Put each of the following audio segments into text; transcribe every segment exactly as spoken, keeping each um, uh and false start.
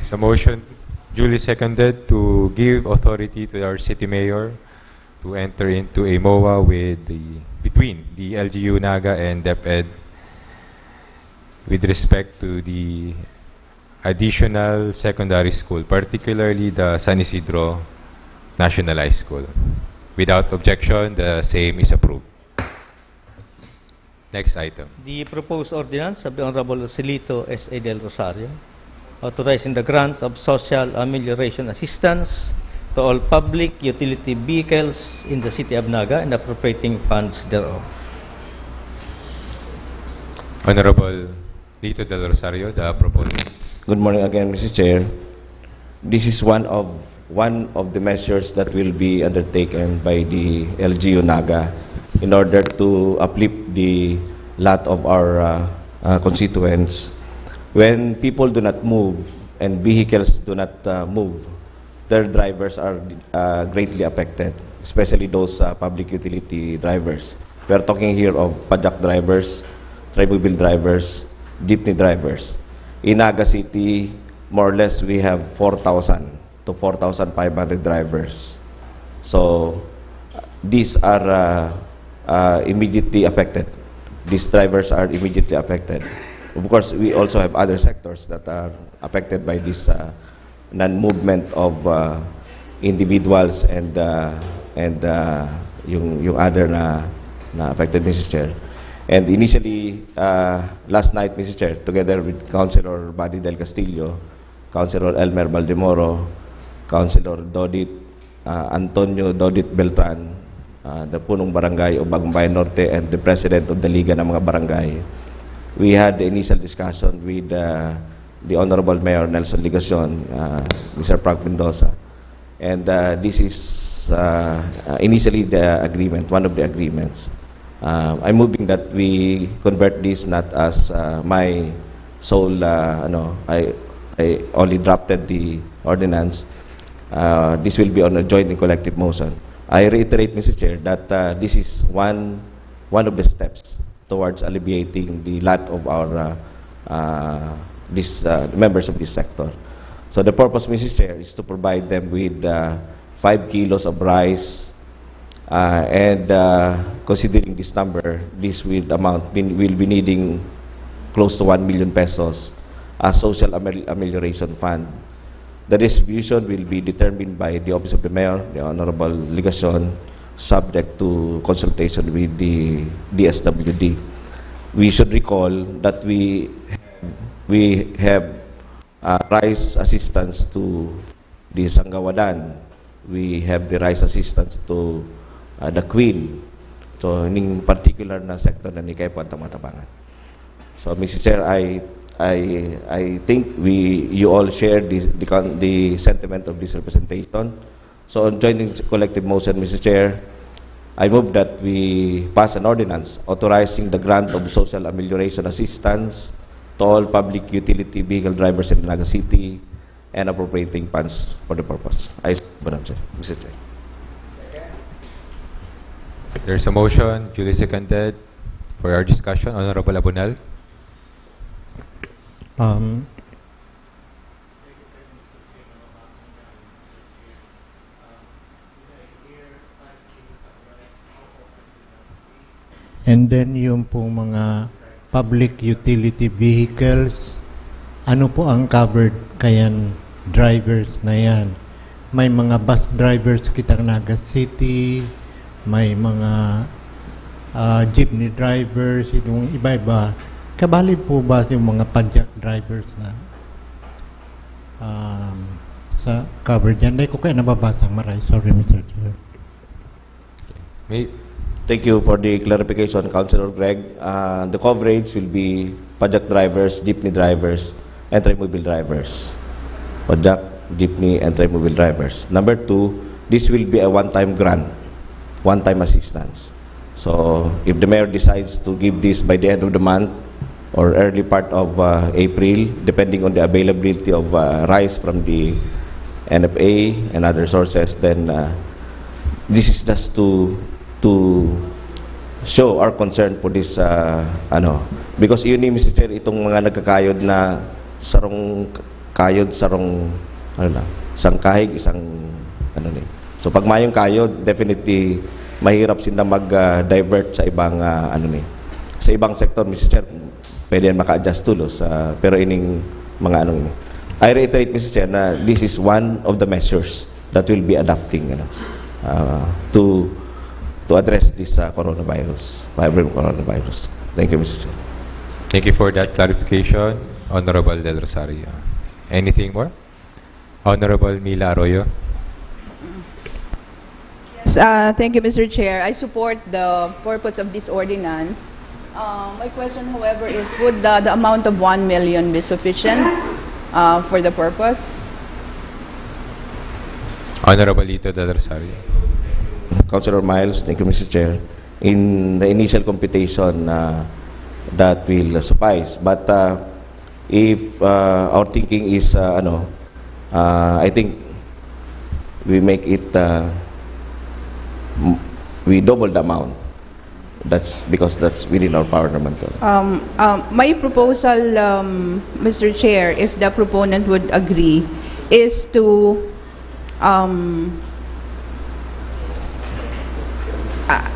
It's a motion duly seconded to give authority to our city mayor to enter into a MOA with the, between the L G U Naga and DepEd with respect to the additional secondary school, particularly the San Isidro National High School. Without objection, the same is approved. Next item. The proposed ordinance of the Honorable Celito S A Del Rosario, authorizing the grant of social amelioration assistance to all public utility vehicles in the city of Naga and appropriating funds thereof. Honorable Lito Del Rosario, the proponent. Good morning again, Mister Chair. This is one of one of the measures that will be undertaken by the L G U Naga in order to uplift the lot of our uh, uh, constituents. When people do not move and vehicles do not uh, move, their drivers are uh, greatly affected, especially those uh, public utility drivers. We are talking here of padyak drivers, trimobile drivers, jeepney drivers. In Naga City, more or less, we have four thousand to four thousand five hundred drivers. So, these are uh, uh, immediately affected. These drivers are immediately affected. Of course, we also have other sectors that are affected by this uh, non-movement of uh, individuals and uh, and uh, yung yung other na na affected, Mister Chair. And initially, uh, last night, Mister Chair, together with Councilor Buddy Del Castillo, Councilor Elmer Baldemoro, Councilor Dodit uh, Antonio Dodit Beltran, uh, the punong barangay of Bagumbayan Norte and the president of the Liga ng mga Barangay, we had the initial discussion with uh, the Honorable Mayor Nelson Legacion, uh, Mister Frank Mendoza. And uh, this is uh, uh, initially the agreement, one of the agreements. Uh, I'm moving that we convert this not as uh, my sole, uh, ano, I, I only drafted the ordinance. Uh, this will be on a joint and collective motion. I reiterate, Mister Chair, that uh, this is one one of the steps towards alleviating the lot of our uh, uh, this uh, members of this sector. So the purpose, Mister Chair, is to provide them with uh, five kilos of rice, uh, and uh, considering this number, this will amount will be needing close to one million pesos as social amel- amelioration fund. The distribution will be determined by the Office of the Mayor, the Honorable Legacion, subject to consultation with the D S W D. We should recall that we we have uh, rice assistance to the Sanggawadan. We have the rice assistance to uh, the Queen. So, ning particular na sector na ni Kaipuhan Tamatabangan. So, Mister Chair, I I I think we you all share the the, con- the sentiment of this representation. So, on joining collective motion, Mister Chair, I move that we pass an ordinance authorizing the grant of social amelioration assistance to all public utility vehicle drivers in Naga City and appropriating funds for the purpose. I Madam Chair, Mister Chair. There's a motion duly seconded for our discussion. Honorable Abunal. Um, and then yung pong mga public utility vehicles, ano po ang covered kayan drivers na yan? May mga bus drivers kitang Naga City, may mga ah, jeepney drivers, itong iba-iba. Kabali po ba yung mga padyak drivers na um, sa cover dyan? Hindi ko kaya nababasa, maray. Sorry, Mister Chair. May, Thank you for the clarification, Councilor Greg. Uh, the coverage will be padyak drivers, jeepney drivers, and trimobile drivers. Padyak, jeepney, and trimobile drivers. Number two, this will be a one-time grant, one-time assistance. So, if the mayor decides to give this by the end of the month or early part of uh, April, depending on the availability of uh, rice from the N F A and other sources, then uh, this is just to to show our concern for this uh, ano, because yun ni, Mister Chair, itong mga nagkakayod na sarong kayod, sarong, ano lang, isang kahig, isang, ano ni. So, pag mayong kayod, definitely, mahirap sinda mag, ah, divert sa ibang, ah, ano ni, sa ibang sektor, Mister Chair, pwede yan maka-adjust tulos, ah, pero ining mga ano ni. I reiterate, Mister Chair, na this is one of the measures that will be adopting, ano, ah, to, to address this, ah, coronavirus, viral coronavirus. Thank you, Mister Chair. Thank you for that clarification, Honorable Del Rosario. Anything more? Honorable Mila Arroyo. Yes, uh, thank you, Mister Chair. I support the purpose of this ordinance. Uh, my question, however, is would the, the amount of one million be sufficient uh, for the purpose? Honorable Lito Del Rosario. Councilor Miles, thank you, Mister Chair. In the initial computation, uh, that will suffice. But uh, if uh, our thinking is, uh, ano, uh, I think we make it, uh, m- we double the amount. That's because that's within our power naman to. Um, um, my proposal, um, Mister Chair, if the proponent would agree, is to um, I,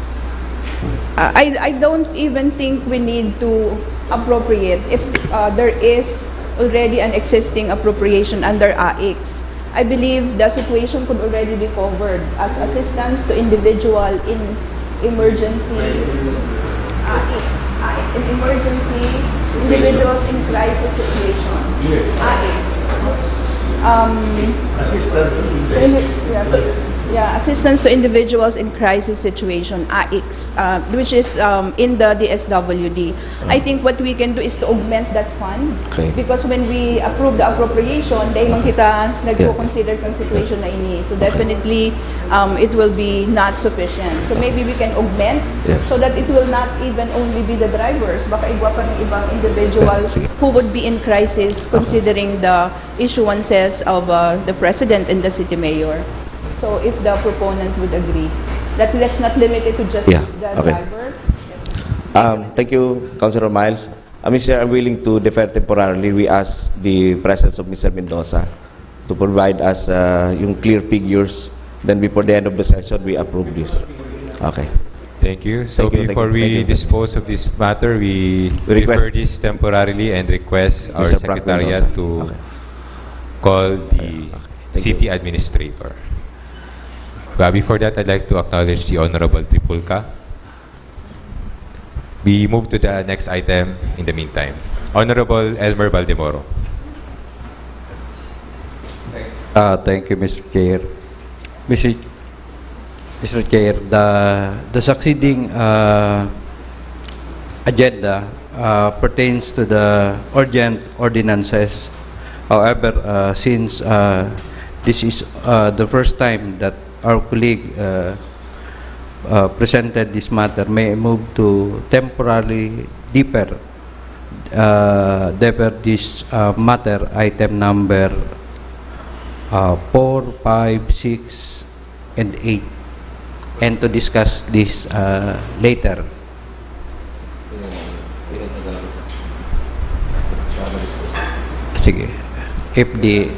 I I don't even think we need to appropriate if uh, there is already an existing appropriation under AICS. I believe the situation could already be covered as assistance to individual in emergency AICS, AICS, in emergency individuals in crisis situation. AICS. Um, Assistant to in- yeah, yeah, assistance to individuals in crisis situation, AICS, uh, which is um, in the D S W D. I think what we can do is to augment that fund Okay. because when we approve the appropriation, dahil man kita nagko-consider kang situation na ini. So definitely, um, it will be not sufficient. So maybe we can augment Yes. so that it will not even only be the drivers, baka igwa pa ng ibang individuals who would be in crisis considering the issuances of uh, the president and the city mayor. So if the proponent would agree that let's not limit it to just Yeah, the okay. drivers. Um, thank you, Councilor Miles. Uh, Mister Chair, I'm willing to defer temporarily. We ask the presence of Mister Mendoza to provide us uh, yung clear figures. Then before the end of the session, we approve this. Okay. Thank you. So Thank you, thank before you, we thank you. Dispose of this matter, we We request defer this temporarily and request our Mister Frank secretariat Mendoza. to Okay. call the Thank you. city administrator. But before that, I'd like to acknowledge the Honorable Tripulca. We move to the next item in the meantime. Honorable Elmer Baldemoro. Uh, thank you, Mister Chair. Mister Mister Chair, the, the succeeding uh, agenda uh, pertains to the urgent ordinances. However, uh, since uh, this is uh, the first time that our colleague uh, uh, presented this matter, may I move to temporarily defer uh, defer this uh, matter, item number uh, four, five, six, and eight, and to discuss this uh, later. Sige. If the,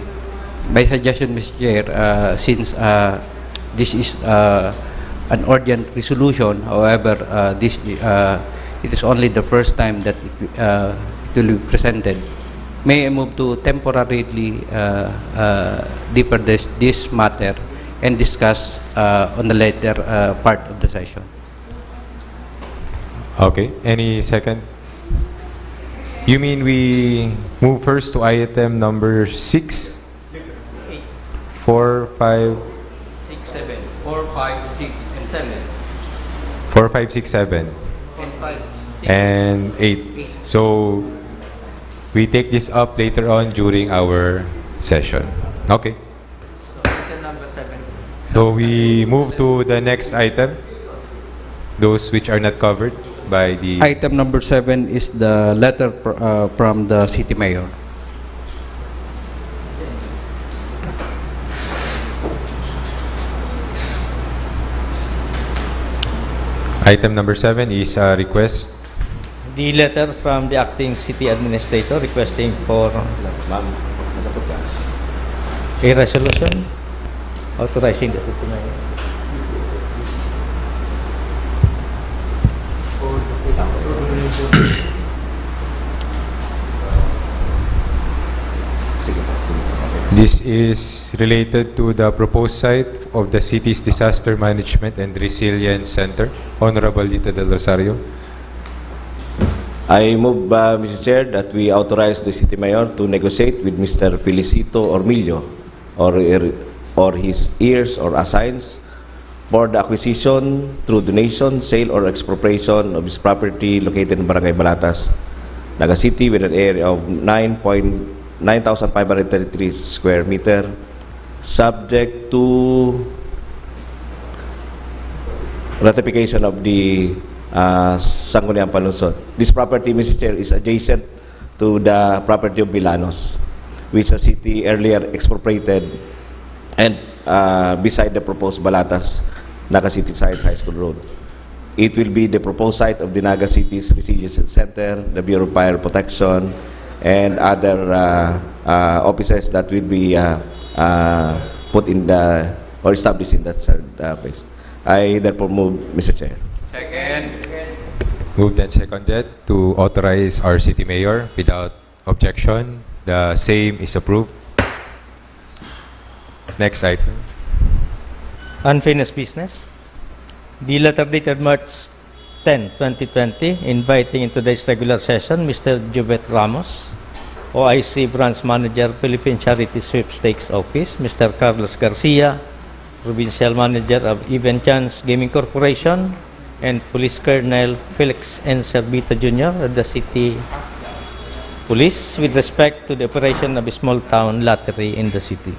my suggestion, Mister Chair, uh, since uh, this is uh, an urgent resolution, however, uh, this uh, it is only the first time that it, uh, it will be presented. May I move to temporarily uh, uh, defer this, this matter and discuss uh, on the later uh, part of the session. Okay. Any second? You mean we move first to item number six? Four, five, Six, seven. Four, five, six, and seven. four, five, six, seven, And five, six. and eight. So we take this up later on during our session. Okay. So, item number seven. So we move to the next item. Those which are not covered by the Item number seven is the letter pr- uh, from the city mayor. Item number seven is a request. The letter from the acting city administrator requesting for Ma'am, A resolution authorizing the city mayor. This is related to the proposed site of the city's Disaster Management and Resilience Center. Honorable Lito Del Rosario. I move, uh, Mister Chair, that we authorize the City Mayor to negotiate with Mister Felicito Ormillo or, or his heirs or assigns for the acquisition through donation, sale, or expropriation of his property located in Barangay Balatas, Naga City, with an area of nine point nine thousand five hundred thirty-three square meter, subject to ratification of the uh, Sangguniang Panlungsod. This property, Mister Chair, is adjacent to the property of Villanos, which the city earlier expropriated and uh, beside the proposed Balatas, Naga City Science High School Road. It will be the proposed site of the Naga City's Resilience Center, the Bureau of Fire Protection, and other uh, uh, offices that will be uh, uh, put in the or established in that uh, place. I therefore move, Mister Chair. Moved and seconded to authorize our city mayor. Without objection, the same is approved. Next item. Unfinished business. The letter dated March ten, twenty twenty, inviting in today's regular session Mister Jubet Ramos, O I C Branch Manager, Philippine Charity Sweepstakes Office, Mister Carlos Garcia, Provincial Manager of Even Chance Gaming Corporation, and Police Colonel Felix N. Servita Junior of the City Police with respect to the operation of a small town lottery in the city.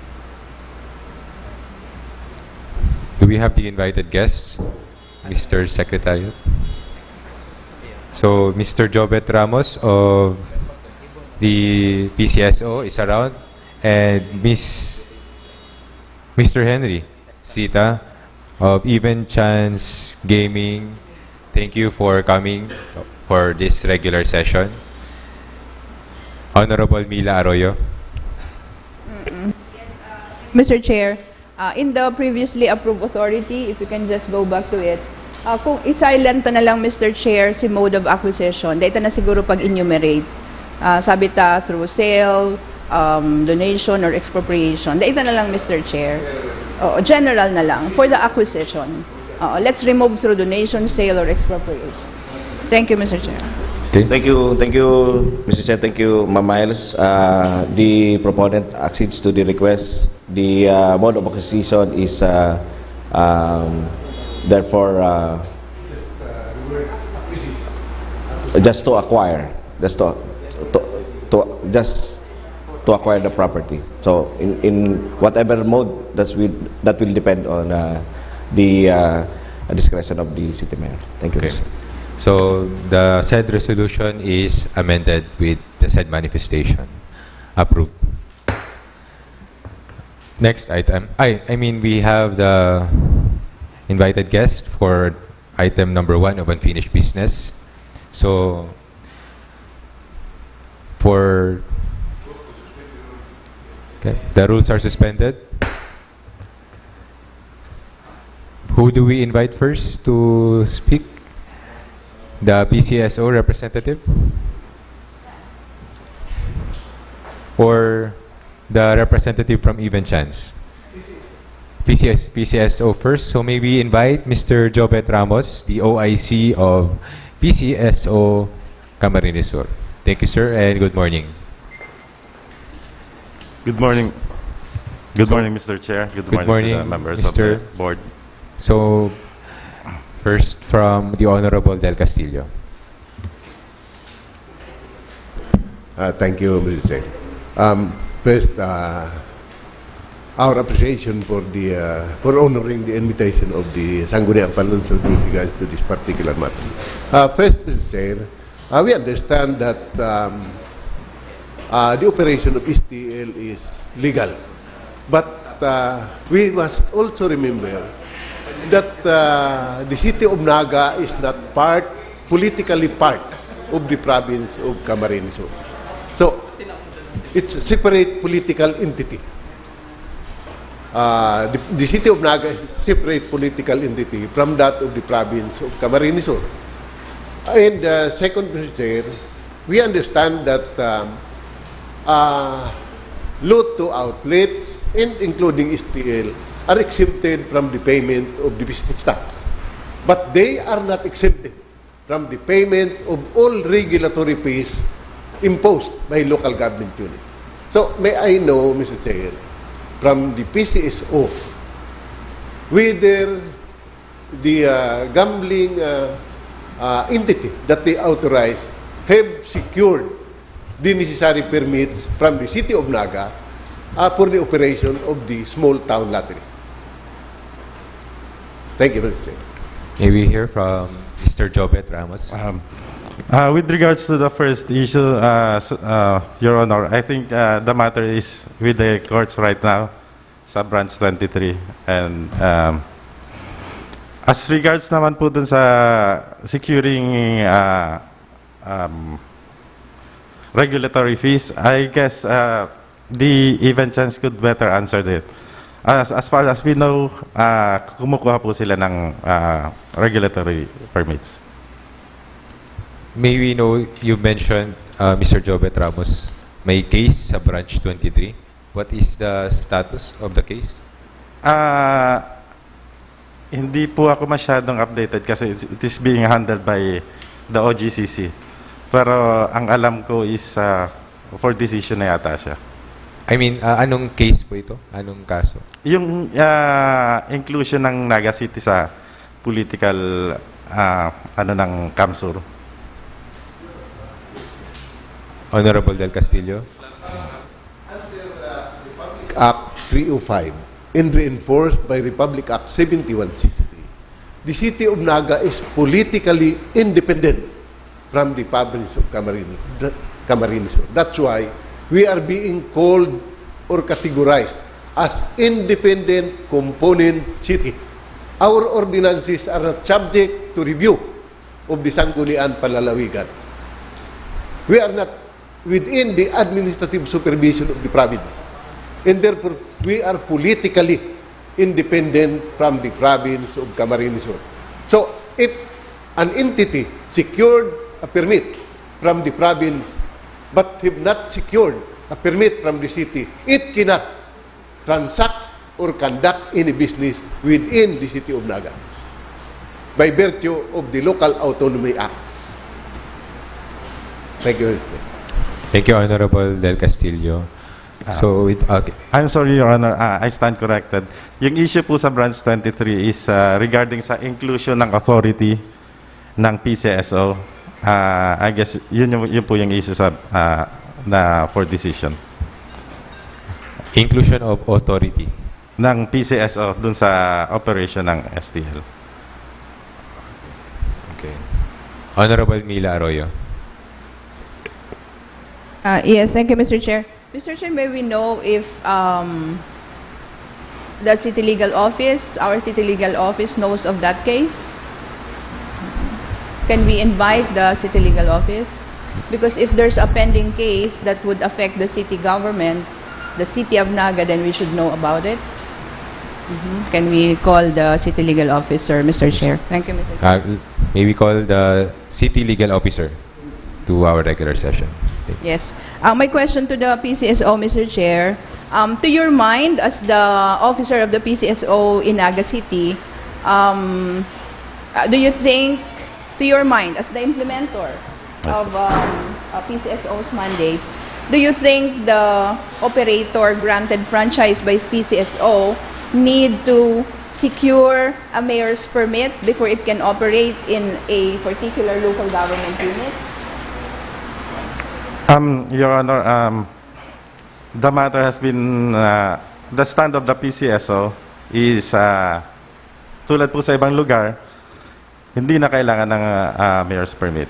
Do we have the invited guests, Mister Secretary? So, Mister Jobet Ramos of the P C S O is around, and Miss Mister Henry Sita of Even Chance Gaming. Thank you for coming for this regular session. Honorable Mila Arroyo. Mister Chair, uh, in the previously approved authority, if you can just go back to it, uh, kung i-silent ta na lang, Mister Chair, si mode of acquisition, dai ta na siguro pag-enumerate. Uh, sabi ta through sale, um, donation, or expropriation. Dai ta na lang, Mister Chair. Oo, general na lang for the acquisition. Oo, let's remove through donation, sale, or expropriation. Thank you, Mister Chair. Thank you, thank you, Mister Chair. Thank you, Ma'am Miles. Uh, the proponent accedes to the request. The uh, mode of acquisition is uh, um, therefore uh, just to acquire, just to, to, to just to acquire the property. So in, in whatever mode, that's with, that will depend on uh, the uh, discretion of the city mayor. Thank you. Okay. So the said resolution is amended with the said manifestation. Approved. Next item. I, I mean, we have the invited guest for item number one of unfinished business. So, for okay, the rules are suspended. Who do we invite first to speak? The P C S O representative? Or the representative from Even Chance? P C S, P C S O first. So may we invite Mister Jobet Ramos, the O I C of P C S O Camarines Sur. Thank you, sir, and good morning. Good morning. Good morning, Mister Chair. Good, Good morning, to morning, the members Mister of the board. So, first from the Honorable Del Castillo. Uh, thank you, Mister Chair. Um, first, uh, our appreciation for the uh, for honoring the invitation of the Sangguniang Panlungsod with regards to this particular matter. Uh, first, Mister Chair, uh, we understand that um, uh, the operation of S T L is legal, but uh, we must also remember that uh, the city of Naga is not part, politically part of the province of Camarines Sur. So, it's a separate political entity. Uh, the, the city of Naga is a separate political entity from that of the province of Camarines Sur. And uh, second, Mister Chair, we understand that um, uh, lotto outlets and including S T L are exempted from the payment of the business tax. But they are not exempted from the payment of all regulatory fees imposed by local government unit. So, may I know, Mister Chair, from the P C S O, whether the uh, gambling uh, uh, entity that they authorize have secured the necessary permits from the city of Naga uh, for the operation of the small town lottery. Thank you, Mister Chair. May we hear from Mister Jobet Ramos? Um, uh, with regards to the first issue, uh, s- uh, Your Honor, I think uh, the matter is with the courts right now sa Branch twenty-three. And um, as regards naman po dun sa securing uh, um, regulatory fees, I guess uh, the event chance could better answer that. As, as far as we know, uh, kumukuha po sila ng uh, regulatory permits. May we know, you mentioned, uh, Mister Jobet Ramos, may case sa Branch twenty-three. What is the status of the case? Ah, hindi po ako masyadong updated kasi it's- it is being handled by the O G C C. Pero ang alam ko is ah, for decision na yata siya. I mean, uh, anong case po ito? Anong kaso? Yung ah, inclusion ng Naga City sa political ah, ano ng CamSur. Honorable Del Castillo? Act three oh five and reinforced by Republic Act seventy-one sixty-three, the city of Naga is politically independent from the province of Camarines, Camarines Sur. That's why we are being called or categorized as independent component city. Our ordinances are not subject to review of the Sangguniang Panlalawigan. We are not within the administrative supervision of the province. And therefore, we are politically independent from the province of Camarines Sur. So, if an entity secured a permit from the province but have not secured a permit from the city, it cannot transact or conduct any business within the city of Naga by virtue of the Local Autonomy Act. Thank you, Mister Thank you, Honorable Del Castillo. So, with, okay. I'm sorry, Your Honor. Ah, I stand corrected. Yung issue po sa Branch twenty-three is ah, regarding sa inclusion ng authority ng P C S O. Ah, I guess yun, yung, yun po yung issue sa, ah, na for decision. Inclusion of authority. Ng P C S O dun sa operation ng S T L. Okay. Honorable Mila Arroyo. Uh, yes, thank you, Mister Chair. Mister Chair, may we know if um, the City Legal Office, our City Legal Office knows of that case? Can we invite the City Legal Office? Because if there's a pending case that would affect the city government, the City of Naga, then we should know about it. Mhm. Can we call the City Legal Officer, Mister Chair? Thank you, Mister Chair. Uh, may we call the City Legal Officer to our regular session? Yes. Uh, my question to the P C S O, Mister Chair. Um, to your mind, as the officer of the P C S O in Naga City, um, uh, do you think, to your mind, as the implementer of um, uh, P C S O's mandates, do you think the operator granted franchise by P C S O need to secure a mayor's permit before it can operate in a particular local government unit? Um, Your Honor, um, the matter has been, uh, the stand of the P C S O is uh, tulad po sa ibang lugar, hindi na kailangan ng uh, mayor's permit.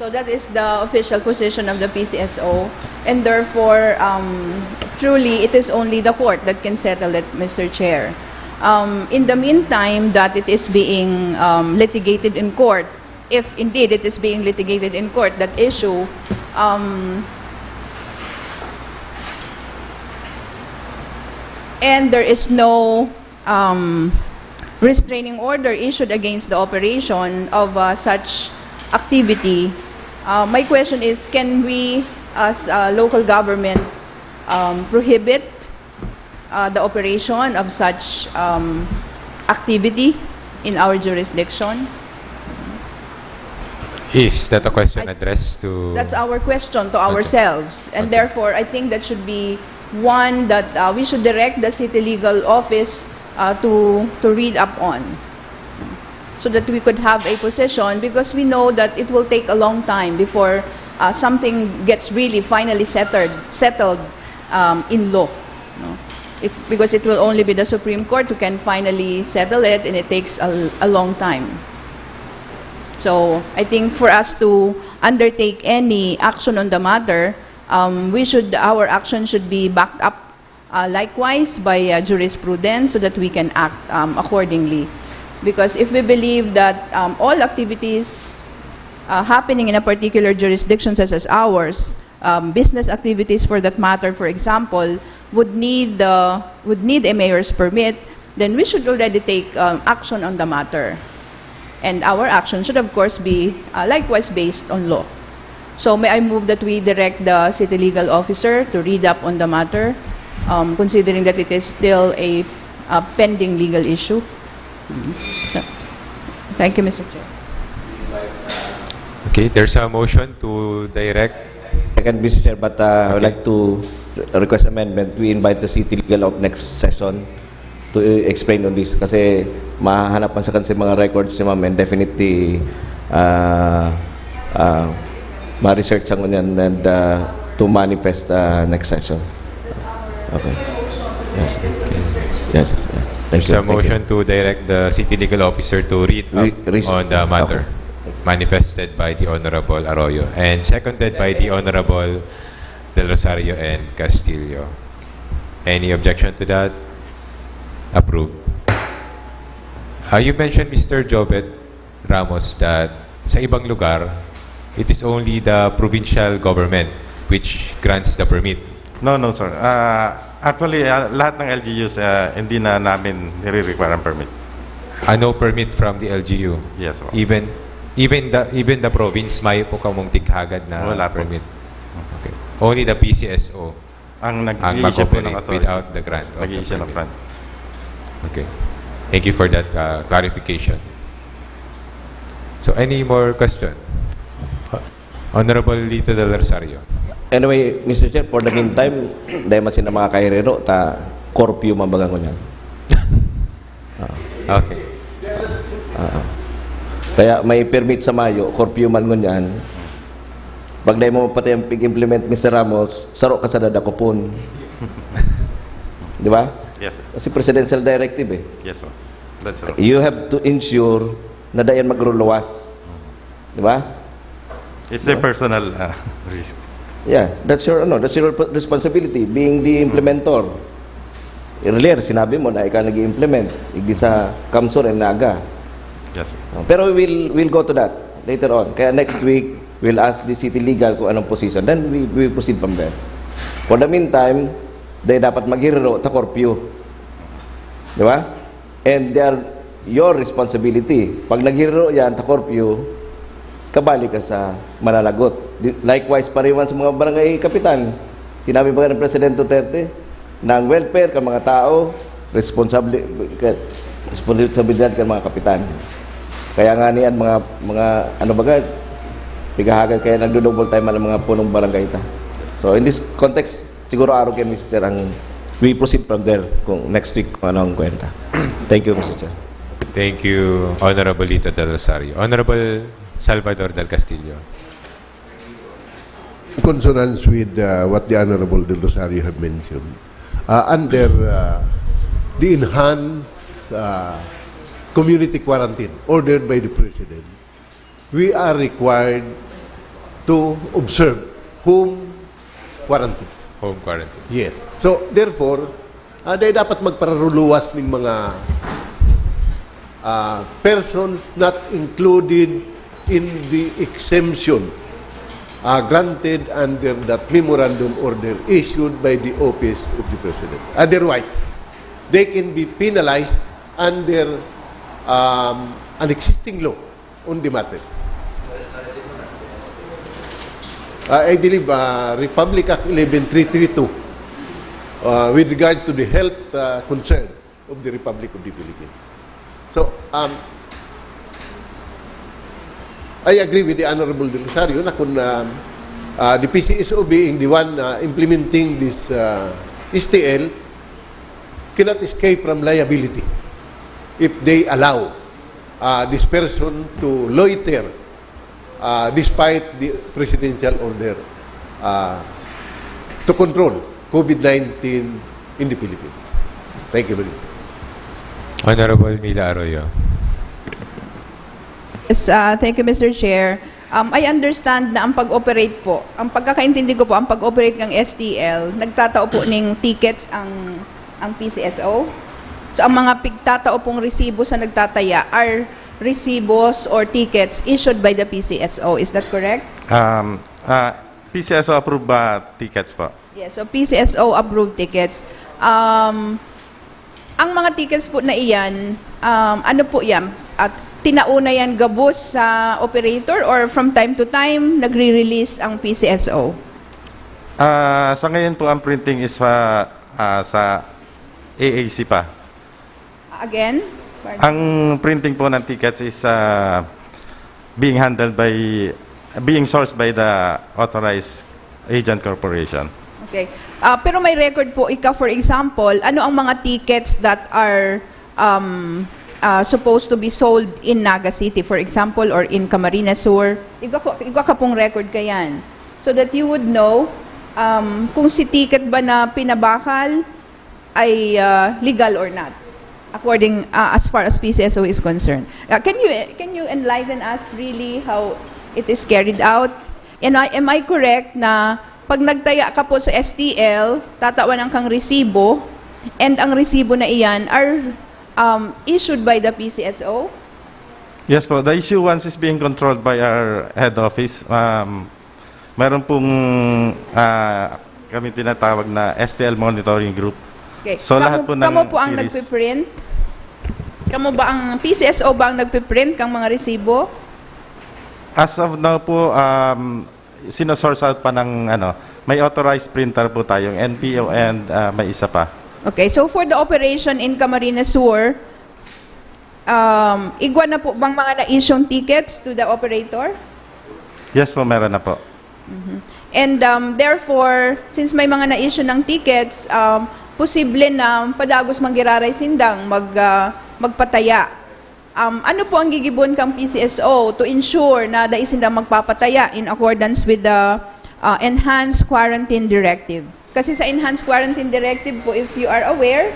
So that is the official position of the P C S O, and therefore, um, truly, it is only the court that can settle it, Mister Chair. Um, in the meantime that it is being um, litigated in court, if indeed it is being litigated in court, that issue, um, and there is no um, restraining order issued against the operation of uh, such activity, uh, my question is, can we, as a local government, um, prohibit uh, the operation of such um, activity in our jurisdiction? Is that a question I- addressed to... That's our question to Okay. ourselves. And Okay. Therefore, I think that should be one that uh, we should direct the city legal office uh, to, to read up on, so that we could have a position, because we know that it will take a long time before uh, something gets really finally settled, settled um, in law. No? It, because it will only be the Supreme Court who can finally settle it, and it takes a, a long time. So, I think for us to undertake any action on the matter, um, we should, our action should be backed up uh, likewise by uh, jurisprudence, so that we can act um, accordingly. Because if we believe that um, all activities uh, happening in a particular jurisdiction such as ours, um, business activities for that matter, for example, would need the would need a mayor's permit, then we should already take um, action on the matter. And our action should, of course, be uh, likewise based on law. So may I move that we direct the city legal officer to read up on the matter, um, considering that it is still a uh, pending legal issue. Mhm. So, thank you, Mister Chair. Okay, there's a motion to direct... Second, Mister Chair, but uh, I would like to request amendment. We invite the city legal of next session to explain on this kasi mahanap man sa kanila mga records ni ma'am, and definitely uh, uh, ma-research ang yan and uh, to manifest uh, next session. Okay. Yes. Yes. Thank There's you. a Thank you. Motion to direct the city legal officer to read up Re- re- on the matter Okay. manifested by the Honorable Arroyo and seconded by the Honorable Del Rosario and Castillo. Any objection to that? Approved. Uh, you mentioned, Mister Jobet Ramos, that sa ibang lugar, it is only the provincial government which grants the permit. No, no, sir. Ah, actually, ah, lahat ng L G Us, ah, hindi na namin nire-require ang permit. Ah, no permit from the L G U? Yes, po. Even even the even the province, mayo po kamong tighagad na Wala po. Permit? Okay. Only the P C S O Ang ang nag-i-issue po ng mag-operate authority. Without the grant of the Nag-i-issue ng permit. Grant. Okay. Thank you for that uh, clarification. So, any more question? Uh, Honorable Lito Del Rosario. Anyway, Mister Chair, for the meantime, dahil man sila mga kaherero, ta curfew man baga ngunyan. Okay. Ah. Kaya may permit sa Mayo, curfew man ngunyan. Pag dahil mo pati ang pig-implement, Mister Ramos, saro ka sa dadakopon. Di ba? Yes, sir. Kasi presidential directive eh. Yes, po. That's true. You have to ensure na dayan magruluwas. Di ba? It's a personal ah, risk. Yeah, that's your ano, that's your responsibility being the implementor. Earlier, sinabi mo na ikaw nag-implement. Igdi sa Kamsur and Naga. Yes, sir. Pero we'll, we'll go to that later on. Kaya next week, we'll ask the city legal kung anong position. Then we, we proceed from there. For the meantime, they dapat maghiriro ta curfew. Di ba? And they are your responsibility. Pag naghiriro yan, ta curfew, kabali ka sa mananagot. Di- Likewise, pariwan sa mga barangay kapitan. Sinabi ba ng President Duterte, na ang welfare kan mga tao, responsable, ka- responsibilidad kan mga kapitan. Kaya nga niyan, mga, mga ano baga, pigahagad kaya nagdo-double time ang mga punong barangay ta. So in this context, siguro araw kay Mister Chair ang we proceed from there kung next week kung ano ang kwenta. Thank you, Mister Chair. Thank you, Honorable Lito Del Rosario. Honorable Salvador Del Castillo. In consonance with uh, what the Honorable Del Rosario have mentioned, uh, under uh, the enhanced uh, community quarantine ordered by the President, we are required to observe home quarantine. Home quarantine. Yes. So, therefore, uh, dahil dapat magpararuluwas ng mga uh, persons not included in the exemption uh, granted under that memorandum order issued by the Office of the President. Otherwise, they can be penalized under um, an existing law on the matter. Uh, I believe uh, Republic Act eleven three three two uh, with regard to the health uh, concern of the Republic of the Philippines. So, um, I agree with the Honorable Belisario na kung um, uh, the P C S O being the one uh, implementing this uh, S T L cannot escape from liability if they allow uh, this person to loiter uh, despite the presidential order uh, to control COVID nineteen in the Philippines. Thank you very much. Honorable Mila Arroyo. Yes, uh, thank you, Mister Chair. Um, I understand na ang pag-operate po, ang pagkakaintindi ko po, ang pag-operate ng S T L, nagtatao po ning tickets ang ang P C S O. So, ang mga pigtatao pong resibo sa nagtataya are recibos or tickets issued by the P C S O. Is that correct? Um, uh, P C S O approved ba tickets po? Yes, so P C S O approved tickets. Um, ang mga tickets po na iyan, um, ano po yan? At tinauna yan gabos sa operator or from time to time nagre-release ang P C S O? Ah, sa ngayon po ang printing is pa, ah, sa A A C pa. Again? Pardon? Ang printing po ng tickets is ah, being handled by, being sourced by the authorized agent corporation. Okay. Ah, pero may record po, ika, for example, ano ang mga tickets that are um, ah, supposed to be sold in Naga City, for example, or in Camarines Sur? Igwa, ko- igwa ka pong record kayan. So that you would know um, kung si ticket ba na pinabakal ay ah, legal or not, according ah, as far as P C S O is concerned. Ah, can you can you enlighten us really how it is carried out? And I, am I correct na pag nagtaya ka po sa S T L, tatawan ang kang resibo, and ang resibo na iyan are um, issued by the P C S O? Yes po, the issuance is being controlled by our head office. Um, meron pong ah, kami tinatawag na S T L monitoring group. Okay. So, lahat Kamo- po ng Kamo po ang series. nagpiprint? Kamo ba ang P C S O ba ang nagpiprint kang mga resibo? As of now po, um, sinosource out pa ng ano, may authorized printer po tayong N P O and ah, may isa pa. Okay, so for the operation in Camarines Sur, um, igwa na po bang mga na-issue tickets to the operator? Yes po, meron na po. And um, therefore, since may mga na-issue ng tickets, um, posible na padagos manggiraray sindang mag, ah, magpataya. Um, ano po ang gigibon kang P C S O to ensure na dai sindang magpapataya in accordance with the ah, Enhanced Quarantine Directive? Kasi sa Enhanced Quarantine Directive po, if you are aware,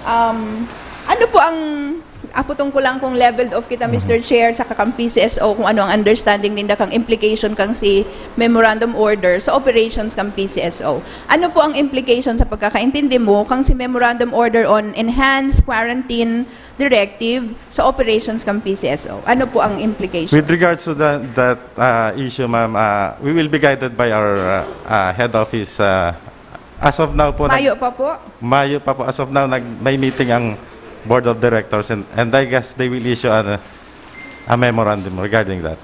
um, ano po ang, aputong ko lang kung leveled off kita, Mister Chair, sa kang P C S O, kung ano ang understanding ninda kang implication kang si memorandum order sa operations kang P C S O. Ano po ang implication sa pagkakaintindi mo kang si memorandum order on enhanced quarantine directive sa operations kang P C S O? Ano po ang implication? With regards to that, that uh, issue, ma'am, uh, we will be guided by our uh, uh, head office. Uh, as of now po, nag- Mayo pa po? Mayo pa po. As of now, nag, may meeting ang Board of Directors and, and I guess they will issue a, a memorandum regarding that.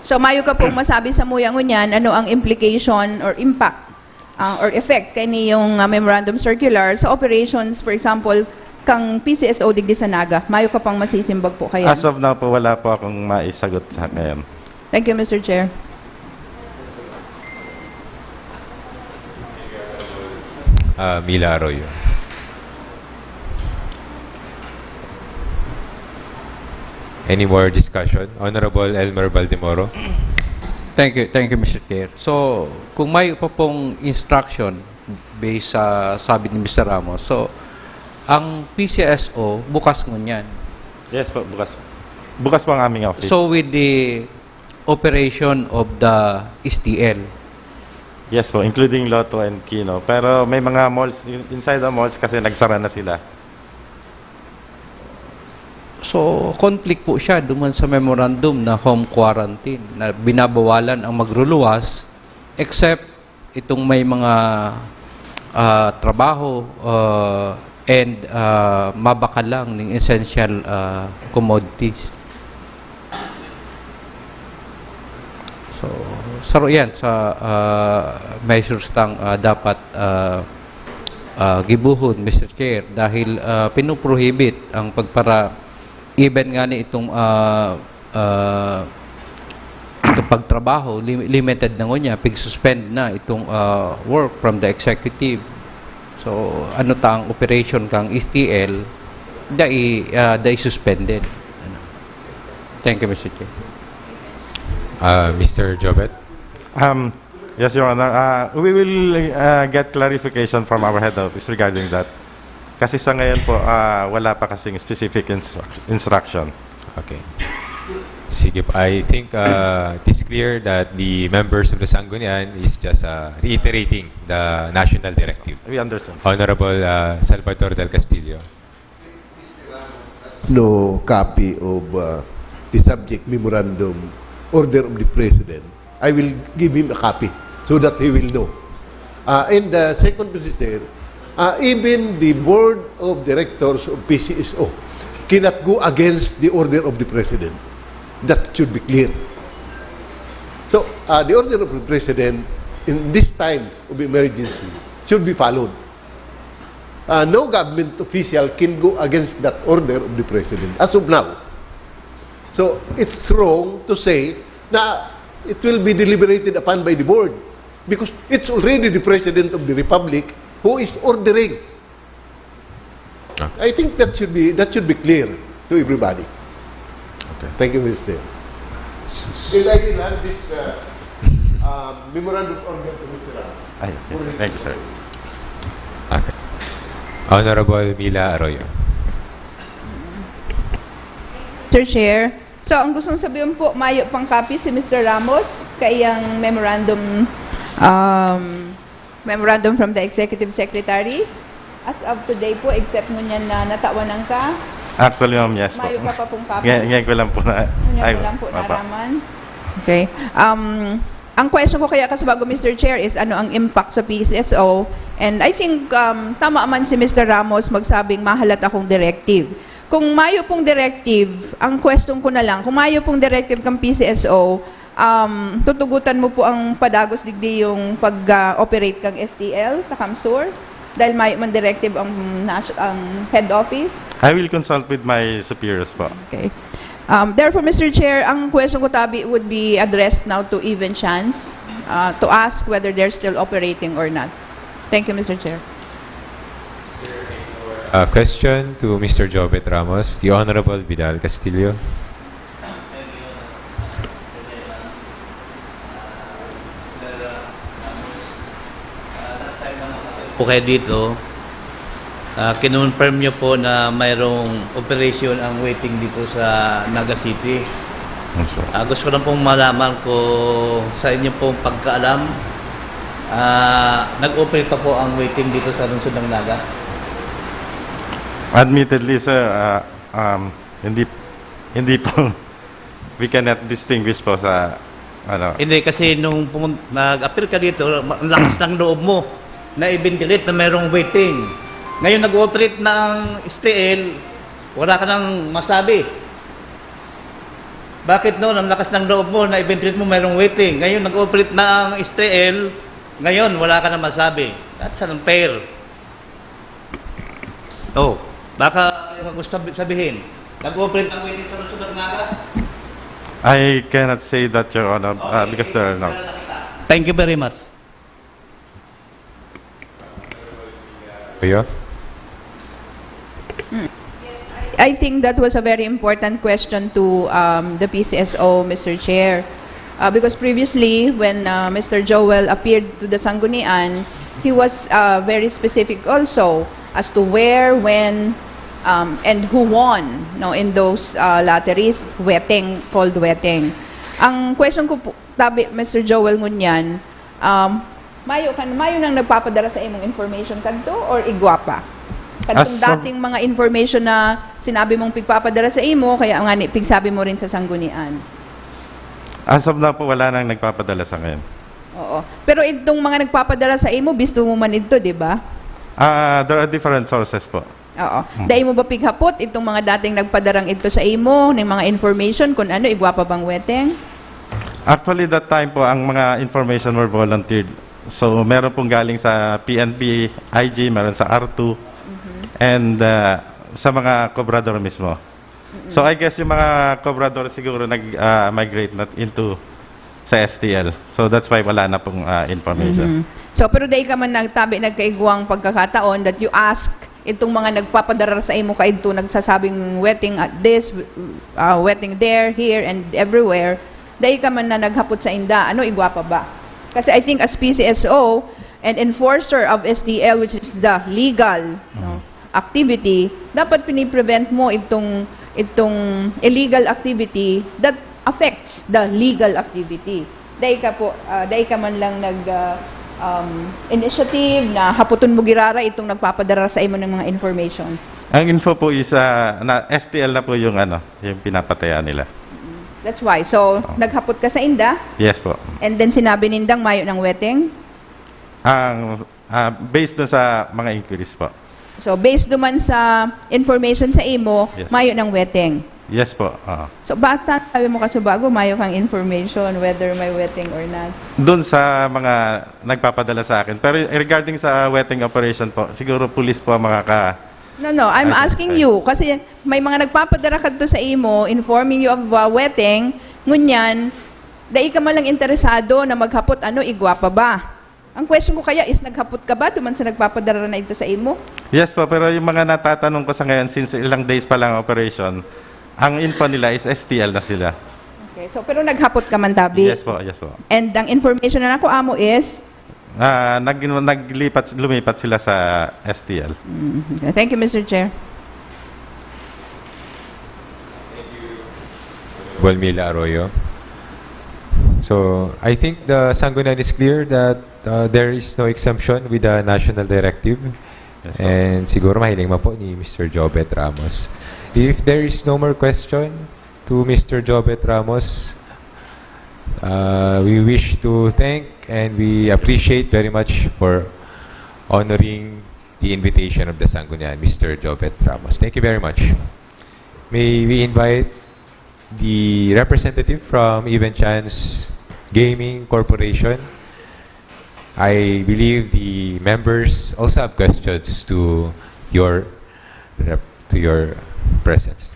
So, mayo ka pong masabi sa muya ngunyan, ano ang implication or impact ah, or effect kay niyong ah, memorandum circular sa operations, for example, kang P C S O digdi sa Naga? Mayo ka pang masisimbag po kaya? As of now po, wala po akong maisagot sa ngayon. Thank you, Mister Chair. Ah, Mila Arroyo. Any more discussion? Honorable Elmer Baldemoro. Thank you, thank you, Mister Chair. So, kung may pa pong instruction based sa sabi ni Mister Ramos, so, ang P C S O bukas ngunyan. Yes po, bukas. Bukas po ang aming office. So, with the operation of the S T L, Yes po, including Lotto and Kino. Pero may mga malls, inside the malls kasi nagsara na sila. So, conflict po siya duman sa memorandum na home quarantine, na binabawalan ang magruluwas except itong may mga ah, trabaho, ah, and, ah, mabakal lang ning essential, ah, commodities. So, saro yan sa, ah, measures tang, ah, dapat, ah, ah, gibohon, Mister Chair, dahil, ah, pinoprohibit ang pagpara-, even nga ni itong, ah, ah, itong pagtrabaho, lim-, limited na ngunyan, pig-suspend na itong, ah, work from the executive. So, ano ta ang operation kang S T L, dai, ah, dai suspended. Ano? Thank you, Mister Chair. Uh, Mister Jobet? Um, yes, Your Honor. Uh, we will uh, get clarification from our head office regarding that. Kasi sa ngayon po, ah, wala pa kasing specific instruct- instruction. Okay. Sige po. I think uh, it is clear that the members of the Sanggunian is just uh, reiterating the national directive. We understand. Honorable uh, Salvador Del Castillo. No copy of uh, the subject memorandum order of the president. I will give him a copy so that he will know. Uh, and uh, second, Mister Chair, uh, even the board of directors of P C S O cannot go against the order of the president. That should be clear. So, uh, the order of the president in this time of emergency should be followed. Uh, no government official can go against that order of the president as of now. So, it's wrong to say na it will be deliberated upon by the board because it's already the president of the republic who is ordering. Ah. I think that should be that should be clear to everybody. Okay. Thank you, Mister Chair. And I will hand this uh, uh, memorandum of order to Mister Ram. Ay, thank you, sir. Okay. Honorable Mila Arroyo. Mister Chair, so ang gustong sabihin po, mayo pang copy si Mister Ramos kaiyang memorandum, um, memorandum from the Executive Secretary. As of today po, except ngunyan na natawan ang ka, Actually, ma'am, yes po. Mayo ka pa pong copy? Ngayon, ngayon ko lang po na... Ngunyan ay, ko lang po opo. naraman. Okay. Um, ang question ko kaya, Kasubago Mister Chair, is ano ang impact sa P C S O? And I think um, tama man si Mister Ramos magsabing mahalat akong directive. Kung mayo pong directive, ang question ko na lang, kung mayo pong directive kang P C S O, um, tutugutan mo po ang padagos digdi yung pag-operate kang S T L sa CamSur? Dahil mayo man directive ang, nas- ang head office? I will consult with my superiors po. Okay. Um, therefore, Mister Chair, ang question ko tabi would be addressed now to Even Chance uh, to ask whether they're still operating or not. Thank you, Mister Chair. Uh, question to Mister Jobet Ramos, the Honorable Vidal Castillo. Po kayo dito, ah, kinonfirm nyo po na mayroong operation ang waiting dito sa Naga City. Yes, sir. Ah, gusto ko lang pong malaman kung sa inyo pong pagkaalam, ah, nag-operate pa po ang waiting dito sa lungsod ng Naga? Admittedly, sir, ah, um, hindi hindi po, we cannot distinguish po sa ano. Hindi, kasi nung pumun- nag-appear ka dito, ma- ang lakas ng loob mo na i-ventilate na mayroong waiting. Ngayon, nag-ooperate na ang S T L, wala ka nang masabi. Bakit noon, ang lakas ng loob mo na i-ventilate mo mayroong waiting? Ngayon, nag-ooperate na ang S T L, ngayon, wala ka nang masabi. That's unfair. Oh, baka yung gusto sabi- sabihin, nag-ooperate ang waiting sa lungsod ng Naga? I cannot say that, Your Honor, uh, because there are no. Thank you very much. Arroyo? I think that was a very important question to um, the P C S O, Mister Chair. Uh, because previously, when uh, Mister Joel appeared to the Sanggunian, he was uh, very specific also as to where, when, um, and who won, no, in those uh, lotteries, weteng, called weteng. Ang question ko po, tabi, Mister Joel ngunyan, um, mayo kan mayo nang nagpapadala sa imong information kadto or igwa pa? Kadtong As of- dating mga information na sinabi mong pigpapadala sa imo, kaya nga ni pigsabi mo rin sa Sanggunian. As of now po, wala nang nagpapadala sa ngayon. Oo. Pero itong mga nagpapadara sa imo, bisto mo man idto, di ba? Ah, there are different sources po. Oo. Dai mo ba pighapot itong mga dating nagpadarang idto sa imo, ning mga information kung ano, igwa pa bang weteng? Actually, that time po, ang mga information were volunteered. So, meron pong galing sa P N P, I G, meron sa R two, and uh, sa mga kobrador mismo. So, I guess yung mga kobrador siguro nag-migrate na into sa S T L. So, that's why wala na pong uh, information. Mhm. So, pero dai ka man nagtabi, nagkaigwang pagkakataon that you ask itong mga nagpapadara sa imo kaidto, nagsasabing weteng at this, uh, weteng there, here, and everywhere. Dai ka man na naghapot sa inda, ano, igwa pa ba? Kasi I think as P C S O and enforcer of S T L, which is the legal, no, activity, dapat piniprevent mo itong, itong illegal activity that affects the legal activity. Dai ka po, ah, dai ka man lang nag, ah, um, initiative na haputon mo girara itong nagpapadara sa imo ng mga information. Ang info po is ah, na S T L na po yung ano, yung pinapataya nila. That's why. So, naghapot ka sa inda, Yes po. And then sinabi nindang mayo ng weteng? Ang ah, based dun sa mga inquiries po. So, based duman sa information sa imo, Yes. Mayo ng weteng. Yes po. Oo. So, basta sabi mo kasubago, mayo kang information whether may weteng or not. Doon sa mga nagpapadala sa akin. Pero regarding sa weteng operation po, siguro police po ang makaka... No, no, I'm I see. asking you kasi may mga nagpapadara kadto sa imo informing you of uh, weteng, ngunyan, dai ka man lang interesado na maghapot ano, igwa pa ba? Ang question ko kaya is, naghapot ka ba duman sa nagpapadara na ito sa imo? Yes po, pero yung mga natatanong ko sa ngayon, since ilang days pa lang ang operation, ang info nila is S T L na sila. Okay, so pero naghapot ka man, tabi? Yes po, yes po. And ang information na nako amo is? Ah, nag, naglipat, lumipat sila sa S T L. Mm, thank you, Mister Chair. Honorable Mila Arroyo. So, I think the Sanggunian is clear that uh, there is no exemption with the national directive. Yes, sir. And siguro mahiling man po ni Mister Jobet Ramos. If there is no more question to Mister Jobet Ramos, uh, we wish to thank and we appreciate very much for honoring the invitation of the Sanggunian, Mister Jobet Ramos. Thank you very much. May we invite the representative from Even Chance Gaming Corporation. I believe the members also have questions to your rep, to your presence.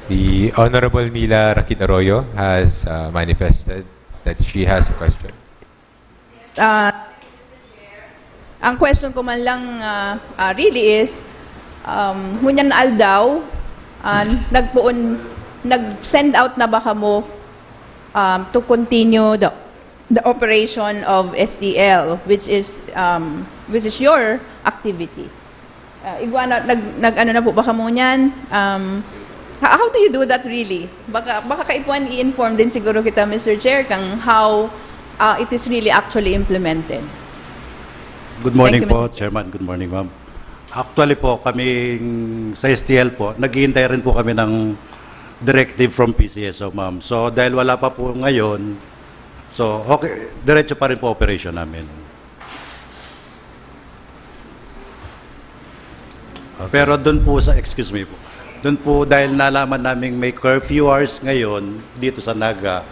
The Honorable Mila Rakit Arroyo has uh, manifested that she has a question. Ah, ang question ko man lang ah, ah, really is, um, ngunyan na aldaw, ah, nagpoon, nag-send out na ba kamo um, to continue the, the operation of S T L, which is, um, which is your activity? Ah, igwa na, nag, nag, ano na po ba kamo niyan? Um, ho- how do you do that really? Baka, baka kaipuhan i-inform din siguro kita, Mister Chair, kang how ah, it is really actually implemented. Good morning Thank you, po, Mister Chairman. Good morning, ma'am. Actually po, kaming sa S T L po, naghihintay rin po kami ng directive from P C S O, ma'am. So, dahil wala pa po ngayon, so, okay, diretso pa rin po operation namin. Pero doon po sa, excuse me po, doon po dahil nalaman namin may curfew hours ngayon dito sa Naga,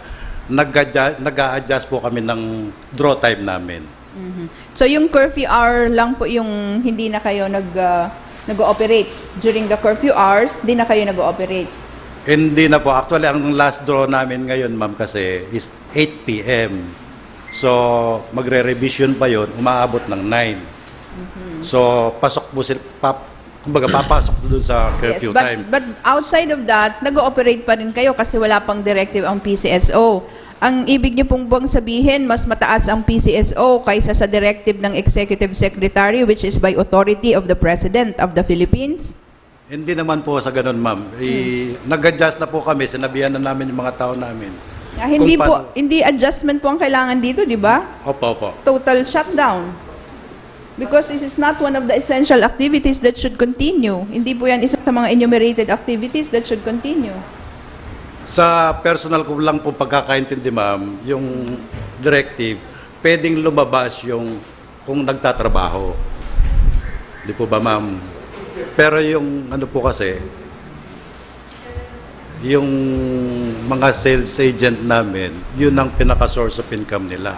nag-adja- nag-a-adjust po kami ng draw time namin. Mhm. So yung curfew hour lang po yung hindi na kayo nag ah, nag-ooperate. During the curfew hours, di na kayo nag-ooperate. Hindi na po. Actually, ang last draw namin ngayon, ma'am, kasi is eight p.m. So, magre-revision pa yon, umaabot ng nine. So, pasok po sila, pap, kumbaga, papasok doon sa Yes, curfew but, time. but outside of that, nag-ooperate pa rin kayo kasi wala pang directive ang P C S O. Ang ibig niyo pong bang sabihin, mas mataas ang P C S O kaysa sa directive ng Executive Secretary, which is by authority of the President of the Philippines? Hindi naman po sa ganun, ma'am. I, Nag-adjust na po kami, sinabihan na namin yung mga tao namin. Ah, hindi Kung po, paano- hindi adjustment po ang kailangan dito, di ba? Opo, opo. Total shutdown. Because this is not one of the essential activities that should continue. Hindi po yan isa sa mga enumerated activities that should continue. Sa personal ko lang po pagkakaintindi, ma'am, yung directive, pwedeng lumabas yung kung nagtatrabaho. Di po ba, ma'am? Pero yung ano po kasi, yung mga sales agent namin, yun ang pinaka-source of income nila.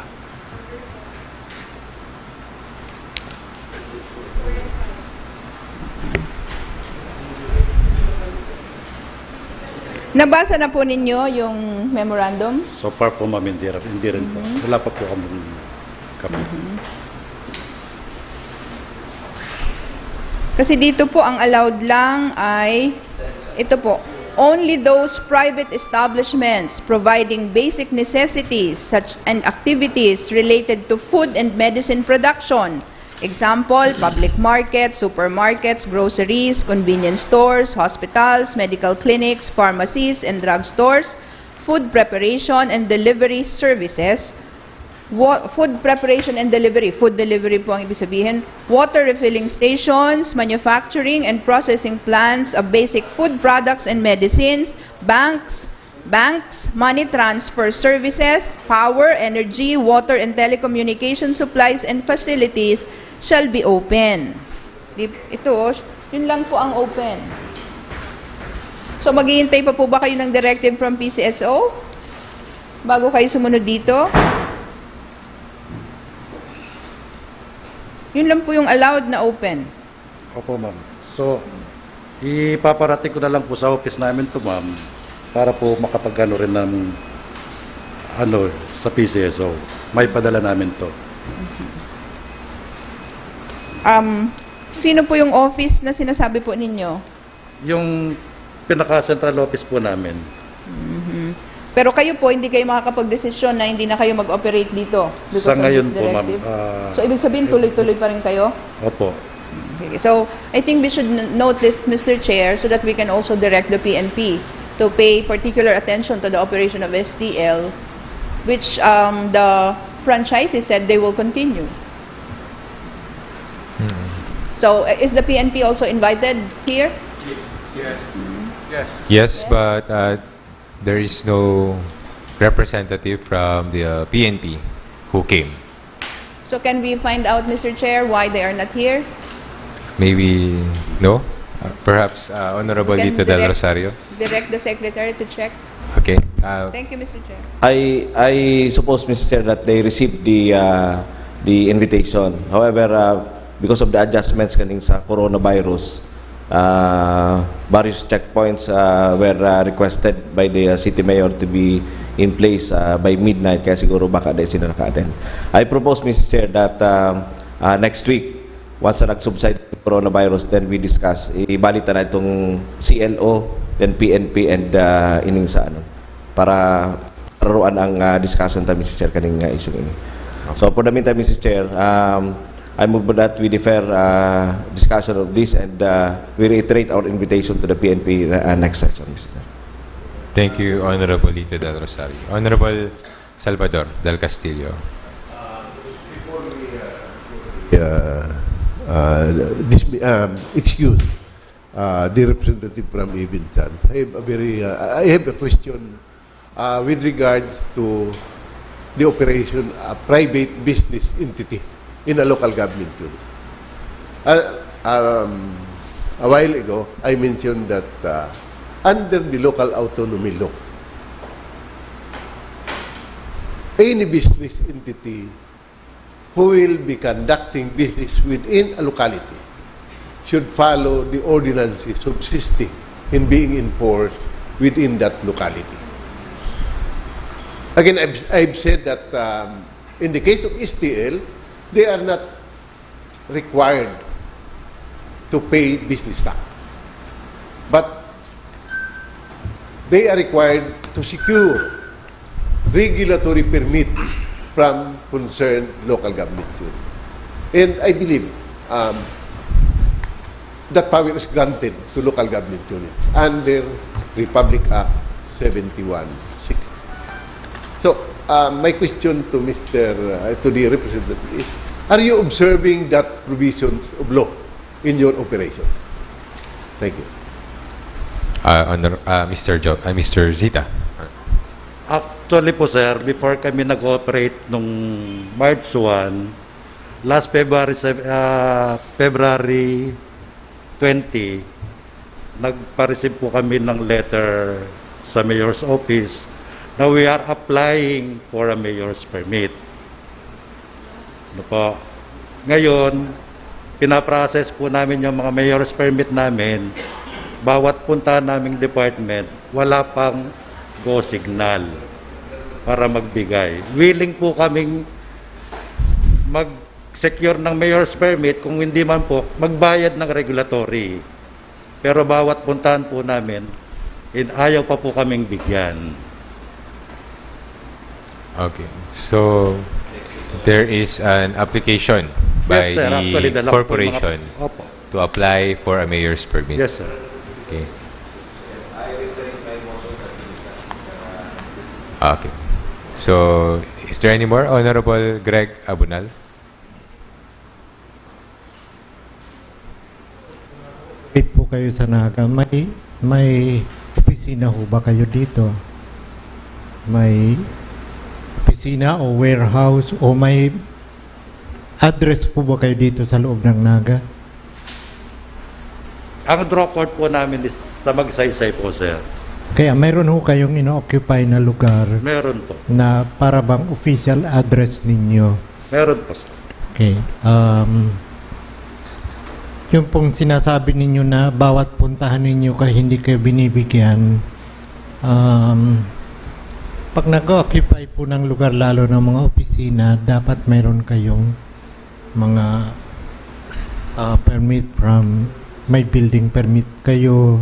Nabasa na po ninyo yung memorandum? So far po, ma'am, hindi, hindi rin po. Wala pa po kami. kami. Kasi dito po, ang allowed lang ay, ito po, only those private establishments providing basic necessities such and activities related to food and medicine production. Example, public market, supermarkets, groceries, convenience stores, hospitals, medical clinics, pharmacies, and drugstores, food preparation and delivery services, wa- food preparation and delivery, food delivery po ang ibig sabihin, water refilling stations, manufacturing and processing plants of basic food products and medicines, banks, banks, money transfer services, power, energy, water and telecommunication supplies and facilities shall be open. Di, ito, oh, yun lang po ang open. So, maghihintay pa po ba kayo ng directive from P C S O bago kayo sumunod dito? Yun lang po yung allowed na open. Opo, ma'am. So, ipaparating ko na lang po sa office namin to, ma'am, para po makapag-ano rin ng ano, sa P C S O. May padala namin to. Um, sino po yung office na sinasabi po ninyo? Yung pinaka-central office po namin. Pero kayo po, hindi kayo makakapag-desisyon na hindi na kayo mag-operate dito because Sa of ngayon this po, ma'am, directive? ah, So, ibig sabihin, tuloy-tuloy pa rin kayo? Opo. Okay. So, I think we should n- note this, Mister Chair, so that we can also direct the P N P to pay particular attention to the operation of S T L, which um, the franchisees said they will continue. So, uh, is the P N P also invited here? Yes. Yes. Yes, but uh, there is no representative from the uh, P N P who came. So, can we find out, Mister Chair, why they are not here? Maybe, no? Uh, perhaps uh, Honorable Can Lito Del direct- Rosario. Direct the secretary to check. Okay. Uh, Thank you, Mister Chair. I I suppose, Mister Chair, that they received the uh, the invitation. However, uh, because of the adjustments kaning sa coronavirus, uh, various checkpoints uh, were uh, requested by the uh, city mayor to be in place uh, by midnight, kaya siguro baka di sila naka-attend. I propose, Mister Chair, that uh, uh, next week, once na nag-subside yung coronavirus, then we discuss. Ibalik ta na itong C L O, then P N P, and uh, ining sa ano, para laruan ang uh, discussion ta, Mister Chair, kaning uh, issue ini. So for the meantime, Mister Chair, um, I move that we defer uh, discussion of this and uh, we reiterate our invitation to the P N P uh, next session, Mister Chair. Thank you, Honorable Lito Del Rosario. Honorable Salvador Del Castillo. Uh, uh, this, um, excuse, uh, the representative from Ibintan. I have a very, uh, I have a question uh, with regards to the operation, a private business entity in a local government unit. Uh, um, a while ago, I mentioned that uh, under the local autonomy law, any business entity who will be conducting business within a locality should follow the ordinances subsisting and being enforced within that locality. Again, I've, I've said that um, in the case of S T L, they are not required to pay business tax. But they are required to secure regulatory permits from concerned local government unit. And I believe um, that power is granted to local government units under Republic Act seventy-one sixty. So, uh, my question to Mister uh, to the representative is, Are you observing that provision of law in your operation? Thank you. Uh, Honor, uh, Mister Jo, uh, Mister Zita. Actually po, sir, before kami nag-operate nung March one, last February, sev- ah, February twenty, nagpa-receive po kami ng letter sa mayor's office na we are applying for a mayor's permit. Ano po? Ngayon, pinaprocess po namin yung mga mayor's permit namin. Bawat punta naming department, wala pang go signal para magbigay. Willing po kaming mag-secure ng mayor's permit, kung hindi man po, magbayad ng regulatory. Pero bawat puntahan po namin, in, ayaw pa po kaming bigyan. Okay. So, there is an application by Yes, sir. Actually, the dala ko po yung mga- corporation Opo. to apply for a mayor's permit. Yes, sir. Okay. Okay. So, is there any more? Honorable Greg Abunal? Wait po kayo sa Naga. May, may opisina ho ba kayo dito? May opisina o warehouse o may address po ba kayo dito sa loob ng Naga? Ang draw court po namin is sa Magsaysay po, sir. Kaya mayroon ho kayong ino-occupy na lugar Meron po. Na para bang official address ninyo? Meron po, sir. Okay. Um, yung pong sinasabi ninyo na bawat puntahan ninyo kay hindi kayo binibigyan, um, pag nag-occupy po ng lugar, lalo ng mga opisina, dapat mayroon kayong mga ah, permit from, may building permit kayo,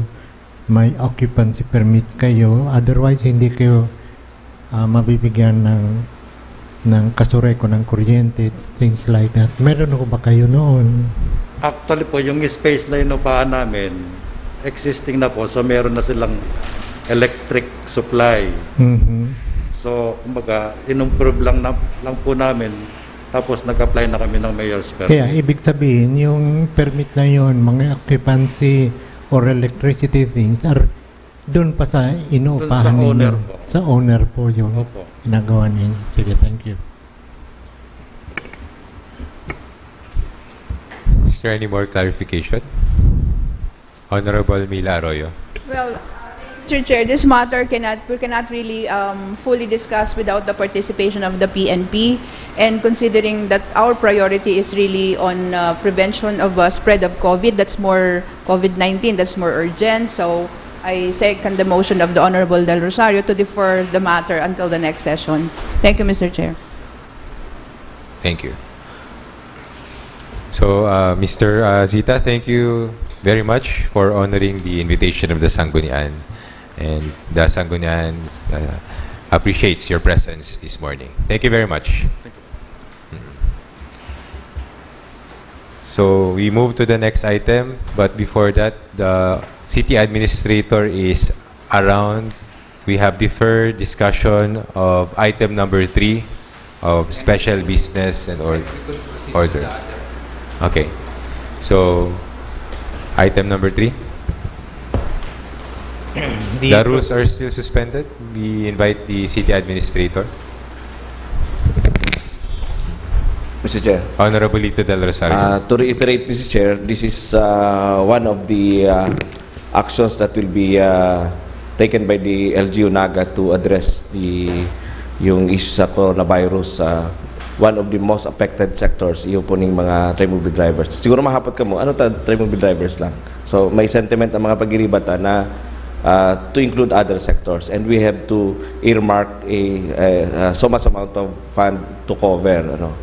may occupancy permit kayo, otherwise hindi kayo ah, mabibigyan ng ng kasureko ng kuryente, things like that. Meron ho ba kayo noon? Actually po, yung space na inupahan namin, existing na po. So, meron na silang electric supply. Mhm. So, kumbaga, in-improve lang, na, lang po namin. Tapos, nag-apply na kami ng mayor's permit. Kaya ibig sabihin, yung permit na yon, mga occupancy or electricity things, are doon pa sa inuupahan Doon sa owner ninyo? Po. Sa owner po yung Opo. Ginagawa ninyo. Sige, thank you. Is there any more clarification? Honorable Mila Arroyo. Well, Mister Chair, this matter cannot, we cannot really um, fully discuss without the participation of the P N P. And considering that our priority is really on uh, prevention of uh, spread of COVID, that's more COVID nineteen, that's more urgent. So I second the motion of the Honorable Del Rosario to defer the matter until the next session. Thank you, Mister Chair. Thank you. So, uh, Mister uh, Zita, thank you very much for honoring the invitation of the Sanggunian. And the Sanggunian uh, appreciates your presence this morning. Thank you very much. Mm. So, we move to the next item, but before that, the city administrator is around. We have deferred discussion of item number three of special business and or order. Okay. So, item number three. The rules are still suspended. We invite the city administrator. Mister Chair. Honorable Lito Del Rosario. Uh, to reiterate, Mister Chair, this is uh, one of the uh, actions that will be uh, taken by the L G U Naga to address the yung issue sa coronavirus. Uh, one of the most affected sectors, yung po ning mga trimobile drivers. Siguro mahapot ka mo, ano ta trimobile drivers lang? So, may sentiment ang mga pagiribata na uh, to include other sectors. And we have to earmark a, a, a so much amount of fund to cover. Ano?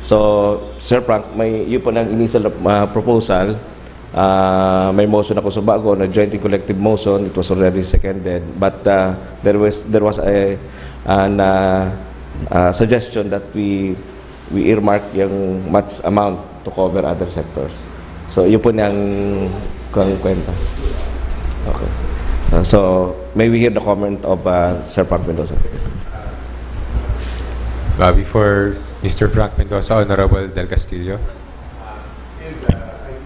So, Sir Frank, may, yun po ng initial uh, proposal. Uh, may motion ako sa bago na joint and collective motion. It was already seconded. But uh, there was there was a an uh, uh, suggestion that we we earmark yung much amount to cover other sectors. So, yun po niyang kang kwenta. Okay. Uh, so, may we hear the comment of uh, Sir Frank Mendoza? Uh, before Mister Frank Mendoza, Honorable Del Castillo.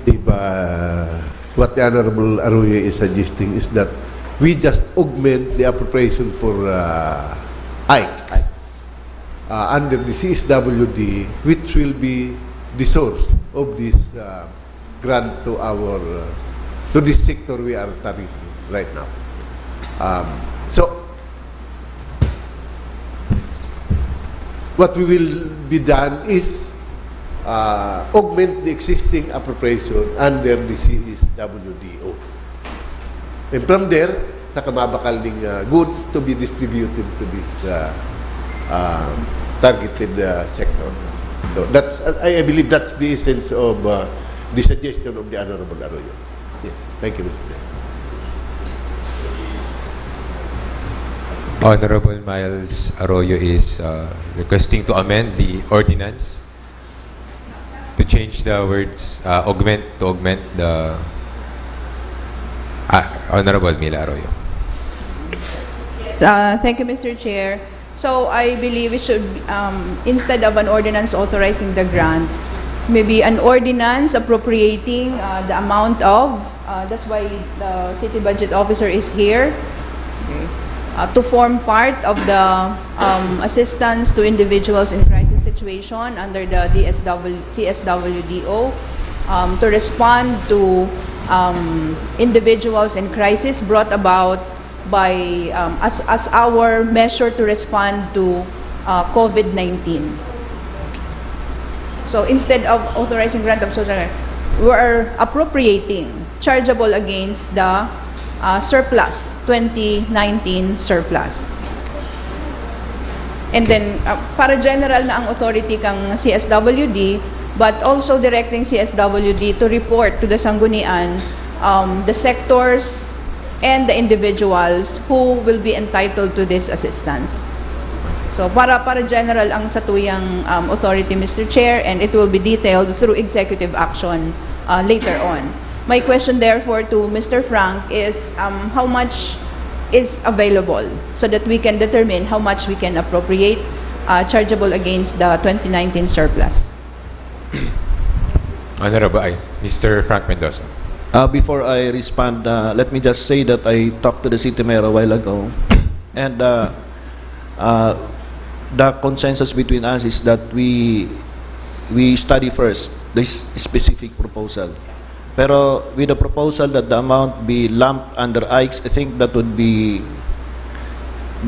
If, uh, what the Honorable Arroyo is suggesting is that we just augment the appropriation for uh, I C E uh, under the C S W D, which will be the source of this uh, grant to our uh, to this sector we are targeting right now. Um, so what we will be done is uh, augment the existing appropriation under the C S W D O. And from there, saka mabakal ning uh, goods to be distributed to this uh, uh, targeted uh, sector. So that's, I I believe that's the essence of uh, the suggestion of the Honorable Arroyo. Yeah. Thank you, Mister Chair. Honorable Miles Arroyo is uh, requesting to amend the ordinance to change the words uh, augment to augment the uh, Honorable Mila Arroyo. Uh, thank you, Mister Chair. So I believe it should, um, instead of an ordinance authorizing the grant, maybe an ordinance appropriating uh, the amount of, uh, that's why the city budget officer is here, okay, uh, to form part of the um, assistance to individuals in crisis situation under the D S W, C S W D O, um, to respond to um, individuals in crisis brought about by um, as as our measure to respond to uh, COVID nineteen. So instead of authorizing grant of social, we are appropriating chargeable against the uh, surplus, twenty nineteen surplus. And then, uh, para general na ang authority kang C S W D, but also directing C S W D to report to the Sanggunian um, the sectors and the individuals who will be entitled to this assistance. So para para general ang satuyang um, authority, Mister Chair, and it will be detailed through executive action uh, later on. My question therefore to Mister Frank is um, how much is available so that we can determine how much we can appropriate uh, chargeable against the twenty nineteen surplus. Honorable, ay, Mister Frank Mendoza. Uh, before I respond, uh, let me just say that I talked to the city mayor a while ago, and uh, uh, the consensus between us is that we we study first this specific proposal. Pero with the proposal that the amount be lumped under I C E, I think that would be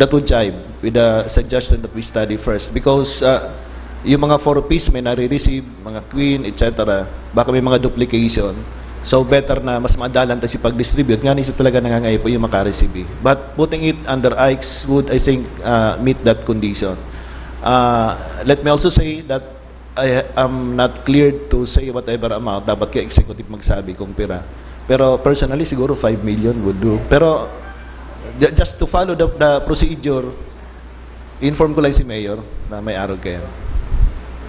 that would jibe with the suggestion that we study first, because uh, yung mga four Ps may nare-receive, mga queen, et cetera. Baka may mga duplication. So better na mas madalan ta si pag-distribute nga ni sa talaga nangangaipo yung makareceive. But putting it under I C E would, I think, uh, meet that condition. Uh, let me also say that I am not clear to say whatever amount, dapat kay executive magsabi kung pira. Pero personally, siguro five million would do. Pero ju- just to follow the, the procedure, inform ko lang si Mayor na may arog kayo.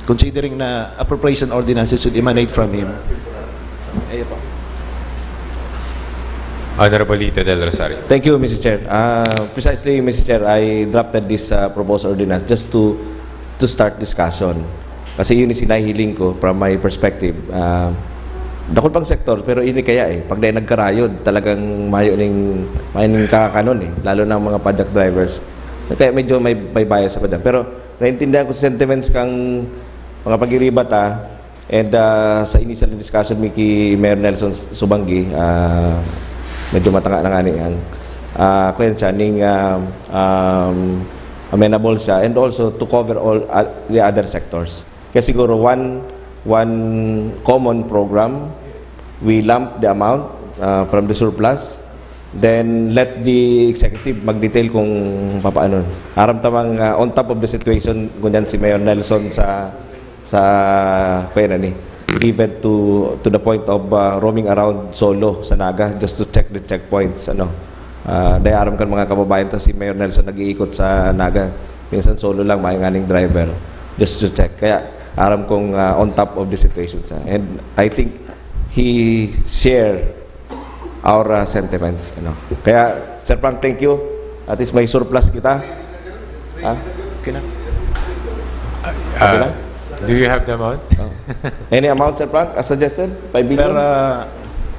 Considering na appropriation ordinances should emanate from him. Ayun po. Honorable Lito Del Rosario. Thank you, Mister Chair. Uh, precisely, Mister Chair, I drafted this uh, proposed ordinance just to to start discussion. Kasi yun yung sinahiling ko from my perspective. Uh, dakul pang sektor, pero ini kaya eh. Pag dahil nagkarayod, talagang mayo ning, mayo ning kakakanon eh. Lalo na ang mga padyak drivers. Kaya medyo may, may bias ako dyan. Pero naintindihan ko sa sentiments kang mga pag-iribat ah. And uh, sa initial discussion mi ki Mayor Nelson Subanggi, uh, medyo matanga na nga ni ang uh, kuyan siya, ning uh, um, amenable siya and also to cover all uh, the other sectors. Kaya siguro one one common program, we lump the amount uh, from the surplus, then let the executive mag-detail kung papaano. Aram tamang uh, on top of the situation, ngunyan si Mayor Nelson sa sa kaya na ni even to to the point of uh, roaming around solo sa Naga just to check the checkpoints, ano. Uh, dahil aram kan mga kababayan ta si Mayor Nelson nag-iikot sa Naga, minsan solo lang, may nganing driver just to check. Kaya aram kong uh, on top of the situation siya. And I think he share our uh, sentiments, ano. Kaya Sir Frank, thank you. At least may surplus kita. Ha? Okay na. Copy Uh, lang? Do you have the amount? Any amount, Sir Frank, as suggested? Five billion? Per, uh,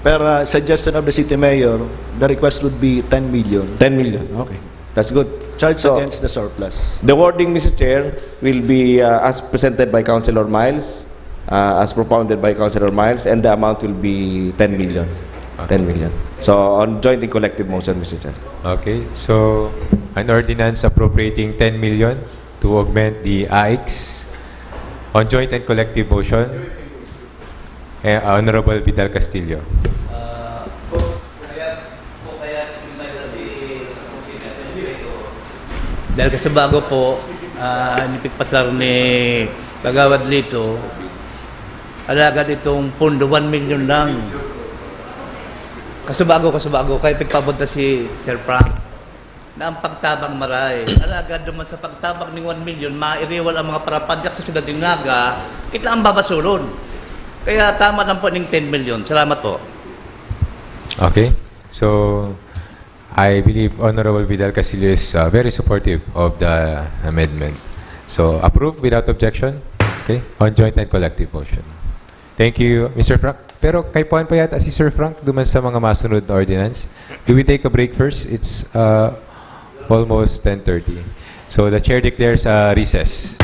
per uh, suggestion of the city mayor, the request would be ten million. Ten million. Okay. That's good. Charge So, against the surplus. The wording, Mister Chair, will be uh, as presented by Councilor Miles, uh, as propounded by Councilor Miles, and the amount will be ten million. Ten million. So, on joint and collective motion, Mister Chair. Okay, so an ordinance appropriating ten million to augment the A I X on joint and collective motion. Eh, Honorable Vidal Castillo. Dahil kasi bago po, uh, inipigpasar ni Kagawad Lito, alagad itong pondo, one million lang. Kasubago, kasubago, kaya pigpabot na si Sir Frank na ang pagtabang maray. Alagad naman sa pagtabang ng one million, mairiwal ang mga parapadyak sa siyudad ng Naga, kita ang babasulon. Kaya tama lang po ng ten million. Salamat po. Okay, so I believe Honorable Vidal Castillo is uh, very supportive of the amendment. So, approve without objection. Okay, on joint and collective motion. Thank you, Mister Frank. Pero kaipuhan pa yata si Sir Frank duman sa mga masunod na ordinance. Do we take a break first? It's uh, almost ten thirty. So the chair declares a recess.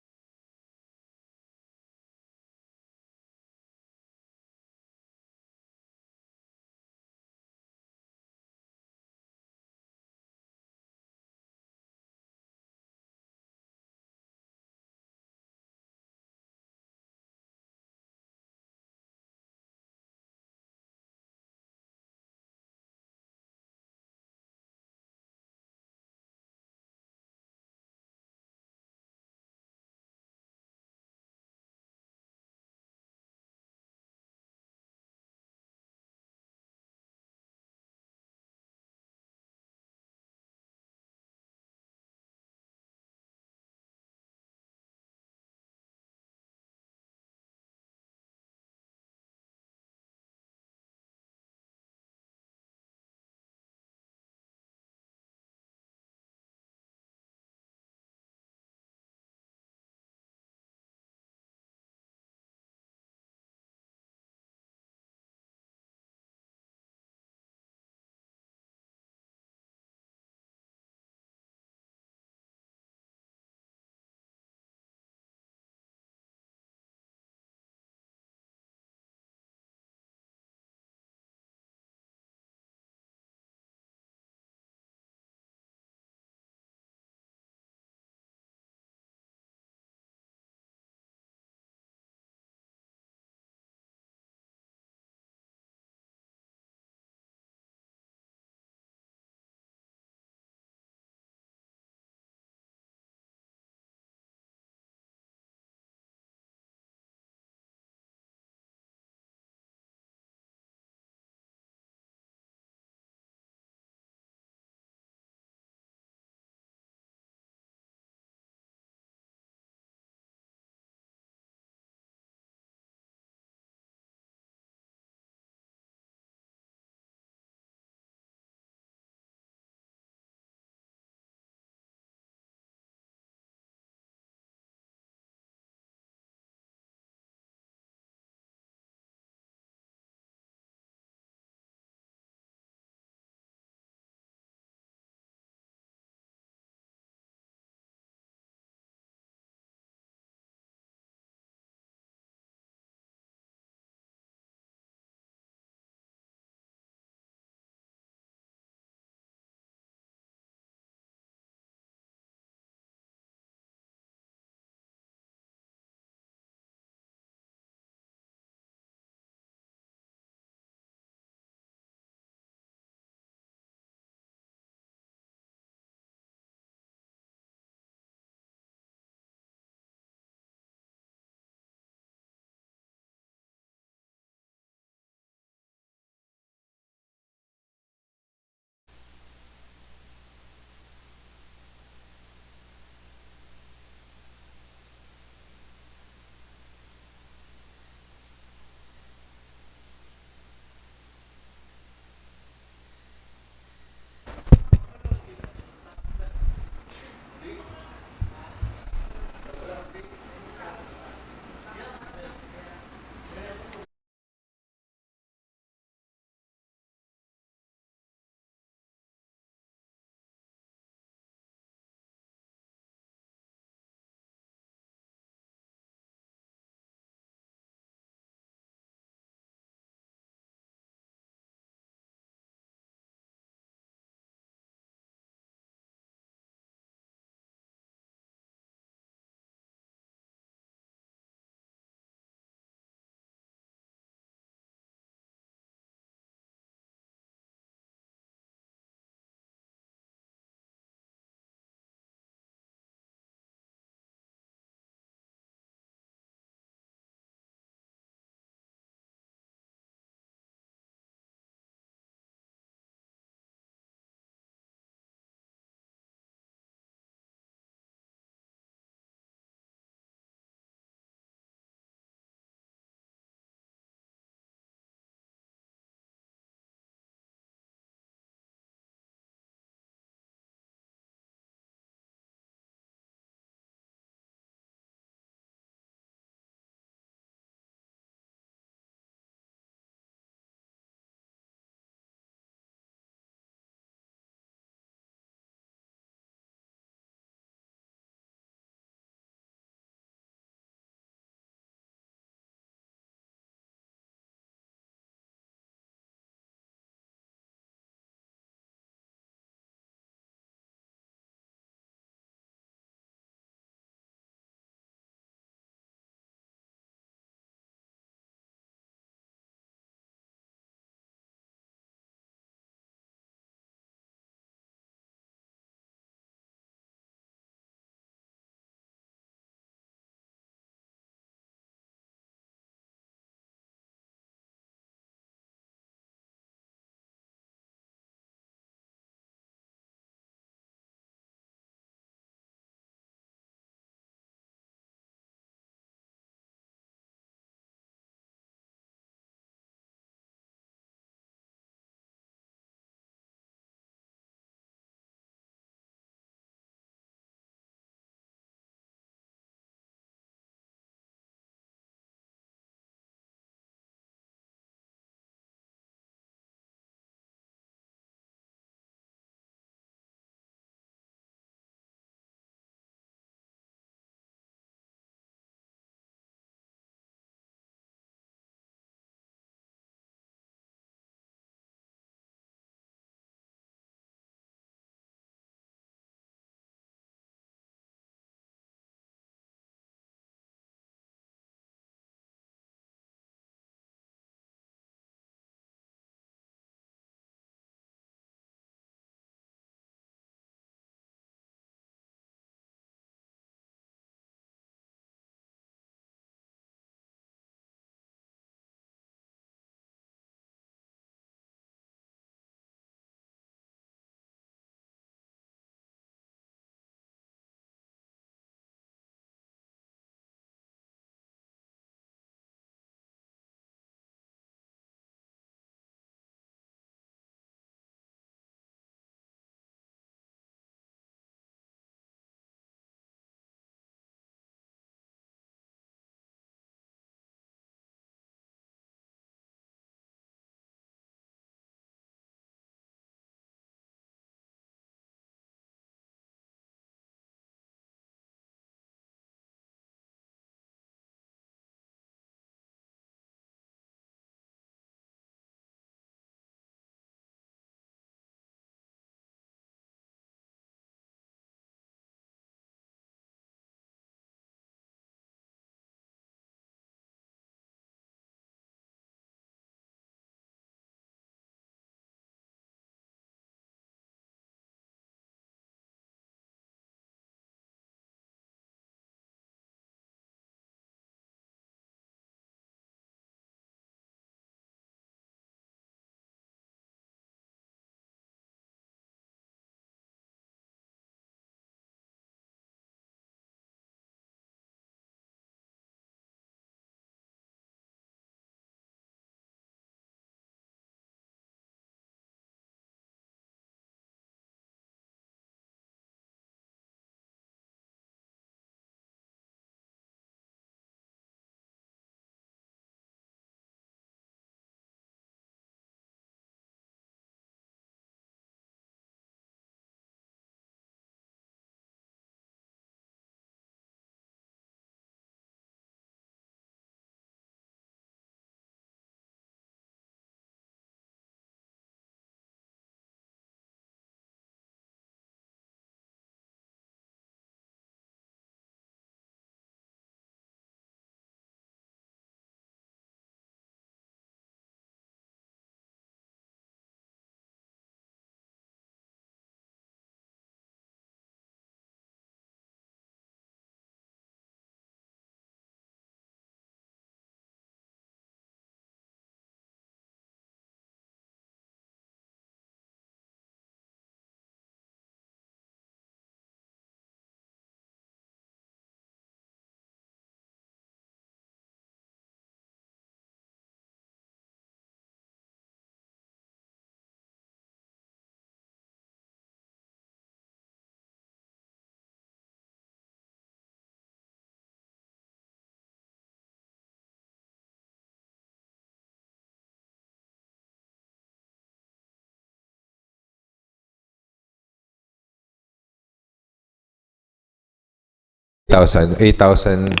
thousand, eight thousand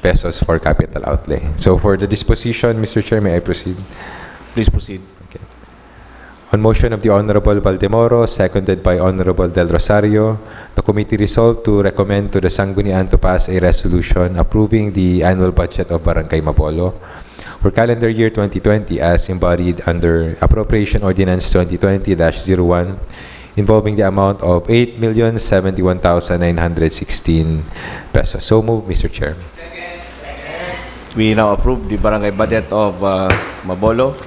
pesos for capital outlay. So for the disposition, Mister Chair, may I proceed? Please proceed. Okay. On motion of the Honorable Valdemoro, seconded by Honorable Del Rosario, the committee resolved to recommend to the Sanggunian to pass a resolution approving the annual budget of Barangay Mabolo for calendar year twenty twenty as embodied under Appropriation Ordinance twenty twenty dash zero one, involving the amount of eight million seventy-one thousand nine hundred sixteen pesos. So move, Mister Chair. We now approve the barangay budget of uh, Mabolo.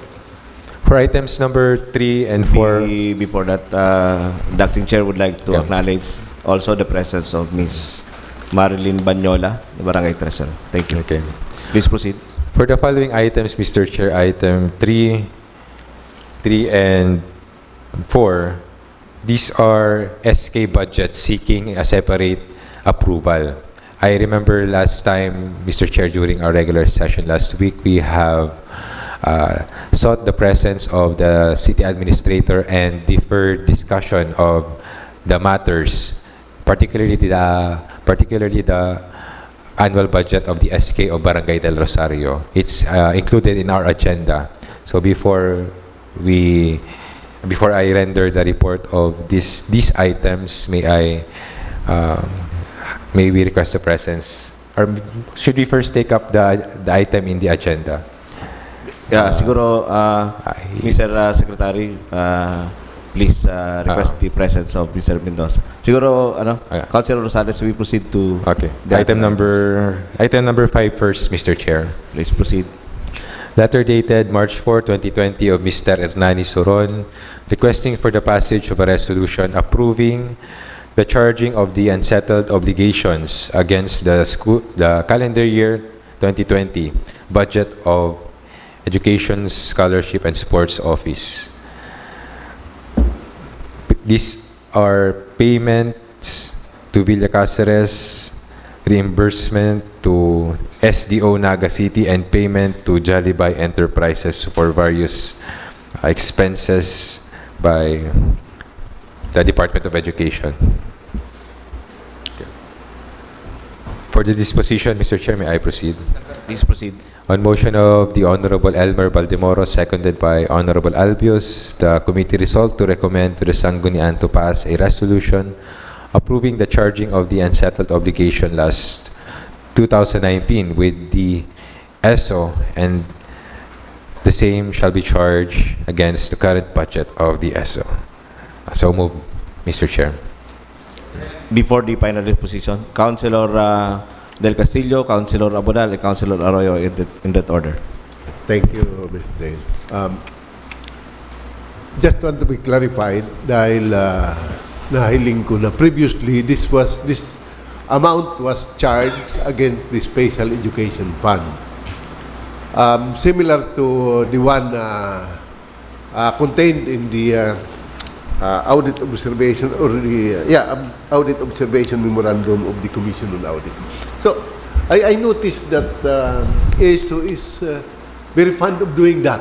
For items number three and four, Be- before that, uh, the acting chair would like to Yeah. acknowledge also the presence of Miss Marilyn Banyola, the barangay treasurer. Thank you. Okay. Please proceed. For the following items, Mister Chair, item three, three and four, these are S K budgets seeking a separate approval. I remember last time, Mister Chair, during our regular session last week, we have uh, sought the presence of the city administrator and deferred discussion of the matters, particularly the particularly the annual budget of the S K of Barangay Del Rosario. It's uh, included in our agenda. So before we before I render the report of this these items, may I uh, may we request the presence, or should we first take up the the item in the agenda? Yeah, siguro, uh, Ay. Mister uh, Secretary, uh, please uh, request Ah. the presence of Mister Mendoza. Siguro, ano, Ah. Councilor Rosales, we proceed to Okay. the Item other number item number five first, Mister Chair. Please proceed. Letter dated March four, twenty twenty of Mister Hernani Soron, requesting for the passage of a resolution approving the charging of the unsettled obligations against the school, the calendar year twenty twenty budget of Education, Scholarship, and Sports Office. These are payments to Villa Caceres, reimbursement to S D O Naga City, and payment to Jollibee Enterprises for various uh, expenses by the Department of Education. For the disposition, Mister Chair, may I proceed? Please proceed. On motion of the Honorable Elmer Baldemoro, seconded by Honorable Albios, the committee resolved to recommend to the Sanggunian to pass a resolution approving the charging of the unsettled obligation last two thousand nineteen with the S O, and the same shall be charged against the current budget of the S O. So move, Mister Chair. Before the final disposition, Councilor uh, Del Castillo, Councilor Abodal, and Councilor Arroyo in that, in that order. Thank you, Mister Chair. Um, just want to be clarified dahil uh, nahiling ko na previously this was this amount was charged against the Special Education Fund. Um, similar to the one uh, uh, contained in the uh, uh, audit observation or the uh, yeah um, audit observation memorandum of the Commission on Audit. So I, I noticed that uh, A S O is uh, very fond of doing that.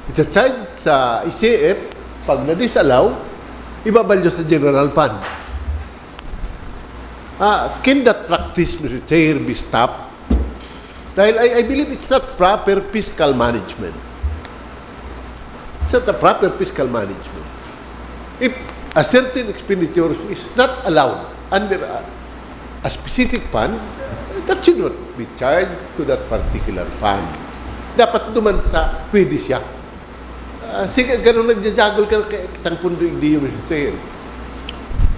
It's a charge sa E C F, pag na-disallow, ibabalyo sa general fund. Ah, can that practice, Mister Chair, be stopped? Dahil I, I believe it's not proper fiscal management. It's not a proper fiscal management. If a certain expenditure is not allowed under a, a specific fund, that should not be charged to that particular fund. Dapat duman sa pwede siya. Ah, sige, ganun nagja-juggle ka kay tang pundo igdi yung Mister Chair.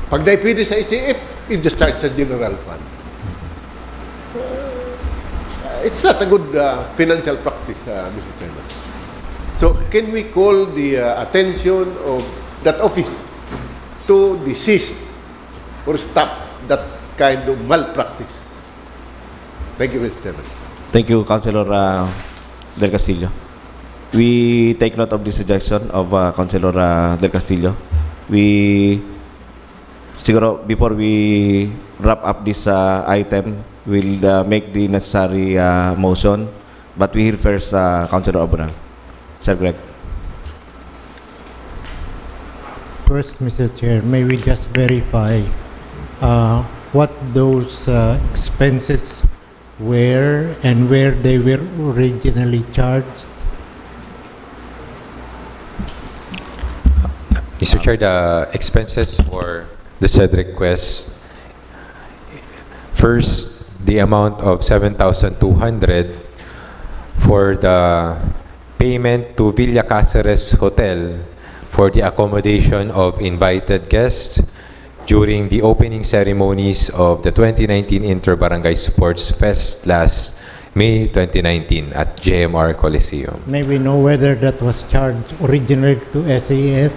Pag dai pwede sa E C F, i-discharge sa general fund. Ah, it's not a good ah, financial practice, ah, Mister Chairman. So, can we call the ah, attention of that office to desist or stop that kind of malpractice? Thank you, Mister Chairman. Thank you, Councilor uh, Del Castillo. We take note of the suggestion of uh, Councilor uh, Del Castillo. We siguro before we wrap up this uh, item, we'll uh, make the necessary uh, motion. But we hear first uh, Councilor Abunal. Sir Greg. First, Mister Chair, may we just verify uh, what those uh, expenses were and where they were originally charged? Mister Chair, the expenses for the said request, first, the amount of seven thousand two hundred for the payment to Villa Caceres Hotel for the accommodation of invited guests during the opening ceremonies of the twenty nineteen Inter-Barangay Sports Fest last May twenty nineteen at J M R Coliseum. May we know whether that was charged originally to S A F?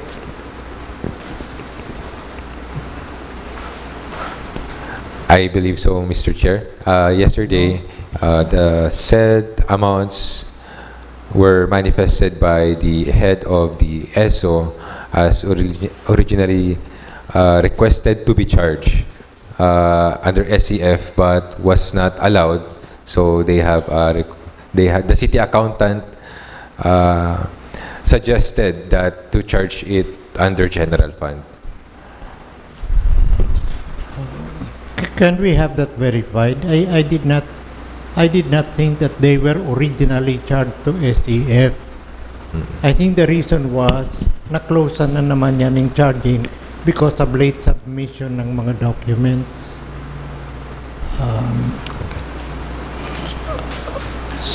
I believe so, Mister Chair. Uh, yesterday, uh, the said amounts were manifested by the head of the ESO as origi- originally uh, requested to be charged uh, under S E F but was not allowed. So they have uh, requ- they had the city accountant uh, suggested that to charge it under general fund. C- Can we have that verified? I, I did not I did not think that they were originally charged to S A F. I think the reason was na-close na naman yan yung charging because of late submission ng mga documents. Um,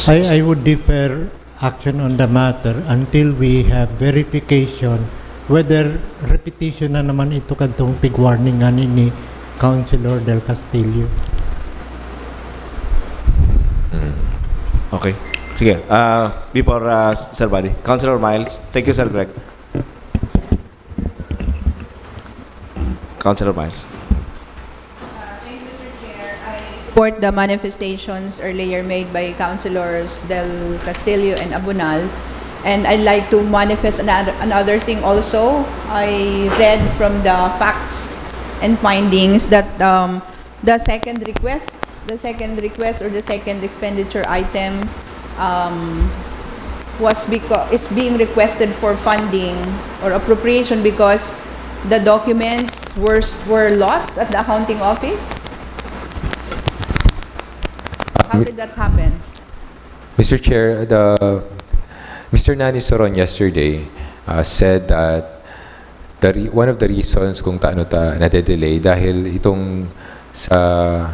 I, I would defer action on the matter until we have verification whether repetition na naman ito kadtong pig-warning nga ni, ni Councilor Del Castillo. Mm. Okay. Sige. Uh, before uh, Sir Buddy, Councilor Miles. Thank you, Sir Greg. Councilor Miles. Support the manifestations earlier made by Councilors Del Castillo and Abunal. And I'd like to manifest another, another thing also. I read from the facts and findings that um, the second request, the second request or the second expenditure item um, was beco- is being requested for funding or appropriation because the documents were were lost at the accounting office. How did that happen? Mister Chair, the Mister Nani Soron yesterday uh, said that the re- one of the reasons kung taano ta nade-delay dahil itong sa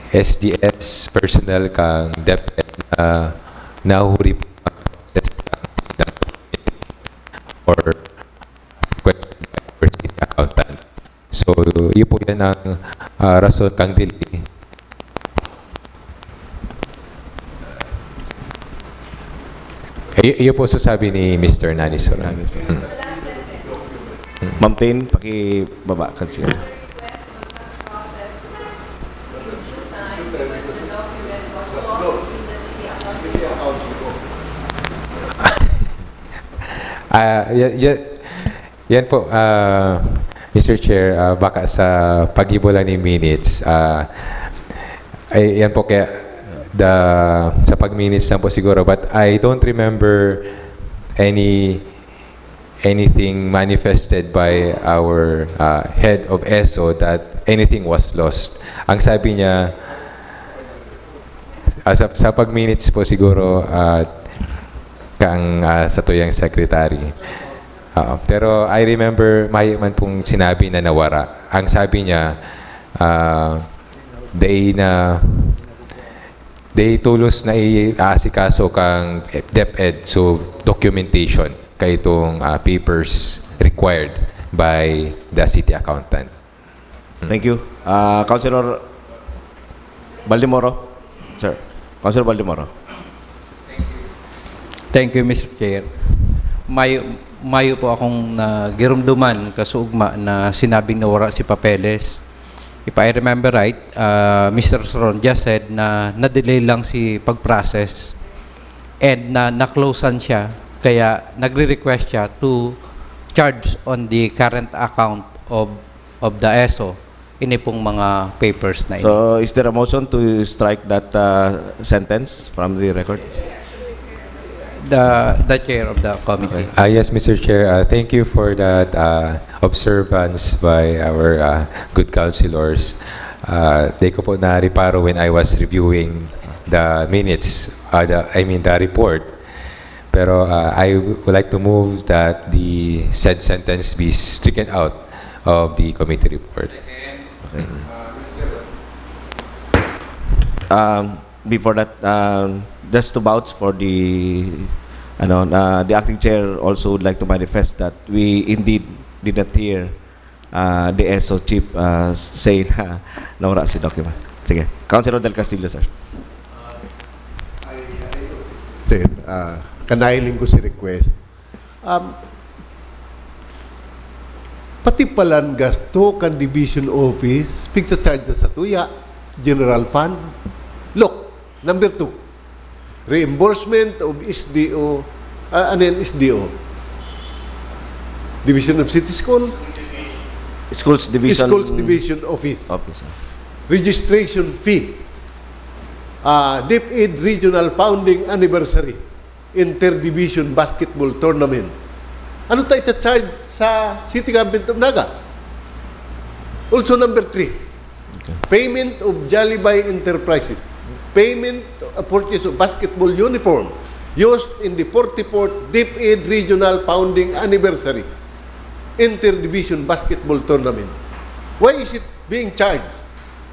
S D S personnel kang DepEd na nahuri po ang process or request by our city accountant. So, yun po yan ang ah, rason kang delay. Ay, yun po sasabi ni Mister Nani Soron. Nani Soron. Hmm. Ma'am Tin, pakibaba ka siya. Ah, y- y- yan po, ah, Mister Chair, ah, baka sa paghibo lang ni minutes, ah, ay, yan po kaya the, sa pag-minutes lang po siguro, but I don't remember any anything manifested by our ah, head of ESO that anything was lost. Ang sabi niya, ah, sa, sa pag-minutes po siguro, ah, kang ah, sa tuyang secretary. Oo. Pero I remember, may man pong sinabi na nawara. Ang sabi niya, ah, they na they tulos na i-aasikaso kang DepEd, so documentation kaitong ah, papers required by the city accountant. Thank you. Uh, Councilor Baldemoro. Sir, Councilor Baldemoro. Thank you, Mister Chair. Mayo, mayo po akong nagirumduman kasuugma na sinabing nawara si papeles. If I remember right, uh, Mister Soron just said na na-delay lang si pag-process and na na-closean siya, kaya nagre-request siya to charge on the current account of of the ESO ini pong mga papers na ini. So, is there a motion to strike that uh, sentence from the record? The, the chair of the committee. Ah, yes, Mister Chair, ah, thank you for that ah, observance by our ah, good councilors. Ah, di ko po na-reparo when I was reviewing the minutes, ah, the, I mean the report. Pero ah, I would like to move that the said sentence be stricken out of the committee report. Um, before that, um, just to vouch for the, ano, uh, the acting chair also would like to manifest that we indeed did not hear uh, the ESO chief uh, say na nawala si document. Sige, Councilor Del Castillo, sir. Sir, ah, kanahiling ko si request. Um, pati palan gasto kan division office, pigcha-charge sa tuya, general fund. Look, number two, reimbursement of S D O, ah, ano yan, S D O? Division of City School? Schools Division. Schools Division Office. Office. Registration fee. Ah, DepEd Regional Founding Anniversary. Inter-Division Basketball Tournament. Ano tayo charge sa City Government of Naga? Also number three, payment of Jollibee Enterprises. Payment of purchase of basketball uniform used in the forty-fourth DepEd Regional Founding Anniversary Inter-Division Basketball Tournament. Why is it being charged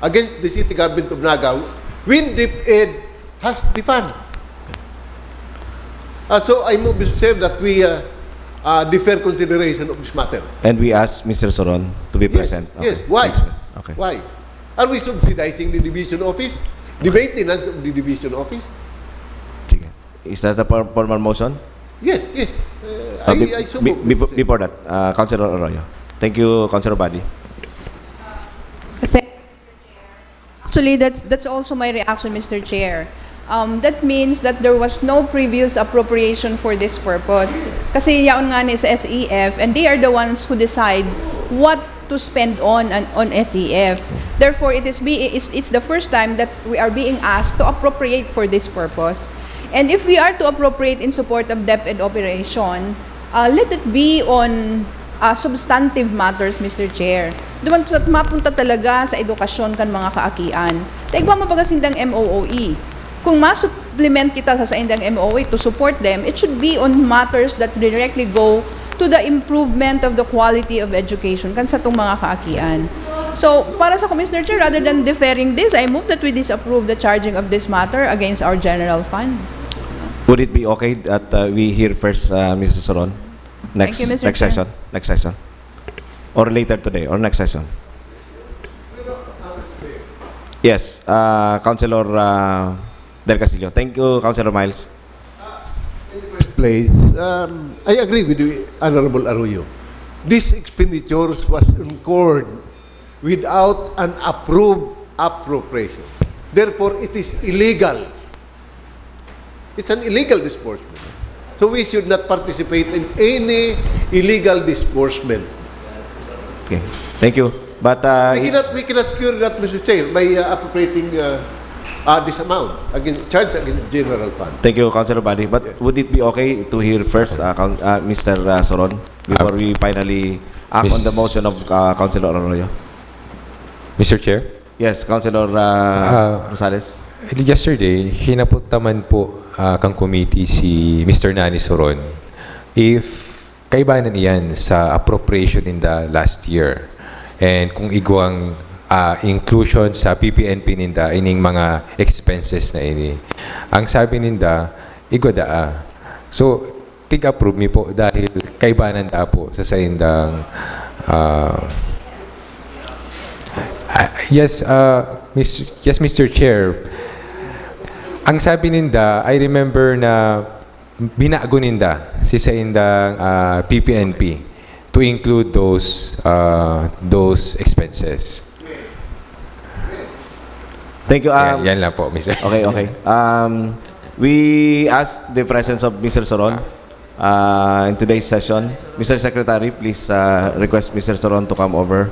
against the City Government of Naga when DepEd has the fund? Uh, so I move, Mister Chair, that we uh, uh, defer consideration of this matter. And we ask Mister Soron to be Yes, present. yes. Why? Next. Okay. Why? Are we subsidizing the division office? The maintenance of the division office? Sige. Is that a for- formal motion? Yes, yes. Uh, Uh, I, be- I so be- move, before, Mister Chair. before that, uh, Councilor Arroyo. Thank you, Councilor Body. Thank- Actually, that's, that's also my reaction, Mister Chair. Um, that means that there was no previous appropriation for this purpose. Kasi yaon nga ni sa S E F, and they are the ones who decide what to spend on on, on S E F. Therefore, it is be, it's, it's the first time that we are being asked to appropriate for this purpose. And if we are to appropriate in support of DepEd operation, uh, let it be on uh, substantive matters, Mister Chair. Duman sa mapunta talaga sa edukasyon kan mga kaakian. Taigwa mo baga sindang M O O E. Kung ma-supplement kita sa saindang M O O E to support them, it should be on matters that directly go to the improvement of the quality of education kan satong mga kaakian. So, para sa Mister Chair, rather than deferring this, I move that we disapprove the charging of this matter against our general fund. Would it be okay that uh, we hear first uh, Mister Soron? Next, Thank you, Mister next Chair. session. Next session. Or later today, or next session. Yes, uh, Councilor uh, Del Castillo. Thank you, Councilor Miles. First place, um, I agree with the Honorable Arroyo. These expenditures was incurred without an approved appropriation. Therefore, it is illegal. It's an illegal disbursement. So we should not participate in any illegal disbursement. Okay. Thank you. But uh, We it's- cannot, we cannot cure that, Mister Chair, by uh, appropriating uh, uh, this amount, again, charge against general fund. Thank you, Councilor Body. But would it be okay to hear first, uh, Coun- uh, Mister uh, Soron, before Ah, we finally act on the Mis- motion of uh, Councilor Arroyo? Mister Chair? Yes, Councilor uh, Ah, Rosales. Yesterday, hinapot naman po ah, kang committee si Mister Nani Soron if kaibanan iyan sa appropriation in the last year and kung igwang ah, inclusion sa P P N P ninda ining mga expenses na ini. Ang sabi ninda, igwa daa. So, tig-approve mi po dahil kaibanan daa po sa saindang ah, ah, yes, ah, Mis- yes, Mister Chair. Ang sabi ninda, I remember na binago ninda si saindang ah, P P N P to include those ah, those expenses. Thank you. Um, Yan, yan lang po, Mister Okay, okay. Um, we ask the presence of Mister Soron uh, in today's session. Mister Secretary, please uh, request Mister Soron to come over.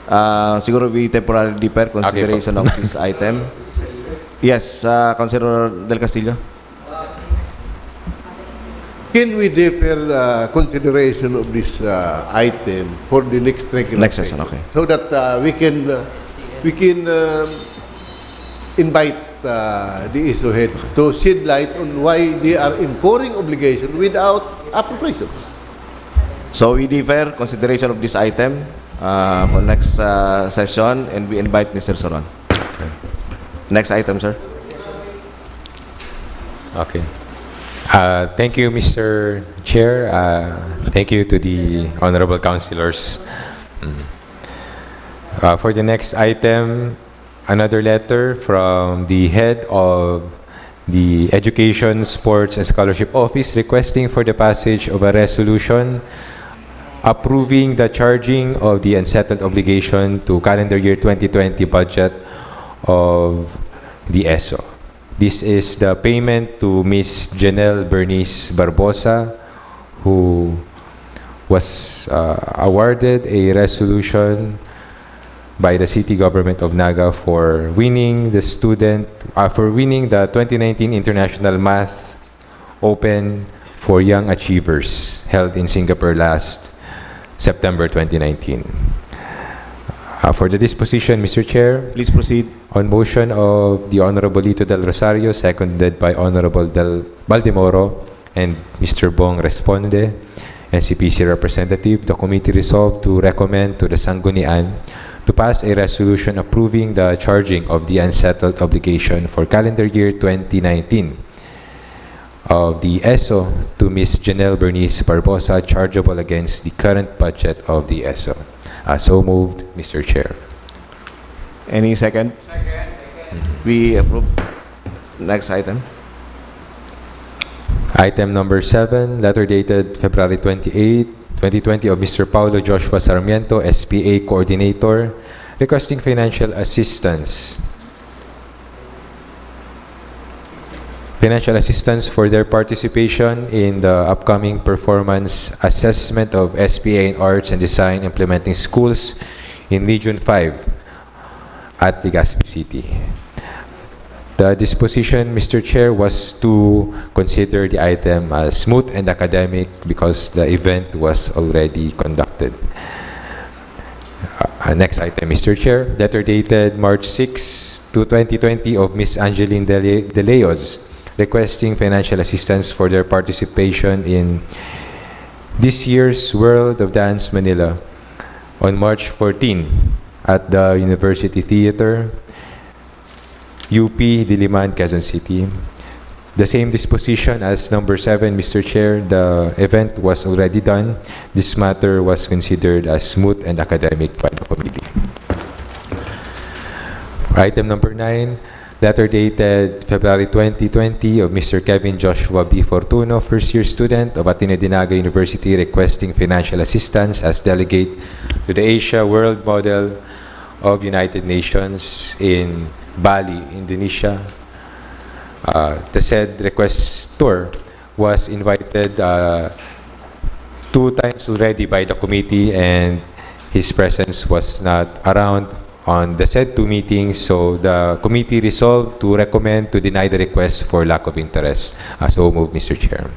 Uh, siguro we temporarily defer consideration of this item. Yes, uh, Councilor Del Castillo. Can we defer, uh, consideration of this, uh, item for the next regular Next session, session? Okay. So that, uh, we can, uh, we can, um, invite, uh, the issue head to shed light on why they are incurring obligation without appropriation. So we defer consideration of this item, uh, for next, uh, session, and we invite Mister Soron. Next item, sir. Okay. Uh, thank you, Mister Chair. Uh, thank you to the honorable councilors. Mm. Uh, for the next item, another letter from the head of the Education, Sports, and Scholarship Office requesting for the passage of a resolution approving the charging of the unsettled obligation to calendar year twenty twenty budget of the ESO. This is the payment to Miss Janelle Bernice Barbosa, who was, uh, awarded a resolution by the City Government of Naga for winning the student, uh, for winning the twenty nineteen International Math Open for Young Achievers held in Singapore last September twenty nineteen. Uh, for the disposition, Mister Chair, Please proceed. On motion of the Honorable Lito Del Rosario, seconded by Honorable Del Baldemoro and Mister Bong Responde, N C P C representative, the committee resolved to recommend to the Sanggunian to pass a resolution approving the charging of the unsettled obligation for calendar year twenty nineteen of the ESO to Miss Janelle Bernice Barbosa, chargeable against the current budget of the ESO. Uh, so moved, Mister Chair. Any second? We approve. Next item. Item number seven, letter dated February twenty-eight, twenty twenty, of Mister Paulo Joshua Sarmiento, S P A Coordinator, requesting financial assistance. Financial assistance for their participation in the upcoming performance assessment of S P A in Arts and Design implementing schools in Region five at Legazpi City. The disposition, Mister Chair, was to consider the item as moot and academic because the event was already conducted. Uh, next item, Mister Chair. Letter dated March six to twenty twenty of Miss Angeline De, De Leos requesting financial assistance for their participation in this year's World of Dance Manila on March fourteen at the University Theater, U P, Diliman, Quezon City. The same disposition as number seven, Mister Chair. The event was already done. This matter was considered as moot and academic by the committee. Item number nine, letter dated February twenty twenty of Mister Kevin Joshua B Fortuno, first year student of Ateneo de Naga University, requesting financial assistance as delegate to the Asia World Model of United Nations in Bali, Indonesia. Uh, the said requestor was invited, uh, two times already by the committee, and his presence was not around on the said two meetings, so the committee resolved to recommend to deny the request for lack of interest. Uh, so move, Mister Chair.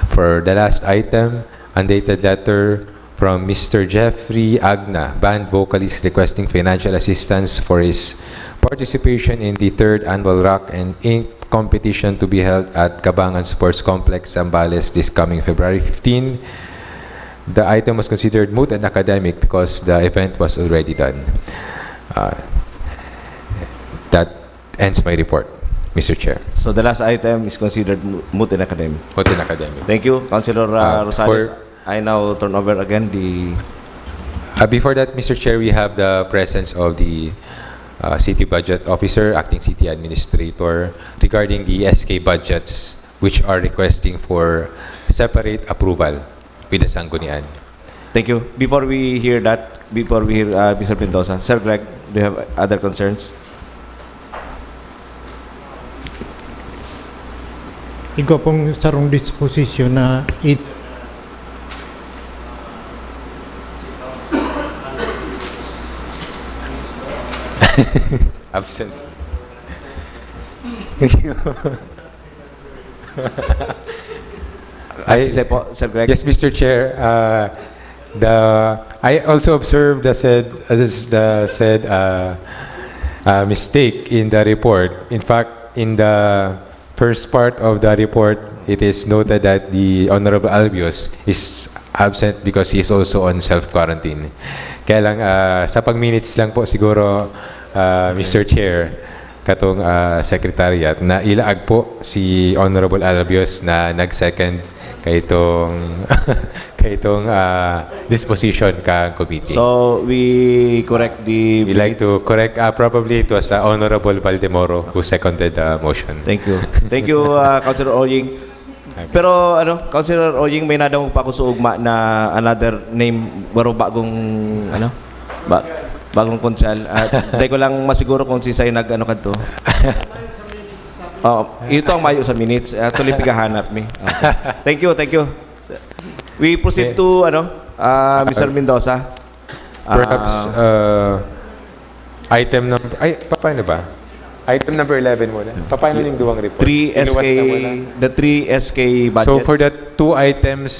For the last item, undated letter from Mister Jeffrey Agna, band vocalist, requesting financial assistance for his participation in the third annual Rock and Ink competition to be held at Cabangan Sports Complex, Zambales, this coming February fifteen. The item was considered moot and academic because the event was already done. Uh, that ends my report, Mister Chair. So the last item is considered mo- moot and academic. Moot and academic. Thank you, Councilor uh, Uh, Rosales. for- I now turn over again the Uh, before that, Mister Chair, we have the presence of the uh, City Budget Officer, Acting City Administrator, regarding the S K budgets which are requesting for separate approval with the Sanggunian. Thank you. Before we hear that, before we hear uh, Mister Mendoza, Sir Greg, do you have other concerns? Igwa pong sarong disposisyon na it Absent. Ah, si Sir po, Sir Greg. Yes, Mister Chair. Uh, the I also observed the said uh, this, the said uh, uh, mistake in the report. In fact, in the first part of the report, it is noted that the Honorable Albios is absent because he is also on self-quarantine. Kaya lang, uh, sa pag-minutes lang po siguro, uh, Mister Chair, katong uh, secretariat, na ilaag po si Honorable Albios na nag-second kaitong kaitong uh, disposition ka committee. So, we correct the We like to correct uh, probably it was uh, Honorable Valdemoro who seconded the motion. Thank you. Thank you, uh, Councilor Oying. Pero ano, Councilor Oying, may nadangog pa ako sa ugma na another name, pero bagong ano, ba, bagong konsehal. At di ko lang masiguro kung si Say nag ano kadto. Oh, ito ang mayo sa minutes. Actually, pigahanap mi. Okay. Thank you, thank you. We proceed to ano, uh, Mister Mendoza. Perhaps Ah, uh, item number ay pa- paano ba? Item number eleven muna. Paano yung duwang report? three Inuwas SK, na muna. The three SK budgets. So for the two items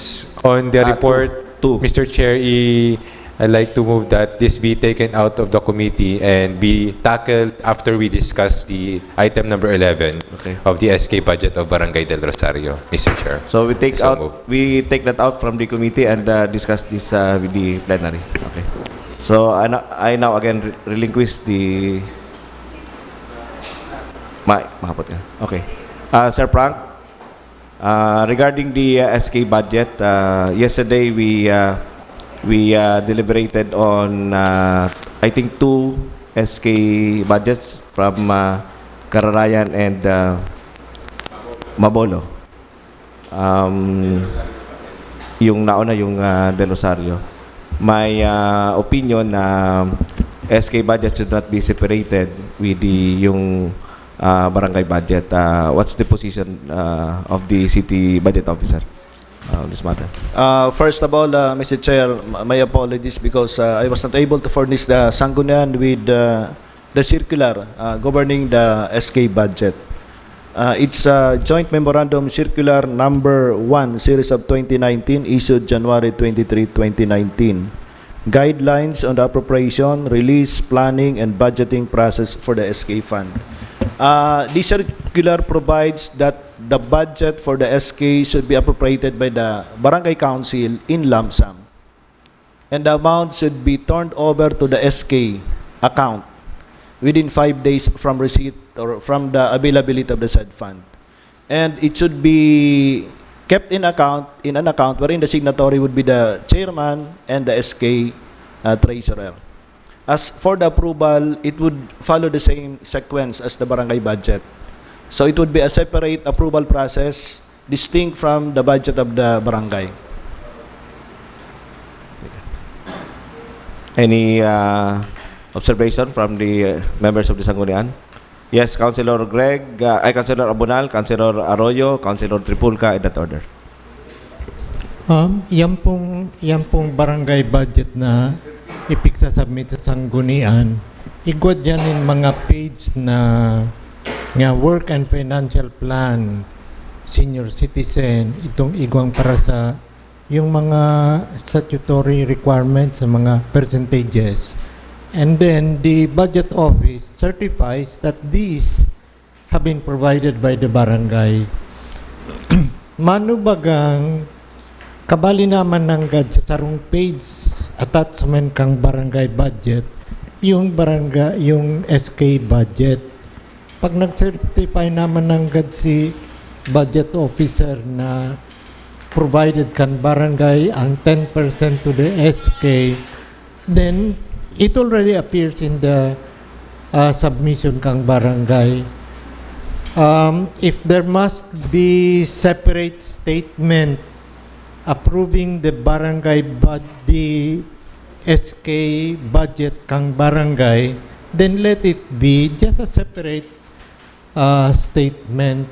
on the Ah, report, two. Two. Mister Chair, i- I'd like to move that this be taken out of the committee and be tackled after we discuss the item number eleven Okay. of the S K budget of Barangay Del Rosario, Mister Chair. So we take So out, moved. We take that out from the committee and uh, discuss this uh, with the plenary. Okay. So I, na- I now again re- relinquish the mic. Mahapot ka. Okay. Uh, Sir Frank, uh, regarding the uh, S K budget, uh, yesterday we uh, we uh, deliberated on uh, I think two S K budgets from uh, Kararayan and uh, Mabolo. Um, yung nauna, yung uh, Del Rosario. My uh, opinion na S K budget should not be separated with the yung uh, barangay budget. Uh, what's the position uh, of the city budget officer uh, on this matter? Uh, first of all, uh, Mister Chair, m- my apologies because uh, I was not able to furnish the Sanggunian with uh, the circular uh, governing the S K budget. Uh, it's a joint memorandum circular number one series of twenty nineteen issued January twenty-three, twenty nineteen. Guidelines on the appropriation, release, planning, and budgeting process for the S K fund. Uh, this circular provides that the budget for the S K should be appropriated by the barangay council in lump sum. And the amount should be turned over to the S K account within five days from receipt or from the availability of the said fund. And it should be kept in account, in an account wherein the signatory would be the chairman and the S K uh, treasurer. As for the approval, it would follow the same sequence as the barangay budget. So it would be a separate approval process distinct from the budget of the barangay. Any uh, observation from the uh, members of the Sanggunian? Yes, Councilor Greg, uh, ay Councilor Abunal, Councilor Arroyo, Councilor Tripulca, in that order. Um, yan pong, yan pong barangay budget na ipigsasubmit sa sanggunian, igwa dyan yung mga page na nga work and financial plan, senior citizen, itong igwang para sa yung mga statutory requirements sa mga percentages. And then the budget office certifies that these have been provided by the barangay. Mano bagang kabali naman nanggad sa sarong page attachment kang barangay budget, yung barangay, yung S K budget. Pag nag-certify naman nanggad si budget officer na provided kan barangay ang ten percent to the S K, then it already appears in the uh, submission kang barangay. Um, if there must be separate statement approving the barangay bud the S K budget kang barangay, then let it be just a separate uh, statement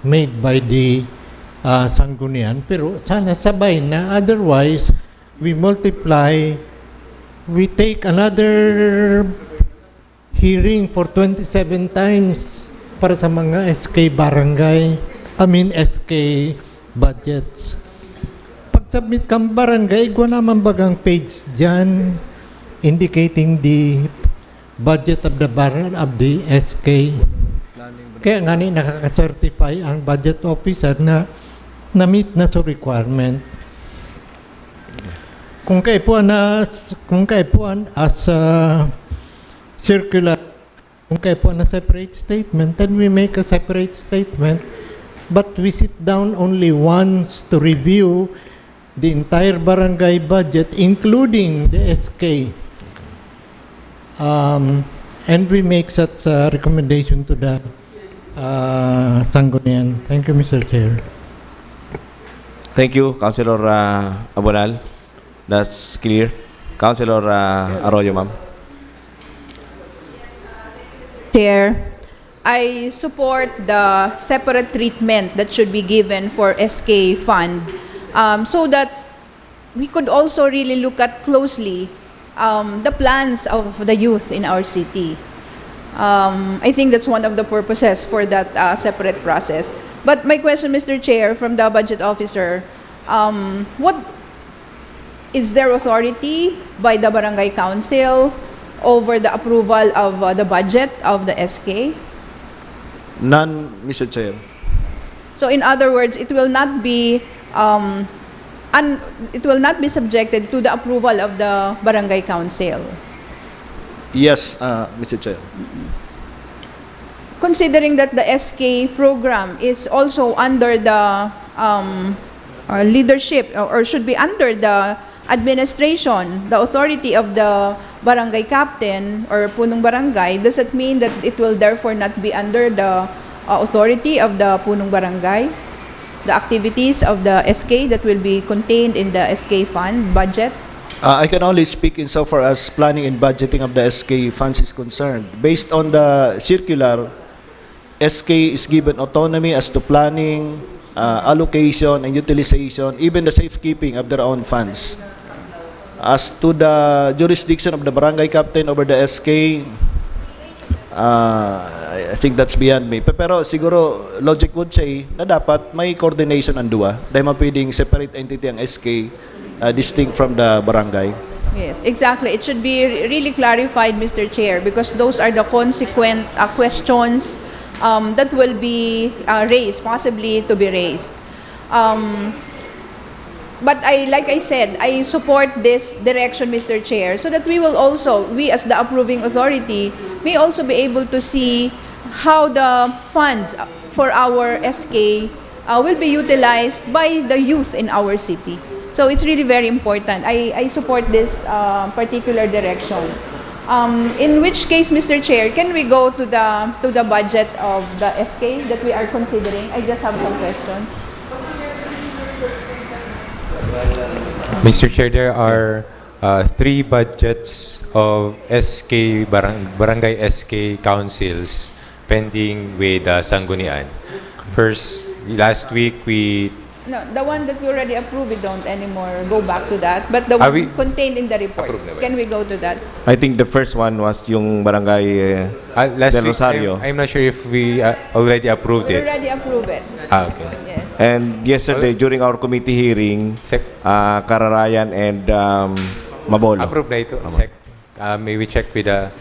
made by the uh, sanggunian. Pero sana sabay na, otherwise we multiply, we take another hearing for twenty-seven times para sa mga S K barangay. I mean, S K budgets. Pag-submit kang barangay, igwa naman bagang page dyan indicating the budget of the bar-, of the S K. Kaya nga ni nakaka-certify ang budget officer na na-meet na sa requirement. Kung kaipuhan na, kung kaipuhan as a circular, kung kaipuhan na separate statement, then we make a separate statement. But we sit down only once to review the entire barangay budget, including the S K. Um, and we make such a recommendation to the uh, Sanggunian. Thank you, Mister Chair. Thank you, Councilor uh, Abonal. That's clear. Councilor uh, Arroyo, ma'am. Chair, I support the separate treatment that should be given for S K fund, um, so that we could also really look at closely um, the plans of the youth in our city. Um, I think that's one of the purposes for that uh, separate process. But my question, Mister Chair, from the budget officer, um, what is there authority by the barangay council over the approval of uh, the budget of the S K? None, Mister Chair. So in other words, it will not be um, un- it will not be subjected to the approval of the barangay council. Yes, uh, Mister Chair. Considering that the S K program is also under the um, uh, leadership or, or should be under the administration, the authority of the barangay captain or punong barangay, does it mean that it will therefore not be under the uh, authority of the punong barangay? The activities of the S K that will be contained in the S K fund budget? Uh, I can only speak insofar as planning and budgeting of the S K funds is concerned. Based on the circular, S K is given autonomy as to planning, uh, allocation, and utilization, even the safekeeping of their own funds. As to the jurisdiction of the barangay captain over the S K, uh, I I think that's beyond me. Pe- Pero siguro, logic would say na dapat may coordination ang duwa. Dahil mapwedeng separate entity ang S K, uh, distinct from the barangay. Yes, exactly. It should be re- really clarified, Mister Chair, because those are the consequent uh, questions um, that will be uh, raised, possibly to be raised. Um, but I, like I said, I support this direction, Mister Chair, so that we will also, we as the approving authority, may also be able to see how the funds for our S K uh, will be utilized by the youth in our city. So it's really very important. I, I support this uh, particular direction. Um, in which case, Mister Chair, can we go to the to the budget of the S K that we are considering? I just have some questions. Mister Chair, there are uh, three budgets of S K barang- barangay S K councils pending with uh, Sanggunian. First, last week we No, the one that we already approved, we don't anymore go back to that. But the Ah, one we- contained in the report, Approved na ba can yun? We go to that? I think the first one was yung barangay uh, uh, last Del week. Rosario. I'm, I'm not sure if we uh, already approved We it. Already approved it. Ah, okay. Yes. And yesterday, during our committee hearing, Sec- uh, Kararayan and um, Mabolo. Approved na ito. Tama. Sec- uh, may we check with the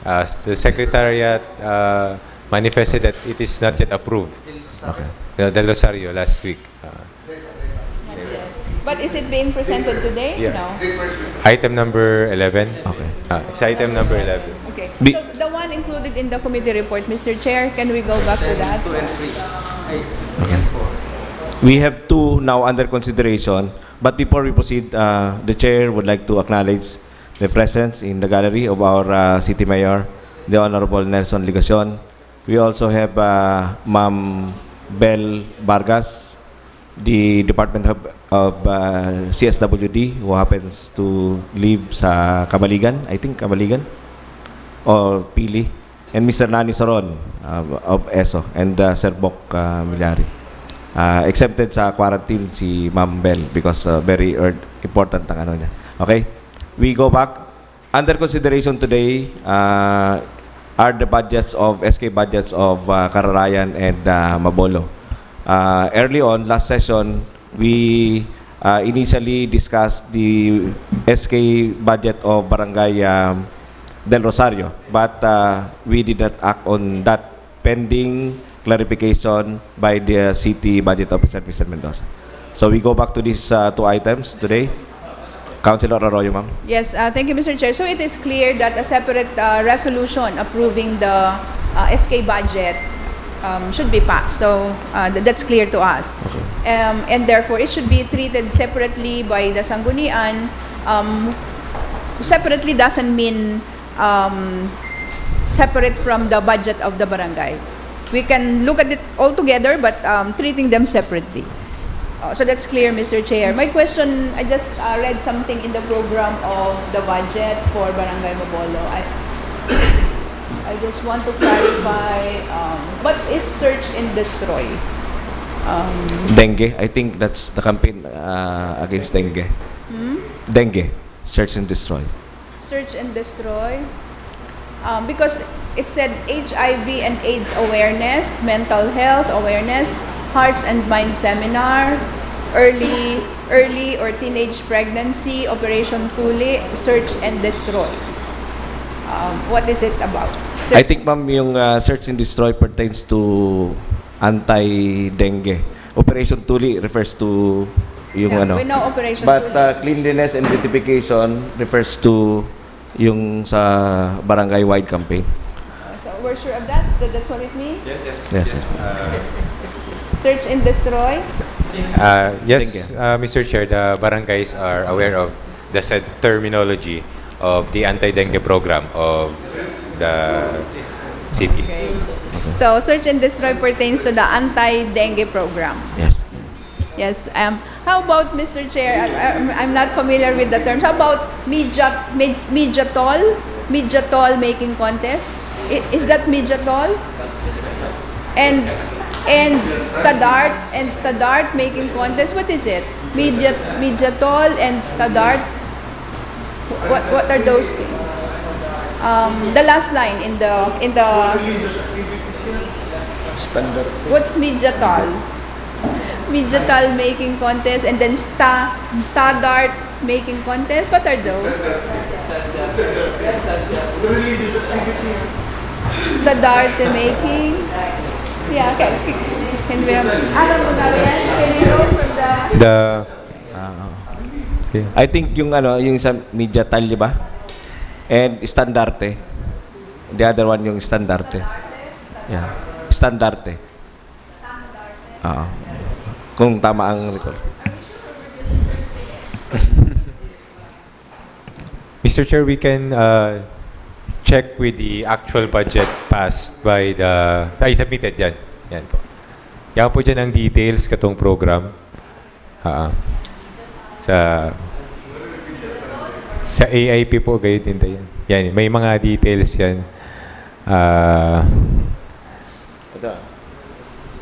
uh, the secretariat uh, manifested that it is not yet approved. Okay. The Del Rosario last week. Uh, But is it being presented today? Yeah. No. Item number eleven. Okay. Ah, it's item number eleven. Okay. Bi- So the one included in the committee report, Mister Chair, can we go back to that? Okay. We have two now under consideration. But before we proceed, uh, the chair would like to acknowledge the presence in the gallery of our uh, city mayor, the Honorable Nelson Legacion. We also have uh, Ma'am Bel Vargas, the Department of, of uh, C S W D, who happens to live sa Camaligan, I think Camaligan, or Pili, and Mister Nani Soron uh, of ESO, and uh, Sir Bok uh, Milyari. Uh, exempted sa quarantine si Ma'am Bel because uh, very ur- important ang ano niya. Okay? We go back. Under consideration today uh, are the budgets of S K budgets of uh, Kararayan and uh, Mabolo. Uh, early on, last session, we uh, initially discussed the S K budget of Barangay um, Del Rosario, but uh, we did not act on that pending clarification by the city budget officer, Mister Mendoza. So we go back to these uh, two items today. Councilor Arroyo, ma'am. Yes, uh, thank you, Mister Chair. So it is clear that a separate uh, resolution approving the uh, S K budget um, should be passed. So uh, th- that's clear to us. Um, and therefore, it should be treated separately by the Sanggunian. Um, separately doesn't mean um, separate from the budget of the barangay. We can look at it all together, but um, treating them separately. Uh, so that's clear, Mister Chair. My question, I just uh, read something in the program of the budget for Barangay Mabolo. I, I just want to clarify, um, what is search and destroy? Um, Dengue, I think that's the campaign uh, against dengue. Dengue, search and destroy. Search and destroy? Um, because it said H I V and AIDS awareness, mental health awareness, hearts and mind seminar, early early or teenage pregnancy, Operation Tuli, search and destroy. Um, what is it about? I think, ma'am, yung uh, search and destroy pertains to anti-dengue. Operation Tuli refers to yung Yeah, ano. We know Operation But Tuli. Uh, cleanliness and beautification refers to yung sa barangay-wide campaign. So we're sure of that? That that's what it means? Yes, yes. Yes, yes. yes. Uh, Search and destroy? uh, Thank yes, you. uh, Mister Chair, the barangays are aware of the said terminology of the anti-dengue program of the city. Okay. So search and destroy pertains to the anti-dengue program. Yes. Yes. Um, how about, Mister Chair? I, I'm, I'm not familiar with the terms. How about media, med, media toll? Media toll making contest? I, is that media toll? And and standard and standard making contest. What is it? Media media toll and standard. What what are those things? Um, the last line in the in the Standard. What's media toll? Media toll making contest and then sta standard making contest. What are those? Standard making. Yeah, okay. Can we have, alam mo na ba yan? Can we know from the The Ah, okay. I think yung ano, yung sa media toll, di ba? And estandarte. The other one yung estandarte. Yeah. Estandarte. Ah. Kung tama ang recall. Mister Chair, we can uh, check with the actual budget passed by the, ay, submitted yan. Yan po. Yan po dyan ang details katong program. Ah, sa sa A I P po, gayon din tayo. Yan, may mga details yan. Ah, Ito.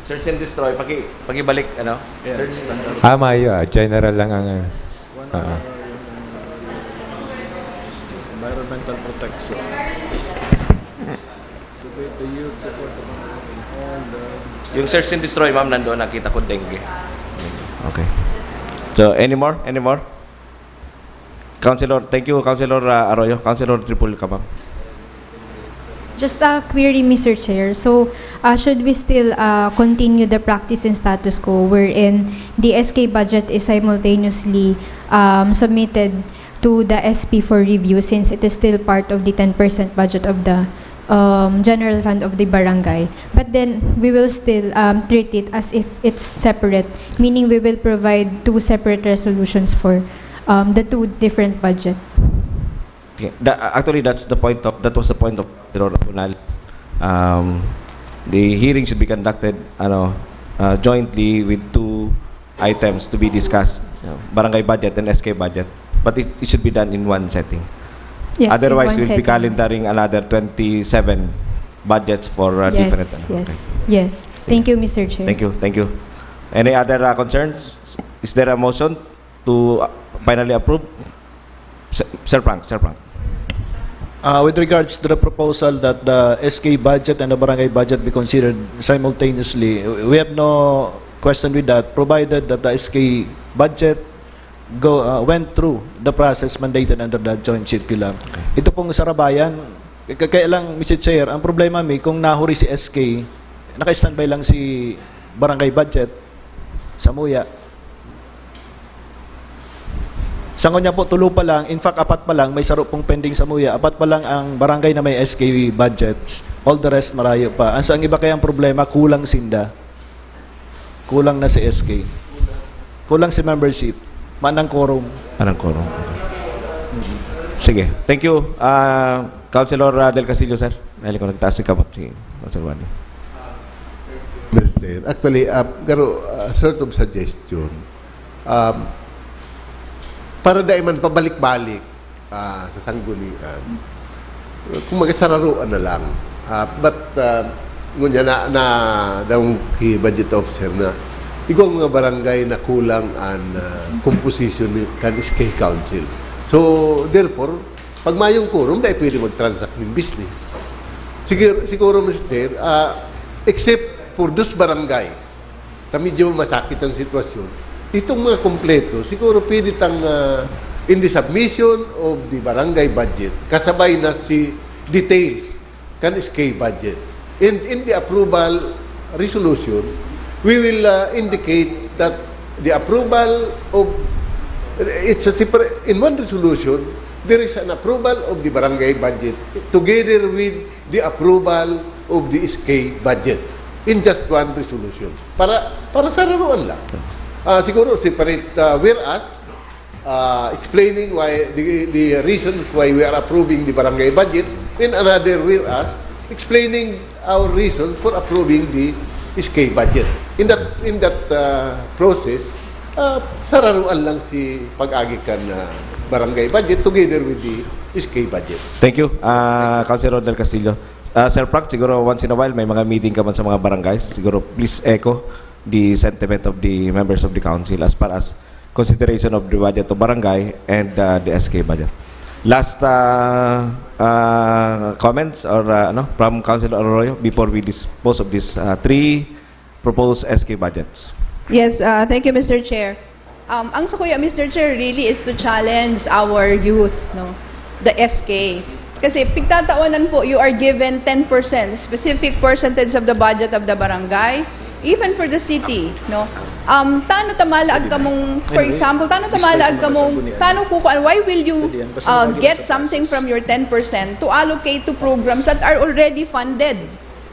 Search and destroy. Paki, pakibalik, ano? Search and destroy. ah, mayo, ah, general lang ang... ah, Environmental protection. The, the youth support of all the Yung search and destroy, ma'am, nandoon nakita ko dengue. Okay. So, any more? Any more? Councilor, thank you, Councilor uh, Arroyo. Councilor Tripulica, ma'am. Just a query, Mister Chair. So, uh, should we still uh, continue the practice in status quo wherein the S K budget is simultaneously um, submitted to the S P for review since it is still part of the ten percent budget of the um, general fund of the barangay? But then, we will still um, treat it as if it's separate, meaning we will provide two separate resolutions for um, the two different budget. Okay. That, actually, that's the point of that was the point of Councilor Abunal. Um, the hearing should be conducted, ano, uh, jointly with two items to be discussed, you know, barangay budget and S K budget. But it, it should be done in one setting. Yes, in Otherwise, one we'll be setting. Calendaring another twenty-seven budgets for uh, Yes, different. Ano. yes, yes. Thank you, Mister Chair. Thank you, thank you. Any other uh, concerns? Is there a motion to uh, finally approve? Sir, Sir Frank, Sir Frank. Uh, with regards to the proposal that the S K budget and the barangay budget be considered simultaneously, we have no question with that, provided that the S K budget go, uh, went through the process mandated under the joint circular. Ito pong Sarabayan, k-, kaya lang, Mister Chair, ang problema mi, kung nahuri si S K, naka-standby lang si barangay budget sa Muya. Sa ngunyan po, tulo pa lang, in fact, apat pa lang, may saro pong pending sa Muya, apat pa lang ang barangay na may S K budgets, all the rest marayo pa. Ang sa ang iba kaya ang problema, kulang sinda. Kulang na si S K. Kulang si membership. Manang quorum. Anong quorum? Sige. Thank you, ah, Councilor, ah, Del Castillo, sir. Dahil ko nagtaas si kamot si Councilor Wani. Mister Chair. Actually, uh, garo, uh, sort of suggestion. Um, para dai man pabalik-balik ah, sa sanggunian, kung magasararoan na lang. Ah, but, ah, ngunya na, na daw ki budget officer na igwang mga barangay na kulang an ah, composition ni kan S K Council. So, therefore, pag mayong quorum, dai pwede mag-transact ng business. Siguro, siguro, Mister Chair, ah, except for those barangay na medyo masakit ang sitwasyon, itong mga kompleto, siguro pwede tang ah, in the submission of the barangay budget, kasabay na si details kan S K budget. And in the approval resolution, we will ah, indicate that the approval of, it's a separate, in one resolution, there is an approval of the barangay budget together with the approval of the S K budget in just one resolution. Para para sararoan lang. Ah, siguro separate ah, whereas ah, explaining why the, the reasons why we are approving the barangay budget, and another whereas explaining our reasons for approving the S K budget. In that in that ah, process, ah, sararuan lang si pag-agi kan ah, barangay budget together with the S K budget. Thank you, uh, Councilor Rodel Castillo. Uh, Sir Frank, siguro once in a while may mga meeting ka man sa mga barangays. Siguro please echo the sentiment of the members of the council as far as consideration of the budget of barangay and uh, the S K budget. Last uh, uh, comments or uh, ano, from Councilor Arroyo before we dispose of these uh, three proposed S K budgets. Yes, uh, thank you, Mister Chair. Um, ang sa kuya, Mister Chair, really is to challenge our youth, no? The S K. Kasi pigtatawanan po, you are given ten percent, specific percentage of the budget of the barangay, even for the city, no? Um, tano tamalaag kamong, for example, tano tamalaag kamong, tano kukuan, why will you uh, get something from your ten percent to allocate to programs that are already funded?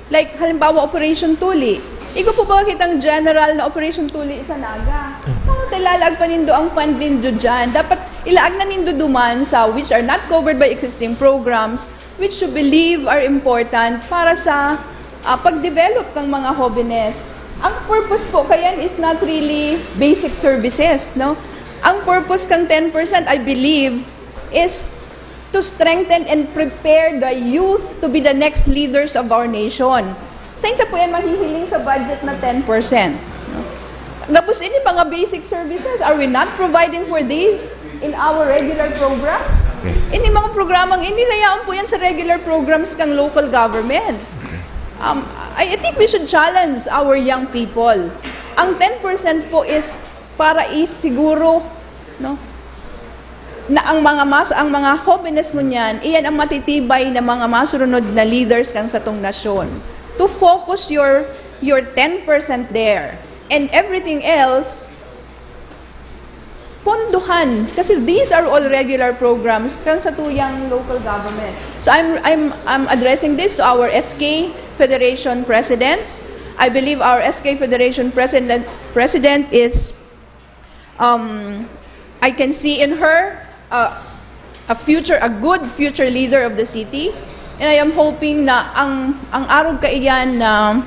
Like, halimbawa, Operation Tuli. Igwa po ba kitang general na Operation Tuli sa Naga? Bakit ilalaag pa nindo ang fund nindo dyan? Dapat ilaag na nindo duman sa which are not covered by existing programs, which you believe are important para sa ah, pag-develop ng mga hobenes. Ang purpose po kayan is not really basic services, no? Ang purpose kang ten percent, I believe, is to strengthen and prepare the youth to be the next leaders of our nation. Sainta po yan mahihiling sa budget na ten percent? Gabos ini mga basic services, are we not providing for these in our regular program? Ini mga programang ini, layaon po yan sa regular programs kang local government. Um, I, I think we should challenge our young people. Ang ten percent po is para isiguro, no? Na ang mga mas ang mga hobenes ngunyan, iyan ang matitibay na mga masurunod na leaders kang satong nasyon. To focus your your ten percent there, and everything else pondohan, kasi these are all regular programs kang satuyang local government. So I'm I'm I'm addressing this to our S K Federation President. I believe our S K Federation President President is um, I can see in her uh, a future, a good future leader of the city. And I am hoping na ang ang arog kaiyan na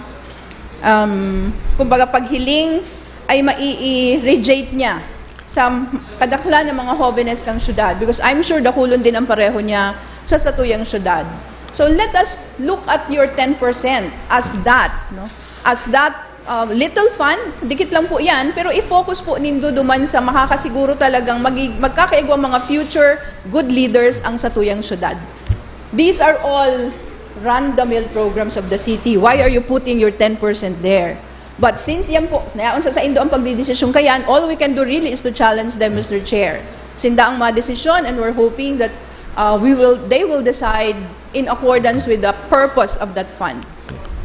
um, kumbaga paghiling ay mai-reject niya sa kadaklan ng mga hobenes kang syudad, because I'm sure dakulon din ang pareho niya sa satuyang syudad. So let us look at your ten percent as that, no? As that uh, little fund, dikit lang po yan, pero i-focus po nindo duman sa makakasiguro talagang magi- magkakaigwa mga future good leaders ang satuyang syudad. These are all run-the-mill programs of the city. Why are you putting your ten percent there? But since yan po, nayaon sa saindo ang pagdidesisyon kayan, all we can do really is to challenge them, Mister Chair. Sinda ang mga desisyon, and we're hoping that uh, we will, they will decide in accordance with the purpose of that fund.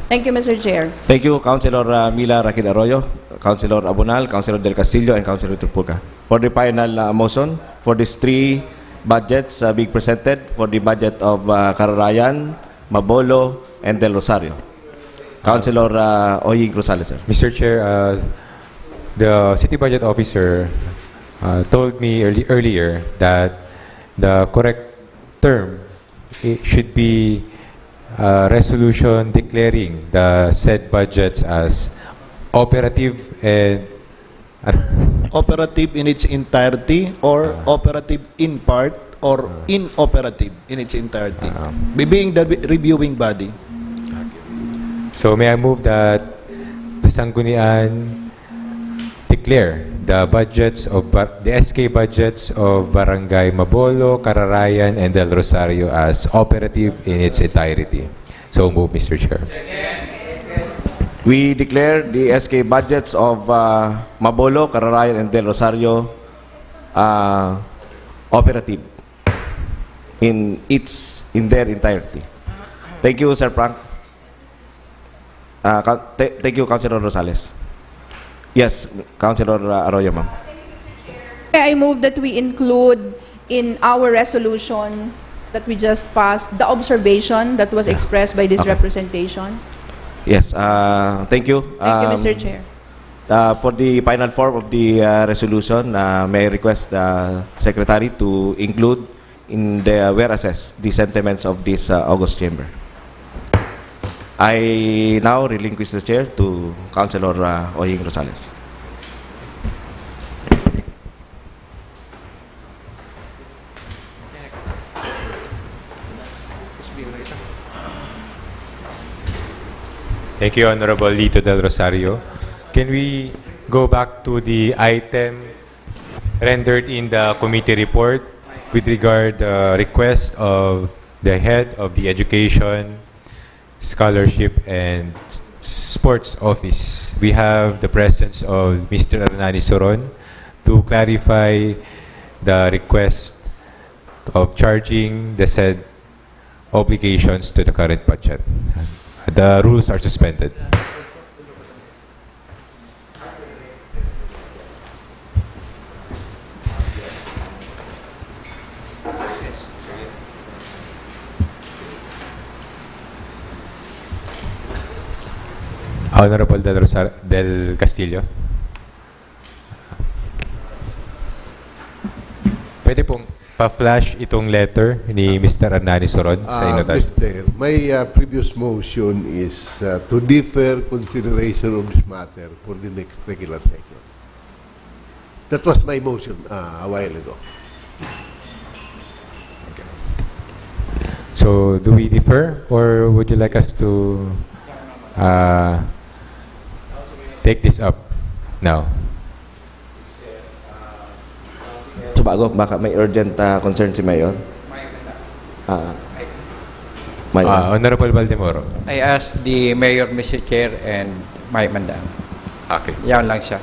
Thank you, Mister Chair. Thank you, Councilor uh, Mila Rakid Arroyo, Councilor Abunal, Councilor Del Castillo, and Councilor Tripulca. For the final uh, motion, for these three budgets uh, being presented, for the budget of uh, Kararayan, Mabolo, and Del Rosario. Councilor uh, Oying Rosales, sir. Mister Chair, uh, the city budget officer uh, told me early, earlier that the correct term, it should be a resolution declaring the said budgets as operative and Operative in its entirety or Ah. operative in part or Ah. inoperative in its entirety. Ah. Being the reviewing body. So may I move that the Sanggunian declare the budgets of bar- the S K budgets of Barangay Mabolo, Kararayan, and Del Rosario as operative in its entirety. So move, Mister Chair. We declare the S K budgets of uh, Mabolo, Kararayan, and Del Rosario uh, operative in its in their entirety. Thank you, Sir Frank. Uh, Coun- th- thank you, Councilor Rosales. Yes, Councilor uh, Arroyo, ma'am. I move that we include in our resolution that we just passed the observation that was Yeah. expressed by this Okay. representation. Yes, uh, thank you. Thank you, Um, Mister Chair. Uh, for the final form of the uh, resolution, uh, may I request the Secretary to include in the whereases the sentiments of this uh, august chamber. I now relinquish the chair to Councilor uh, Oying Rosales. Thank you, Honorable Lito Del Rosario. Can we go back to the item rendered in the committee report with regard the request of the head of the education, scholarship, and s- sports office? We have the presence of Mister Hernani Soron to clarify the request of charging the said obligations to the current budget. The rules are suspended. Honorable Del, Rosar- Del Castillo. Pwede pong pa-flash itong letter ni Mister Hernani Soron sa Ah, inyo tayo. Mister Chair, my uh, previous motion is uh, to defer consideration of this matter for the next regular session. That was my motion uh, a while ago. So, do we defer or would you like us to uh, take this up now? So bago, baka may urgent uh, concern si Mayor. Ah, Mayor. Ah, Honorable Baldemoro. I asked the mayor, Mister Chair, and Mike Mandang. Okay. Yan lang siya.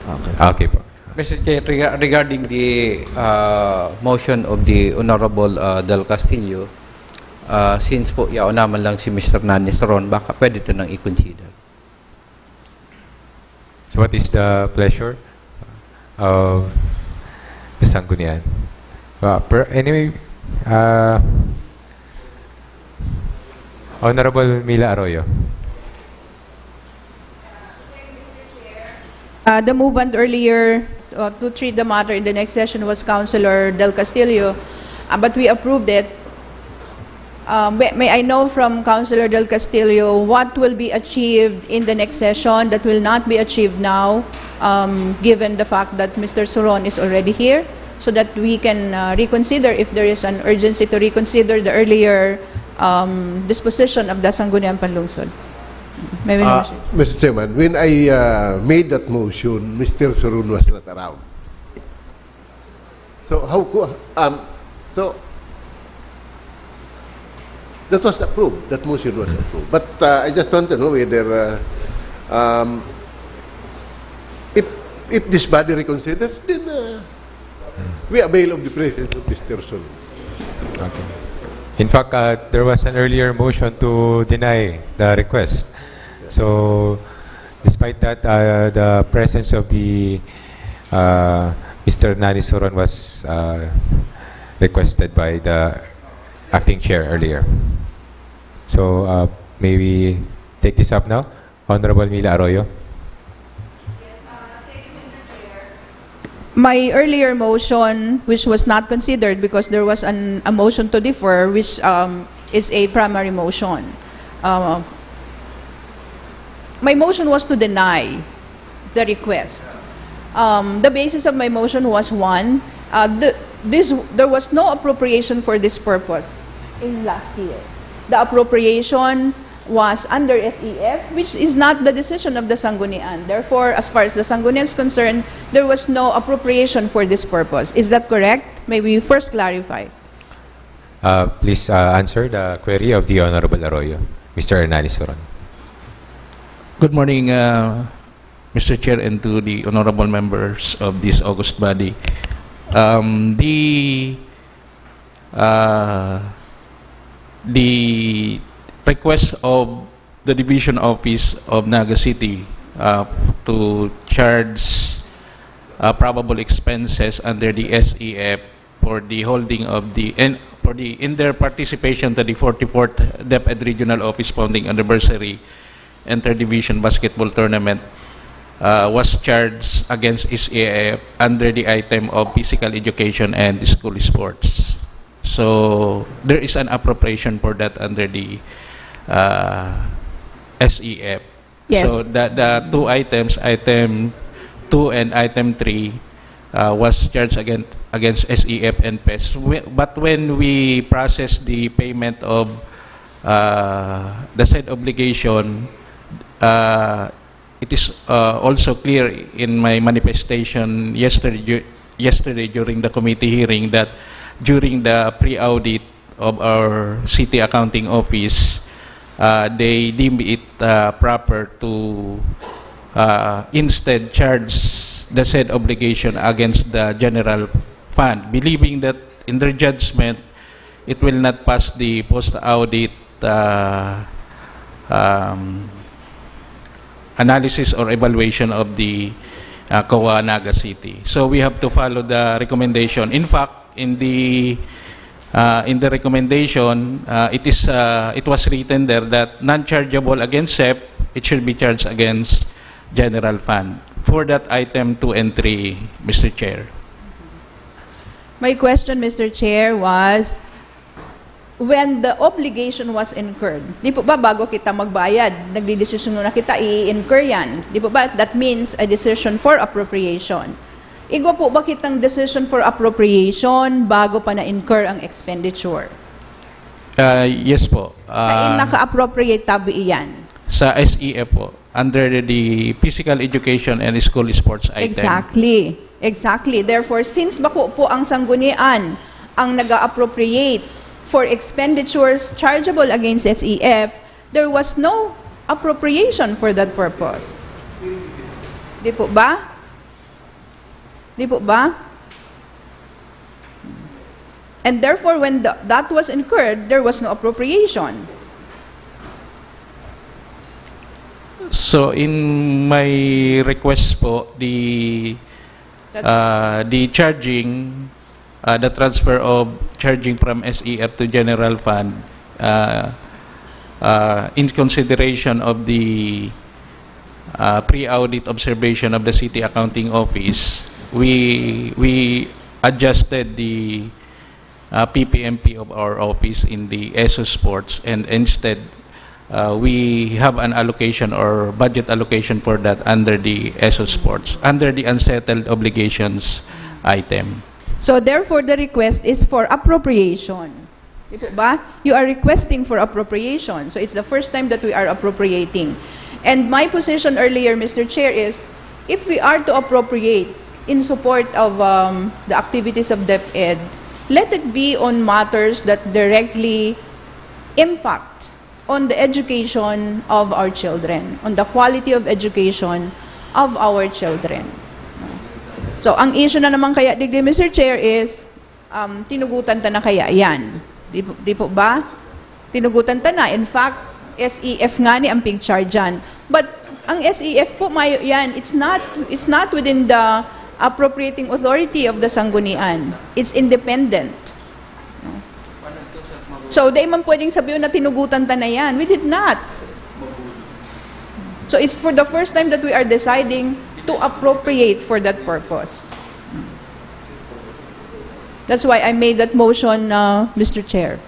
Okay. Okay po. Mister Chair, rega- regarding the uh, motion of the Honorable uh, Del Castillo, uh, since po yaon naman lang si Mister Hernani Soron, baka pwede ito nang i-consider. So what is the pleasure of the Sanggunian? Uh, per, anyway, uh, Honorable Mila Arroyo. Uh, the movement earlier uh, to treat the matter in the next session was Councilor Del Castillo, uh, but we approved it. Um, may, may I know from Councilor Del Castillo what will be achieved in the next session that will not be achieved now, um, given the fact that Mister Soron is already here, so that we can uh, reconsider if there is an urgency to reconsider the earlier um, disposition of the Sangguniang Panlungsod. May Uh, motion. Mister Chairman, when I uh, made that motion, Mister Soron was not around. So how could, um, so that was approved, that motion was approved. But uh, I just want to know whether uh, um, If this body reconsiders, then uh, we avail of the presence of Mister Son. Okay. In fact, uh, there was an earlier motion to deny the request. So, despite that, uh, the presence of the uh, Mister Nani Soron was uh, requested by the acting chair earlier. So, uh, may we take this up now? Honorable Mila Arroyo. My earlier motion, which was not considered because there was an, a motion to defer, which um, is a primary motion. Uh, my motion was to deny the request. Um, the basis of my motion was one, uh, the, this, there was no appropriation for this purpose in last year. The appropriation was under S E F, which is not the decision of the Sanggunian. Therefore, as far as the Sanggunian is concerned, there was no appropriation for this purpose. Is that correct? May we first clarify? Uh, please uh, answer the query of the Honorable Arroyo, Mister Hernani Soron. Good morning, uh, Mister Chair, and to the honorable members of this august body. Um, the uh, the request of the division office of Naga City uh, to charge uh, probable expenses under the S E F for the holding of the and for the in their participation to the forty-fourth DepEd Regional Office founding anniversary Inter-Division Basketball Tournament uh, was charged against S E F under the item of physical education and school sports. So there is an appropriation for that under the uh, S E F. Yes. So the, the two items, item two and item three, uh, was charged against, against S E F and PES. We, but when we process the payment of uh, the said obligation, uh, it is uh, also clear in my manifestation yesterday, yesterday during the committee hearing that during the pre-audit of our city accounting office, uh, they deem it uh, proper to uh, instead charge the said obligation against the general fund, believing that in their judgment, it will not pass the post-audit uh, um, analysis or evaluation of the uh, COA Naga City. So we have to follow the recommendation. In fact, in the uh, in the recommendation, uh, it is uh, it was written there that non-chargeable against SEP, it should be charged against general fund for that item two and three, Mister Chair. My question, Mister Chair, was when the obligation was incurred. Di po ba bago kita magbayad, nagdidesisyon na kita i-incur yan? Di po ba that means a decision for appropriation? Igwa po ba kitang decision for appropriation bago pa na-incur ang expenditure? Uh, yes po. Sa in Uh, naka-appropriate tabi iyan? sa S E F po, under the physical education and school sports item. Exactly. Exactly. Therefore, since bako po ang sanggunian ang nag-appropriate for expenditures chargeable against S E F, there was no appropriation for that purpose. Di po ba? Di po ba? And therefore, when the, that was incurred, there was no appropriation. So in my request po, the That's uh, the charging, uh, the transfer of charging from S E F to general fund, uh, uh, in consideration of the uh, pre-audit observation of the City Accounting Office, we we adjusted the uh, P P M P of our office in the ESO Sports, and instead uh, we have an allocation or budget allocation for that under the ESO Sports, under the unsettled obligations item. So therefore, the request is for appropriation. Di po ba? You are requesting for appropriation. So it's the first time that we are appropriating. And my position earlier, Mister Chair, is if we are to appropriate in support of um, the activities of DepEd, let it be on matters that directly impact on the education of our children, on the quality of education of our children. So, ang issue na naman kaya digdi, Mister Chair, is, um, tinugutan ta na kaya yan? Di, po- di po ba? Tinugutan ta na. In fact, S E F nga ni ang pig-charge yan. But ang S E F po, mayo yan. It's not, it's not within the appropriating authority of the Sanggunian. It's independent. So, di man pwedeng sabihin na tinugutan ta na yan. We did not. So, it's for the first time that we are deciding to appropriate for that purpose. That's why I made that motion, uh, Mister Chair.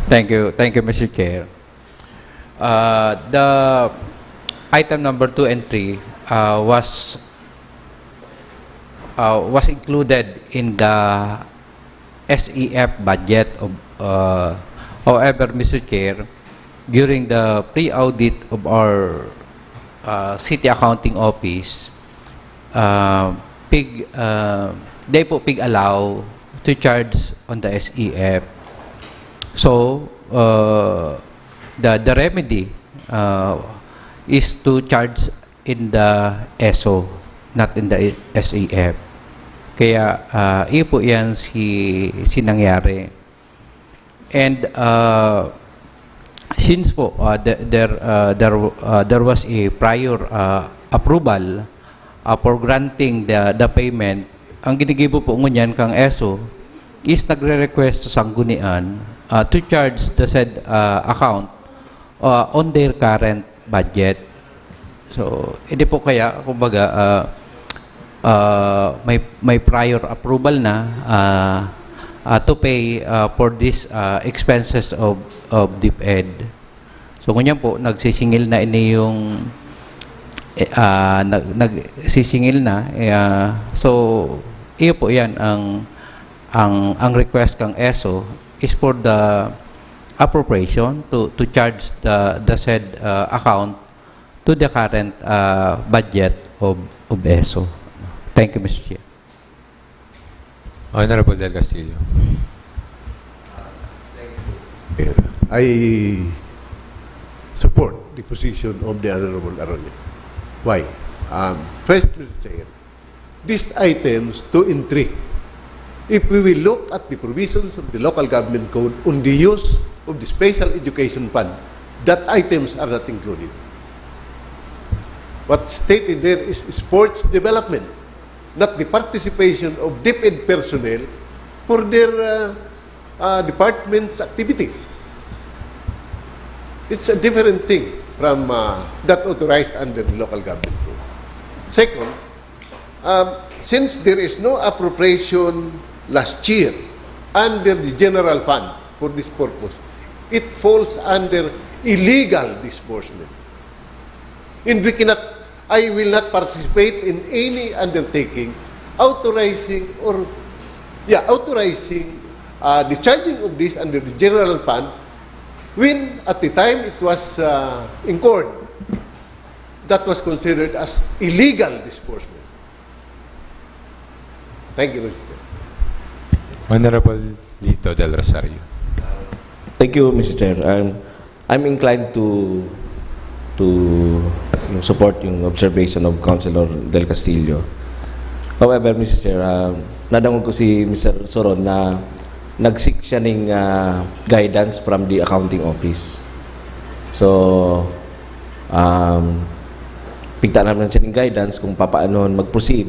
Thank you. Thank you, Mister Chair. Uh, the item number two and three uh, was uh, was included in the S E F budget. Of, uh, however, Mister Chair, during the pre-audit of our uh, city accounting office, uh, pig uh, they po pig-allow to charge on the S E F. So, uh, the the remedy uh, is to charge in the S O, not in the S E F. Kaya uh, iyo po yan si, si nangyari. And uh, since po uh, the- there, uh, there, uh, there was a prior uh, approval uh, for granting the, the payment, ang ginigibo po ngunyan kang S O is nagre-request sa sanggunian uh, to charge the said uh, account uh, on their current budget. So, hindi po kaya, kumbaga, uh, uh, may, may prior approval na uh, uh, to pay uh, for these uh, expenses of, of DepEd. So, ngunyan po, nagsisingil na ini yung, eh, ah, nag, nagsisingil na. Eh, ah, so, iyo po yan, ang, ang, ang request kang S O is for the appropriation to, to charge the, the said uh, account to the current uh, budget of, of S O. Thank you, Mister Chair. Honorable Del Castillo. I support the position of the Honorable Arroyo. Why? Um, first, Mister Chair, these items two and three, if we will look at the provisions of the local government code on the use of the special education fund, that items are not included. What's stated there is sports development, not the participation of DepEd personnel for their uh, uh, department's activities. It's a different thing from uh, that authorized under the local government code. Second, um, since there is no appropriation last year under the general fund for this purpose, it falls under illegal disbursement. And we cannot, I will not participate in any undertaking authorizing or, yeah, authorizing uh, the charging of this under the general fund when at the time it was uh, incurred, that was considered as illegal disbursement. Thank you, Mister Chair. Honorable Lito Del Rosario. Thank you, Mister Chair. I'm, I'm inclined to to support yung observation of Councilor Del Castillo. However, Mister Chair, uh, nadangog ko si Mister Soron na nag-seek siya ning uh, guidance from the accounting office. So, um, pigtaan naman siya ng guidance kung papaano mag-proceed.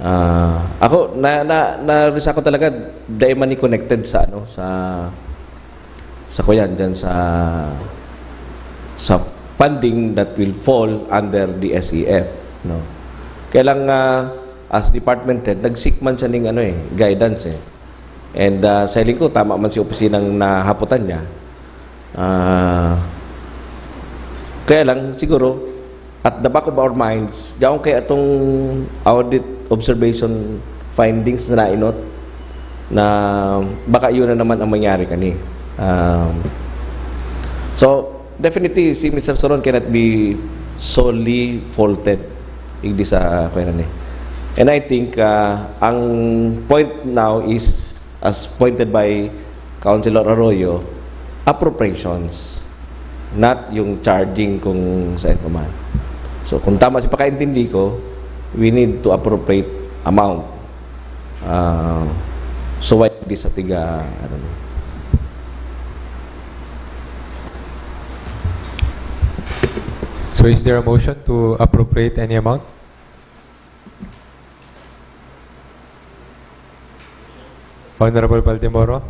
Uh, ako, na, na, na, ako talaga, dahil man connected sa, ano, sa sa kuyan dyan sa sa funding that will fall under the S E F, no. Kaya lang uh, as department head, nag-seek man siya ning ano eh, guidance eh. And uh, sa hiling ko, tama man si opisinang nahaputan niya. Uh, kaya lang siguro at the back of our minds, yaon kay atong audit observation findings na nainot na baka yun na naman ang mangyari kani. Um, so, definitely, si Mister Soron cannot be solely faulted igdi sa kaya ni. And I think uh, ang point now is, as pointed by Councilor Arroyo, appropriations. not yung charging kung saan pa man. So, kung tama si pakaintindi ko, we need to appropriate amount. Ah, so, why this sa tiga, ano, So is there a motion to appropriate any amount? Honorable Baldemoro?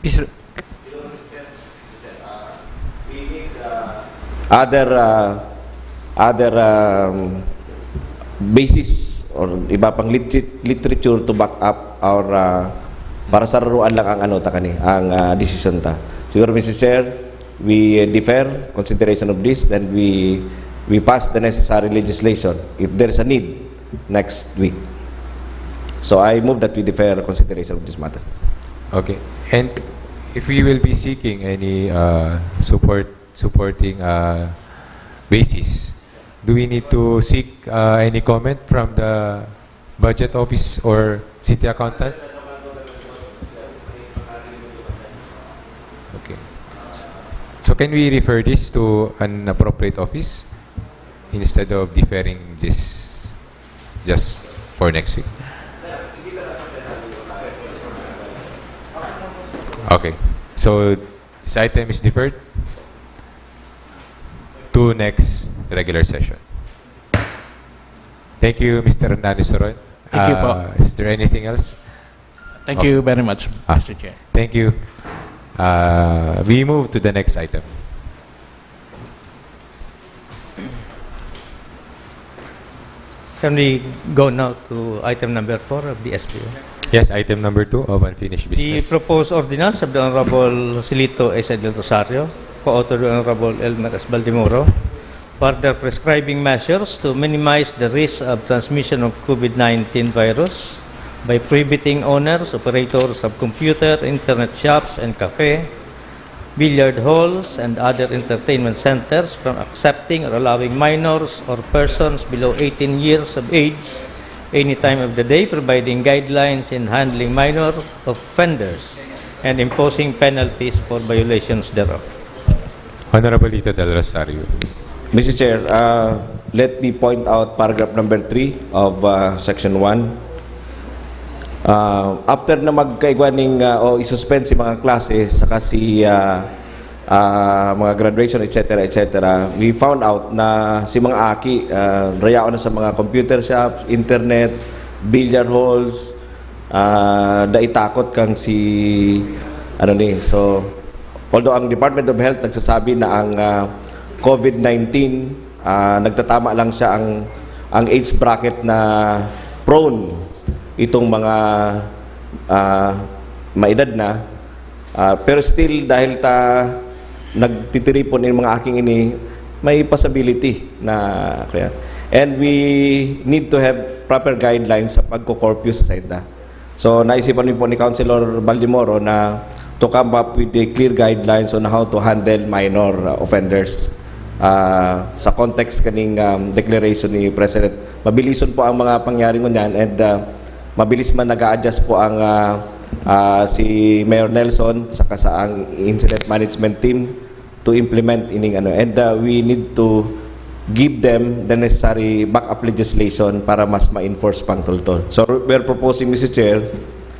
Is, other uh, other um, basis or iba pang liter- literature to back up our uh, para sararuan lang ang ano ta kani ang uh, decision ta. Siguro, Mister Chair, we defer consideration of this, then we we pass the necessary legislation if there's a need next week. So I move that we defer consideration of this matter. Okay. And if we will be seeking any uh, support, supporting uh, basis, do we need to seek uh, any comment from the budget office or city accountant? Okay. So can we refer this to an appropriate office instead of deferring this just for next week? Okay. So this item is deferred to next regular session. Thank you, Mister Nani Soron. Thank you po. Uh, is there anything else? Thank you very much, Ah. Mister Chair. Thank you. Uh, we move to the next item. Can we go now to item number four of the S P O? Yes, item number two of unfinished The business. proposed ordinance of the Honorable Silito S. Del Rosario, co-author by Honorable Elmer S. Baldemoro, further prescribing measures to minimize the risk of transmission of COVID nineteen virus by prohibiting owners, operators of computer, internet shops, and cafe, billiard halls, and other entertainment centers from accepting or allowing minors or persons below eighteen years of age any time of the day, providing guidelines in handling minor offenders and imposing penalties for violations thereof. Honorable Lito Del Rosario. Mister Chair, uh, let me point out paragraph number three of uh, section one. Uh, after na magkaigwa ning uh, o isuspend si mga klase saka si uh, uh, mga graduation, et cetera, et cetera, we found out na si mga aki uh, rayaon na sa mga computer shops, internet, billiard halls, uh, dai takot kang si ano ni. So, although ang Department of Health nagsasabi na ang uh, COVID nineteen uh, nagtatama lang siya ang ang age bracket na prone itong mga uh, maedad na. Uh, pero still, dahil ta nagtitiripon yung mga aking ini, may possibility na kaya. And we need to have proper guidelines sa pagko-curfew sa sainda. So, naisipan mi po ni Councilor Baldemoro na to come up with the clear guidelines on how to handle minor uh, offenders. Uh, sa context kaning um, declaration ni President, mabilison po ang mga pangyari ngunyan and uh, mabilis man nag-a-adjust po ang uh, uh, si Mayor Nelson saka sa ang incident management team to implement ining ano, and uh, we need to give them the necessary backup legislation para mas ma-enforce pang tultol. So we're proposing, Mister Chair,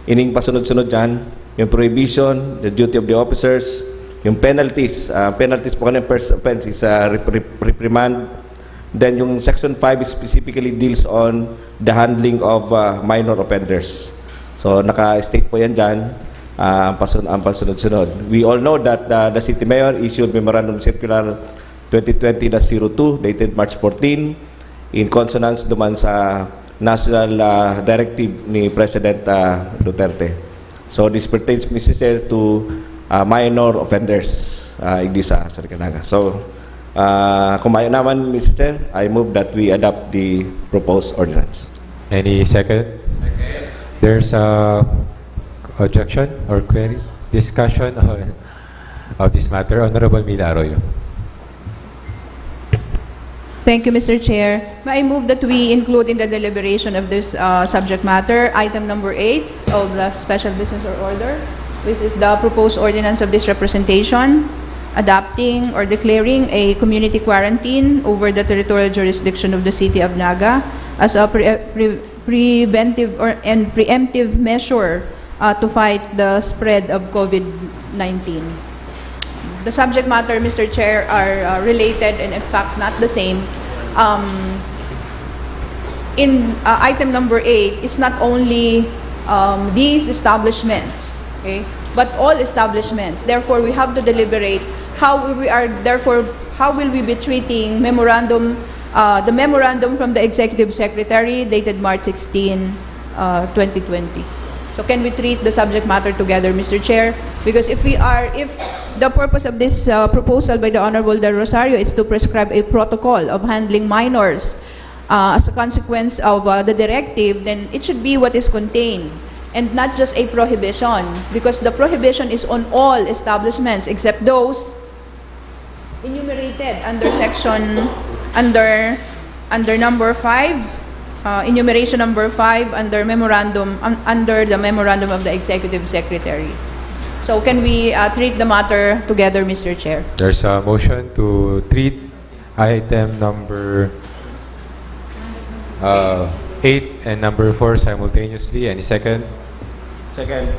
ining pasunod-sunod dyan, yung prohibition, the duty of the officers, yung penalties. Uh, penalties po kanina, first offense is uh, rep- rep- reprimand. Then yung section five specifically deals on the handling of uh, minor offenders. So naka-state po yan dyan, uh, ang, pasun- ang pasunod-sunod. We all know that uh, the city mayor issued memorandum circular twenty twenty dash zero two dated March fourteen in consonance duman sa national uh, directive ni President uh, Duterte. So this pertains, Mister Chair, to uh, minor offenders uh, igdi sa Soricanaga. So uh, kung mayo naman, Mister Chair, I move that we adopt the proposed ordinance. Any second? There's a objection or query? Discussion on, of this matter? Honorable Mila Arroyo. Thank you, Mister Chair. May I move that we include in the deliberation of this uh, subject matter, item number eight of the special business or order, which is the proposed ordinance of this representation. adopting or declaring a community quarantine over the territorial jurisdiction of the city of Naga as a pre-, pre-, preventive or, and preemptive measure, uh, to fight the spread of COVID nineteen. The subject matter, Mister Chair, are, uh, related and in fact not the same. Um, in, uh, item number eight is not only, um, these establishments, okay, but all establishments. Therefore, we have to deliberate how we are, therefore, how will we be treating memorandum, uh, the memorandum from the executive secretary dated March sixteen, uh, twenty twenty. So can we treat the subject matter together, Mister Chair? Because if we are, if the purpose of this, uh, proposal by the Honorable Del Rosario is to prescribe a protocol of handling minors, uh, as a consequence of, uh, the directive, then it should be what is contained and not just a prohibition, because the prohibition is on all establishments except those enumerated under section, under, under number five, uh, enumeration number five under memorandum, un-, under the memorandum of the executive secretary. So can we, uh, treat the matter together, Mister Chair? There's a motion to treat item number uh, eight and number four simultaneously. Any second? Second.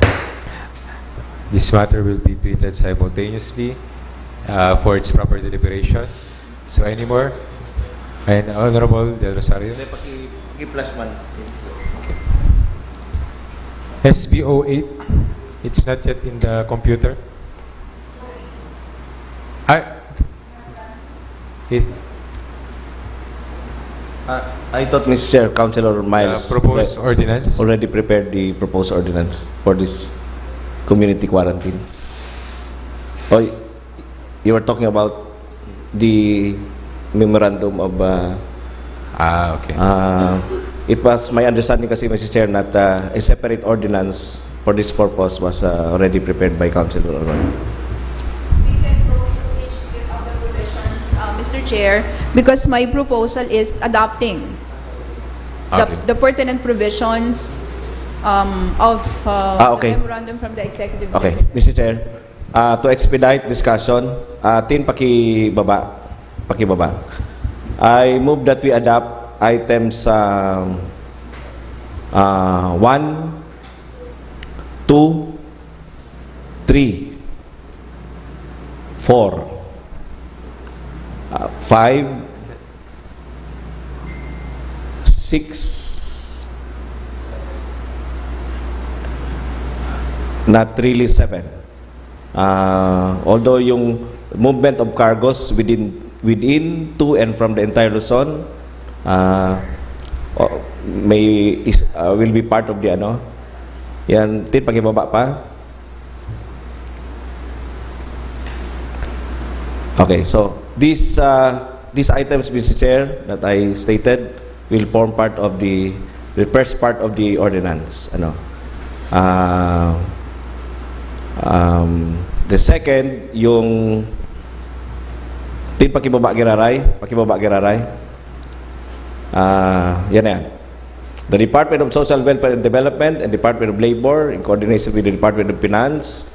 This matter will be treated simultaneously uh, for its proper deliberation. So any more? And Honorable Del Rosario? Hindi, paki, paki-plus man. S B O eight, it's not yet in the computer. I, is, Uh, I thought, Mister Chair, Councilor Miles uh, proposed re- ordinance. already prepared the proposed ordinance for this community quarantine. Oh, y- you were talking about the memorandum of uh, Ah, okay. Uh, it was my understanding kasi, Mister Chair, that uh, a separate ordinance for this purpose was uh, already prepared by Councilor Arroyo. We can go through each of the provisions, uh, Mister Chair, because my proposal is adopting the, Okay. the pertinent provisions, um, of, uh, Ah, okay. the memorandum from the executive Okay, secretary. Mister Chair, uh, to expedite discussion, uh, tin pakibaba, pakibaba. I move that we adopt items um, uh, one, two, three, four, uh, five, six, not really seven. Ah, although yung movement of cargos within within, to and from the entire Luzon, ah, o- may is, ah, will be part of the ano, yan, tin pakibaba pa. Okay, so these uh, these items, Mister Chair, that I stated will form part of the the first part of the ordinance. Ano? Uh, um, the second, yung tin pakibaba giraray, pakibaba giraray. Ah, yan na yan. The Department of Social Welfare and Development and Department of Labor, in coordination with the Department of Finance,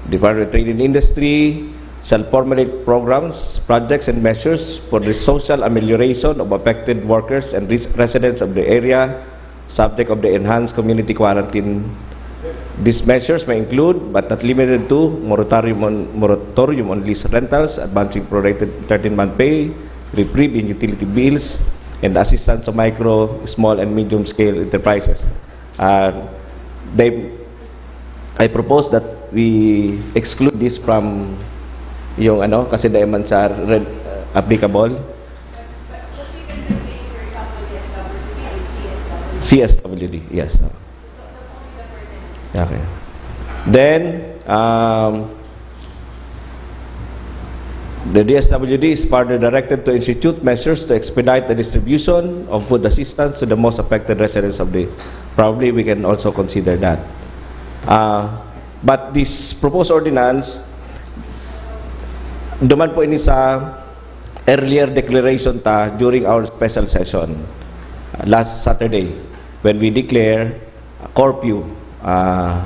Department of Trade and Industry, shall formulate programs, projects, and measures for the social amelioration of affected workers and res- residents of the area subject of the enhanced community quarantine. These measures may include, but not limited to, moratorium on, moratorium on lease rentals, advancing prorated thirteen-month pay, reprieve in utility bills, and assistance to micro, small, and medium-scale enterprises. Uh, they, I propose that we exclude this from yung ano, kasi dahil man sa red, uh, applicable. C S W D, yes. Okay. Then, um, the D S W D is further directed to institute measures to expedite the distribution of food assistance to the most affected residents of the. Probably we can also consider that. Uh, but this proposed ordinance, duman po ini sa earlier declaration ta during our special session uh, last Saturday when we declare a curfew uh,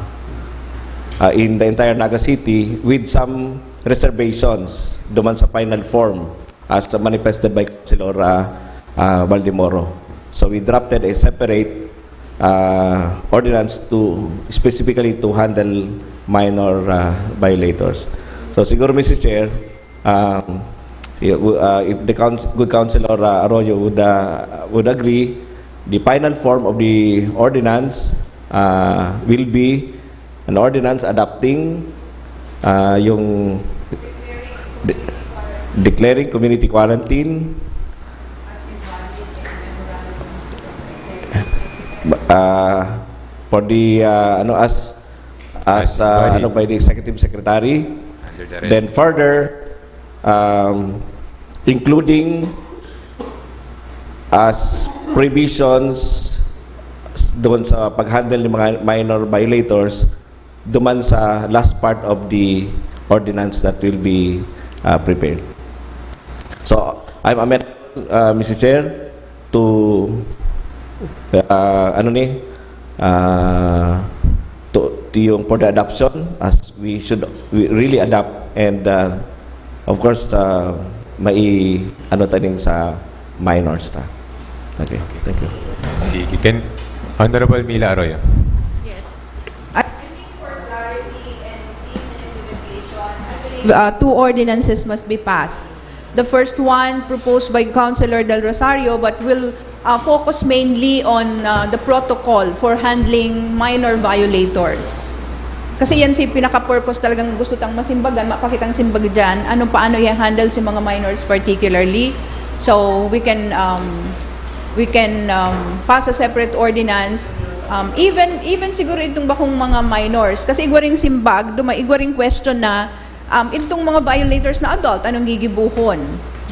uh, in the entire Naga City with some reservations duman sa final form as manifested by Councilor, ah, ah, Baldemoro. So we drafted a separate, ah, ordinance to specifically to handle minor, ah, violators. So siguro, Mister Chair, um, y-, w-, ah, if the couns-, good councilor, ah, Arroyo would, ah, would agree, the final form of the ordinance, ah, will be an ordinance adopting, ah, yung de-, declaring community quarantine, ah, for the, ah, ano, as, as, ah, ano, by the executive secretary. Then further, um, including as provisions doon sa pag-handle ng mga minor violators duman sa last part of the ordinance that will be, uh, prepared. So, I'm amending, uh, Mister Chair, to, uh, ano ni, uh, to, to yung for the adoption, as we should, we really adopt, and, uh, of course, uh, mai-, ano taning sa minors ta. Okay, thank you. Sige, can Honorable Mila Arroyo. Yes. I think for clarity and ease in implementation, I believe uh, two ordinances must be passed. The first one proposed by Councilor Del Rosario but will uh, focus mainly on uh, the protocol for handling minor violators. Kasi yan si pinaka-purpose talagang gusto tang masimbagan, mapakitang simbag dyan, ano paano i-handle si mga minors particularly. So we can um, we can um, pass a separate ordinance. Um, even even siguro itong bakong mga minors, kasi igwa ring simbag, duma igwa ring question na um, itong mga violators na adult, anong gigibuhon,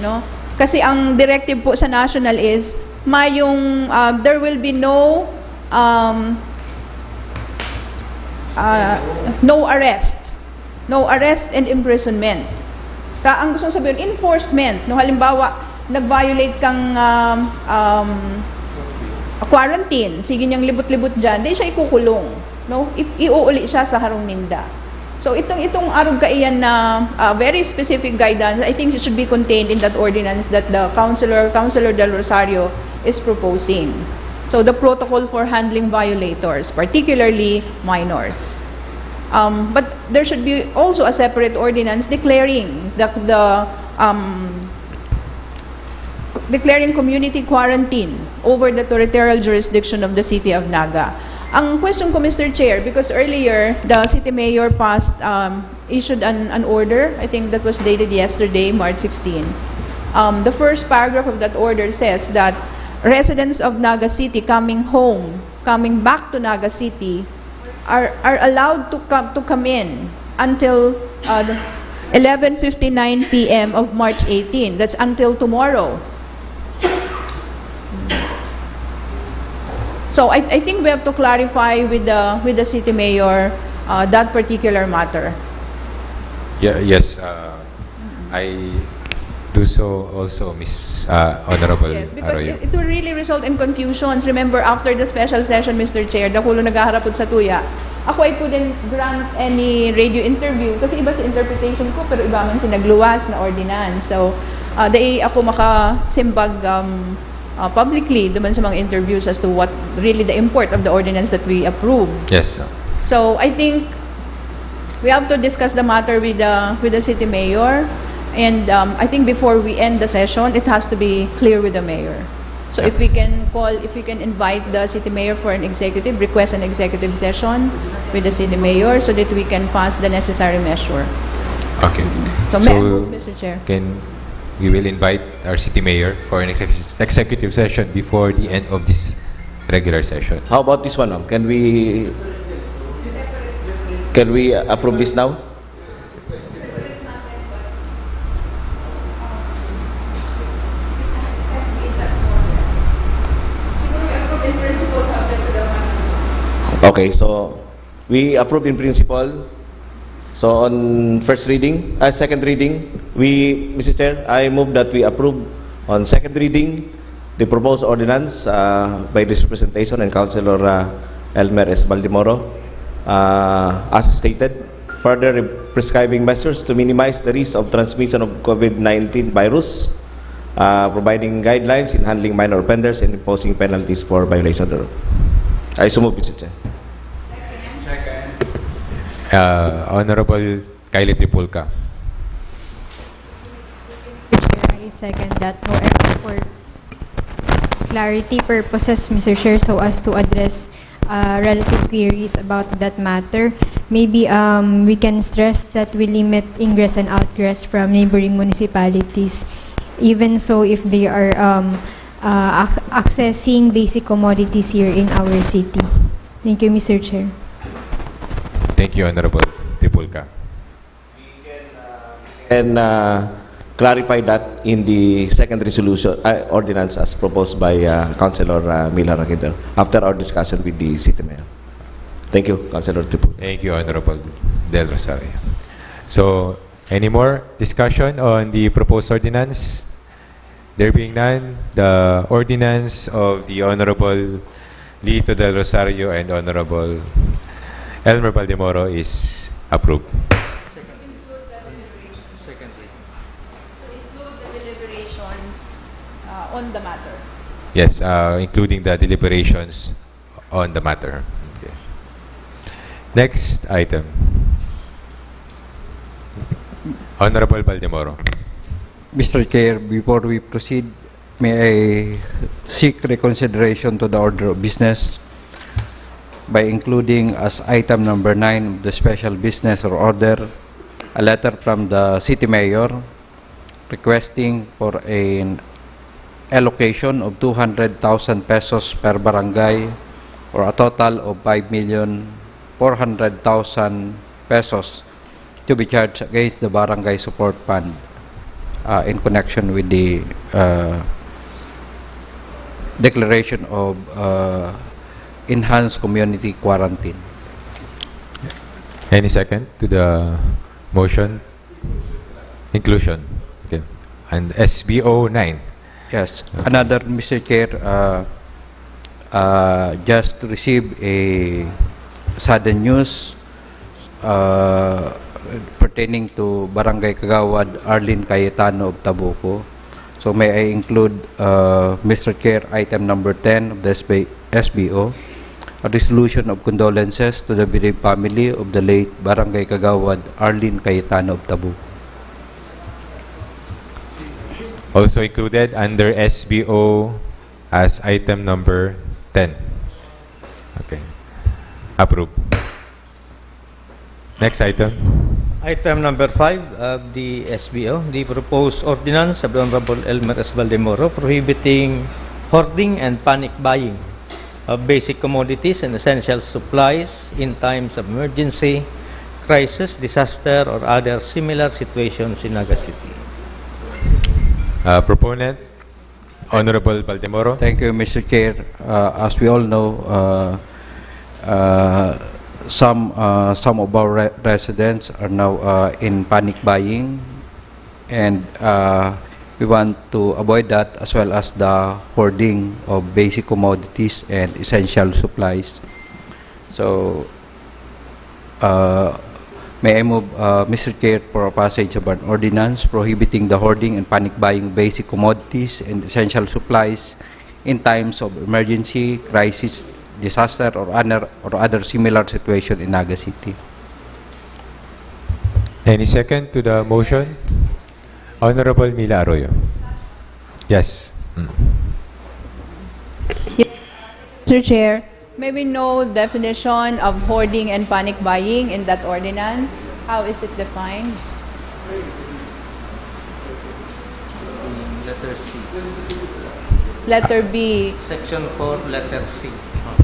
no? Kasi ang directive po sa national is mayong uh, there will be no um, uh, no arrest. No arrest and imprisonment. Ka ang gusto sabihin, enforcement. No, halimbawa, nag-violate kang um, um, quarantine, sige niyang libot-libot dyan, di siya ikukulong. No? I- iuuli siya sa harong ninda. So itong itong arog kaiyan na uh, very specific guidance, I think it should be contained in that ordinance that the councilor, Councilor Del Rosario is proposing. So the protocol for handling violators, particularly minors. Um, but there should be also a separate ordinance declaring the, the um, declaring community quarantine over the territorial jurisdiction of the city of Naga. Ang question ko, Mister Chair, because earlier the city mayor passed um, issued an, an order, I think that was dated yesterday, March sixteen. Um, the first paragraph of that order says that residents of Naga City coming home, coming back to Naga City, are, are allowed to come to come in until uh, eleven fifty-nine p m of March eighteen. That's until tomorrow. So I, I think we have to clarify with the with the city mayor uh, that particular matter. Yeah, yes, uh, I do so also, Miss uh, Honorable Yes, because Arroyo. It, it will really result in confusions. Remember, after the special session, Mister Chair, dakulo naghaharapod sa tuya. Ako, I couldn't grant any radio interview kasi iba sa interpretation ko pero iba man si nagluwas na ordinance. So, uh, dai ako makasimbag um, uh, publicly duman sa mga interviews as to what really the import of the ordinance that we approved. Yes, sir. So I think we have to discuss the matter with the with the city mayor, and um, I think before we end the session, it has to be clear with the mayor. So if we can call, if we can invite the city mayor for an executive, request an executive session with the city mayor so that we can pass the necessary measure. Okay. So, may I move, Mister Chair? Can we will invite our city mayor for an executive, executive session before the end of this regular session. How about this one, ma'am? Can we can we approve this now? Okay, so we approve in principle. So on first reading, uh, second reading, we, Mister Chair, I move that we approve on second reading the proposed ordinance uh, by this presentation and Councilor uh, Elmer S. Baldemoro uh, as stated. further prescribing measures to minimize the risk of transmission of COVID nineteen virus, uh, providing guidelines in handling minor offenders and imposing penalties for violation thereof. I so move, Mister Chair. Uh, Honorable Kylie Tripulca. Mister Chair, I second that. However, for clarity purposes, Mister Chair, so as to address uh, relative queries about that matter, maybe um, we can stress that we limit ingress and outgress from neighboring municipalities, even so if they are um, uh, ac- accessing basic commodities here in our city. Thank you, Mister Chair. Thank you, Honorable Tripulca. And uh, clarify that in the second resolution, uh, ordinance as proposed by uh, Councilor uh, Mila Raquel after our discussion with the city mayor. Thank you, Councilor Tripulca. Thank you, Honorable Del Rosario. So, any more discussion on the proposed ordinance? There being none, the ordinance of the Honorable Lito Del Rosario and Honorable Elmer Baldemoro is approved. Secondly, to include the deliberations uh, on the matter. Yes, uh, including the deliberations on the matter. Okay. Next item. Honorable Baldemoro. Mister Chair, before we proceed, may I seek reconsideration to the order of business by including as item number nine of the special business or order a letter from the city mayor requesting for an allocation of two hundred thousand pesos per barangay or a total of five million four hundred thousand pesos to be charged against the Barangay Support Fund uh, in connection with the uh, declaration of uh, enhanced community quarantine. Any second to the motion? Inclusion. Okay. And S B O nine. Yes. Another, Mister Chair, uh, uh, just to receive a sudden news uh, pertaining to Barangay Kagawad Arlene Cayetano of Tabuco. So may I include, uh, Mister Chair, item number ten of the S B, S B O, a resolution of condolences to the bereaved family of the late Barangay Kagawad Arlene Cayetano of Tabuco. Also included under S B O as item number ten. Okay. Approve. Next item. Item number five of the S B O, the proposed ordinance of the Honorable Elmer S. Baldemoro prohibiting hoarding and panic buying of basic commodities and essential supplies in times of emergency, crisis, disaster, or other similar situations in Naga City. Uh, proponent, Honorable Baldemoro. Thank you, Mister Chair. Uh, as we all know, uh, uh, some uh, some of our re- residents are now uh, in panic buying, and uh, we want to avoid that, as well as the hoarding of basic commodities and essential supplies. So, uh, may I move, uh, Mister Chair, for a passage of an ordinance prohibiting the hoarding and panic buying of basic commodities and essential supplies in times of emergency, crisis, disaster, or other, or other similar situation in Naga City. Any second to the motion? Honorable Mila Arroyo. Yes. Mm. Mister Chair, may we know definition of hoarding and panic buying in that ordinance? How is it defined? Letter C. Letter B. Section four, letter C.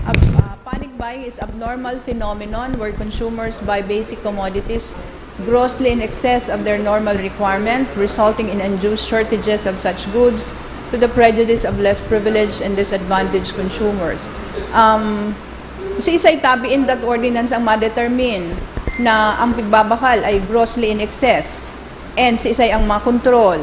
Ab- uh, panic buying is abnormal phenomenon where consumers buy basic commodities grossly in excess of their normal requirement, resulting in induced shortages of such goods to the prejudice of less privileged and disadvantaged consumers. Um, so, isay tabi in that ordinance ang ma-determine na ang pigbabakal ay grossly in excess and si isay ang makontrol.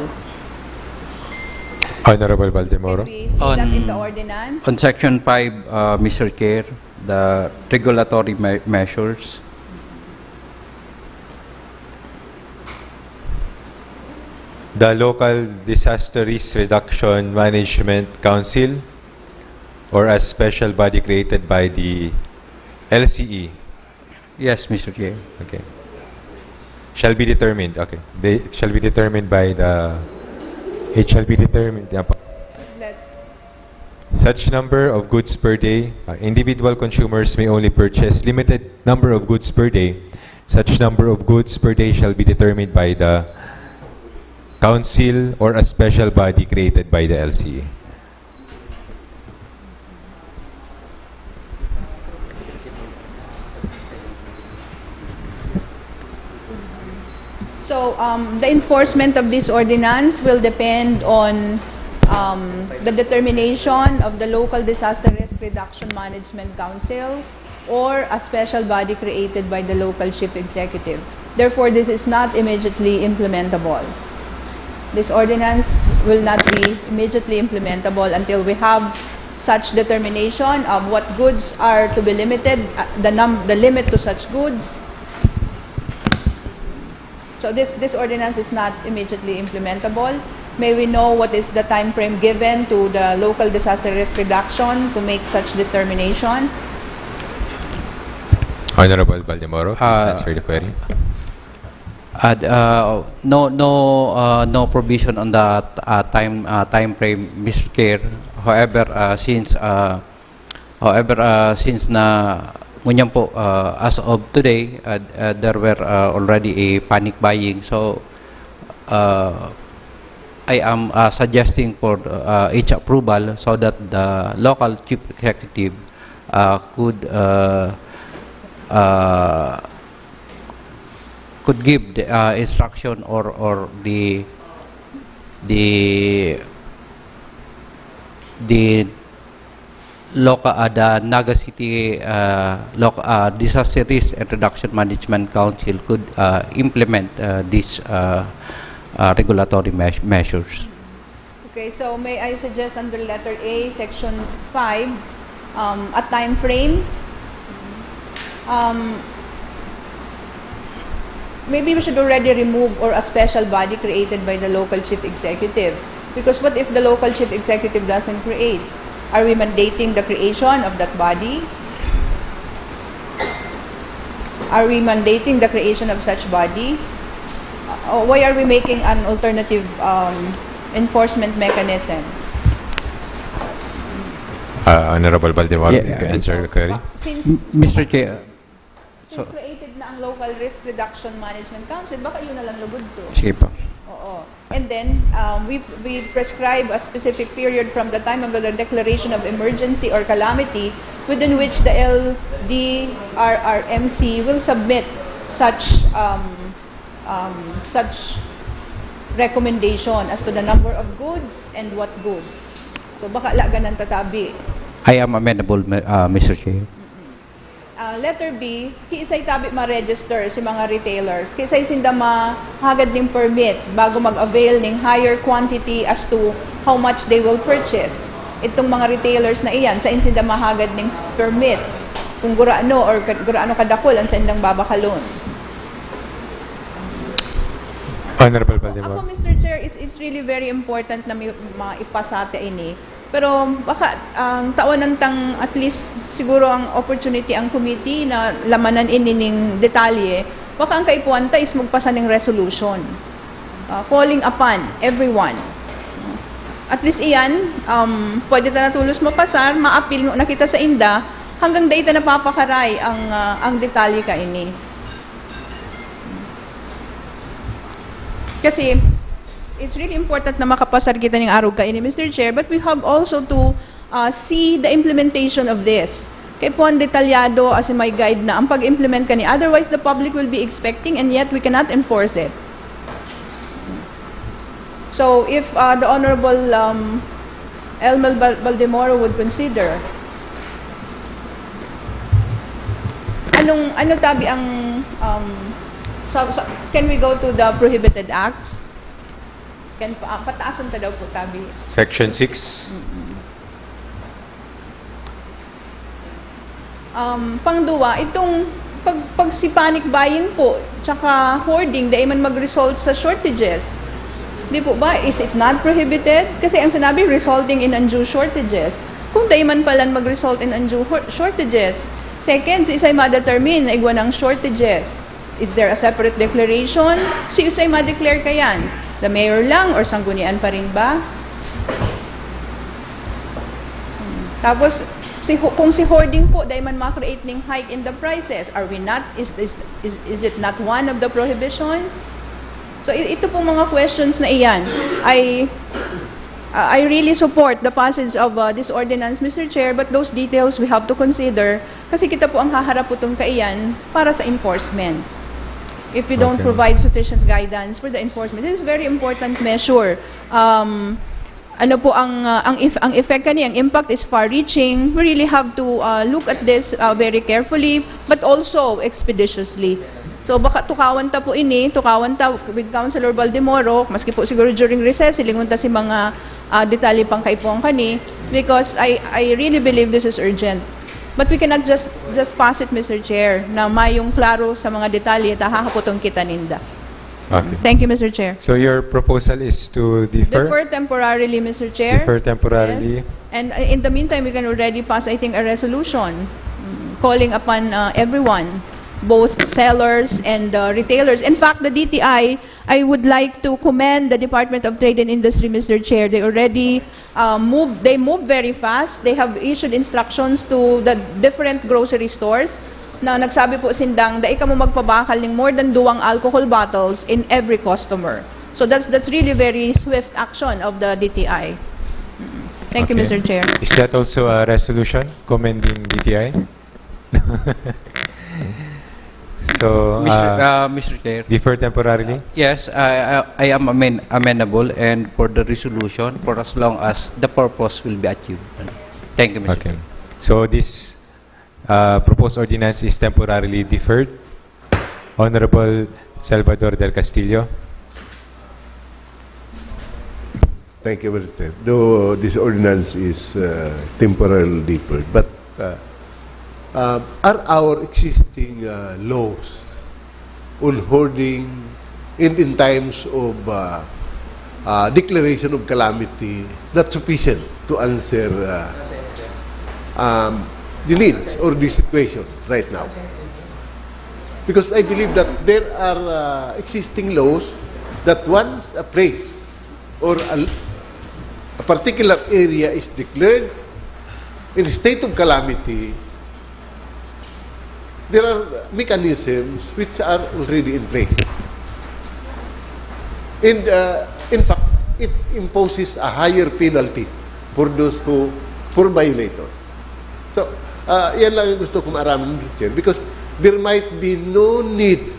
Honorable Baldemoro. We see that in the On- ordinance. On Section five, uh, Mister Chair, the regulatory me- measures. The Local Disaster Risk Reduction Management Council, or a special body created by the L C E? Yes, Mister Chair. Okay. Shall be determined. Okay. They, it shall be determined by the, it shall be determined. Yeah, pa. Such number of goods per day, uh, individual consumers may only purchase limited number of goods per day. Such number of goods per day shall be determined by the council or a special body created by the L C E. So, um, the enforcement of this ordinance will depend on, um, the determination of the Local Disaster Risk Reduction Management Council or a special body created by the local chief executive. Therefore, this is not immediately implementable. This ordinance will not be immediately implementable until we have such determination of what goods are to be limited, uh, the num-, the limit to such goods. So this, this ordinance is not immediately implementable. May we know what is the time frame given to the local disaster risk reduction to make such determination? Honorable Baldemoro, please Ah, answer the query. Uh, uh, no, no, uh, no provision on the uh, time uh, time frame, Mister Chair. However, uh, since uh, however, uh, since na ngunyan po, uh, as of today, uh, uh, there were uh, already a panic buying. So, uh, I am uh, suggesting for uh, its approval so that the local chief executive uh, could uh, uh, could give the uh, instruction or or the the the local uh, the Naga City uh, local uh, Disaster Risk and Reduction Management Council could uh, implement uh, these uh, uh, regulatory meas- measures. Okay, so may I suggest under letter A, section five, um, a time frame? Um, maybe we should already remove or a special body created by the local chief executive. Because what if the local chief executive doesn't create? Are we mandating the creation of that body? Are we mandating the creation of such body? Uh, why are we making an alternative um, enforcement mechanism? Uh, Honorable Baldemoro, Yeah, you can yeah. answer the query. Since, M- Mister Chair, since so- created na ang Local Risk Reduction Management Council, baka yun na lang lugod to. Sige po. Oo. And then, um, we, we prescribe a specific period from the time of the declaration of emergency or calamity within which the L D R R M C will submit such um, um, such recommendation as to the number of goods and what goods. So baka la ganan tatabi. I am amenable, uh, Mister Chair. Ah, letter B, kiisay tabi ma-register si mga retailers? Kiisay sinda mahagad ning permit bago mag-avail ning higher quantity as to how much they will purchase? Itong mga retailers na iyan, sain sinda mahagad ning permit? Kung gurano or ka- gurano kadakol ang saindang babakalon? Honorable Ako, Baldemoro. Mister Chair, it's, it's really very important na mi- maipasa ta ini. Pero baka ang tawanan tang at least siguro ang opportunity ang committee na lamanan ini ning detalye, baka ang kaipuhan ta is magpasa ning resolution. Ah, calling upon everyone. At least iyan, um, pwede ta na tolos mapasar, maapil na kita sa inda, hanggang dai ta napapakaray ang, ah, ang detalye kaini. Kasi, it's really important na makapasar kita ning arog kaini, Mister Chair, but we have also to uh, see the implementation of this. Kaipuhan detalyado as in my guide na ang pag-implement kani. Otherwise, the public will be expecting and yet we cannot enforce it. So, if uh, the Honorable um, Elmel Bal- Baldemoro would consider, anong, ano tabi ang, um, sa, sa, can we go to the prohibited acts? Can, pa, pataasan ta daw po tabi. Section six. Um, pangduwa, itong pag, pag si panic buying po, tsaka hoarding, dai man mag-result sa shortages. Di po ba, is it not prohibited? Kasi ang sinabi, resulting in undue shortages. Kung dai man palan mag-result in undue hor- shortages, second, siisay ma-determine na igwa ng shortages? Is there a separate declaration? Siisay ma-declare kayan? The mayor lang or sanggunian pa rin ba? Hmm. Tapos, si ho- kung si hoarding po, dai man ma-create ning hike in the prices, are we not, is, is, is, is it not one of the prohibitions? So, i- ito pong mga questions na iyan, I, uh, I really support the passage of uh, this ordinance, Mister Chair, but those details we have to consider kasi kita po ang haharap po itong kaiyan para sa enforcement. If we don't Okay. provide sufficient guidance for the enforcement, this is a very important measure. Um, ano po ang uh, ang if, ang effect kani, ang impact is far-reaching. We really have to uh, look at this uh, very carefully but also expeditiously. So baka tukawan ta po ini, tukawan ta with Councilor Baldemoro, maski po siguro during recess, hilingon ta si mga uh, detalye pang kaipuhan kani, because I I really believe this is urgent. But we cannot just just pass it, Mister Chair, na mayong klaro sa mga detalye, ta hahapoton kita ninda. Okay. Thank you, Mister Chair. So your proposal is to defer? Defer temporarily, Mister Chair. Defer temporarily. Yes. And uh, in the meantime, we can already pass, I think, a resolution mm, calling upon uh, everyone, both sellers and uh, retailers. In fact, the D T I, I would like to commend the Department of Trade and Industry, Mister Chair. They already uh, move, they move very fast. They have issued instructions to the different grocery stores na nagsabi po sindang, "Dai kamo magpabakal ning more than duwang alcohol bottles in every customer." So that's that's really very swift action of the D T I. Mm. Thank you, Okay. Mister Chair. Is that also a resolution commending D T I? So, Mister uh, uh, Mister Chair. Defer temporarily? Yes, I, I, I am amen, amenable and for the resolution for as long as the purpose will be achieved. Thank you, Mister Okay. Chair. So this uh, proposed ordinance is temporarily deferred. Honorable Salvador Del Castillo. Thank you, Mister Chair. Though this ordinance is uh, temporarily deferred, but uh, uh, are our existing uh, laws on hoarding and in times of uh, uh, declaration of calamity not sufficient to answer uh, um, the needs or the situation right now? Because I believe that there are uh, existing laws that once a place or a, a particular area is declared in a state of calamity, there are mechanisms which are already in place. And uh, in fact, it imposes a higher penalty for those who, for violators. So, uh, yan lang yung gusto ko maaraman, Mister Chair, because there might be no need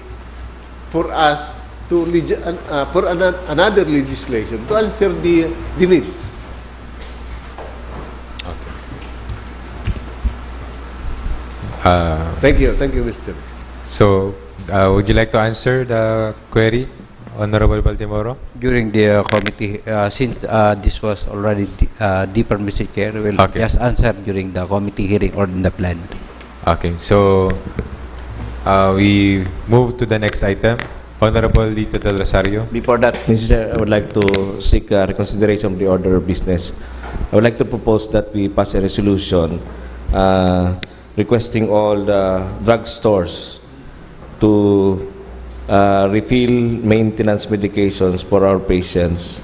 for us to legi- an- uh, for an- another legislation to answer the the needs. Okay. Uh, Thank you, thank you, Mister Chair. so, uh, would you like to answer the query, Honorable Baldemoro? During the uh, committee, uh, since uh, this was already de- uh, deeper, Mister Chair, we'll Okay. just answer during the committee hearing or in the plenary. Okay, so uh, we move to the next item. Honorable Lito Del Rosario. Before that, Mister Chair, I would like to seek uh, reconsideration of the order of business. I would like to propose that we pass a resolution uh, requesting all the drugstores to uh, refill maintenance medications for our patients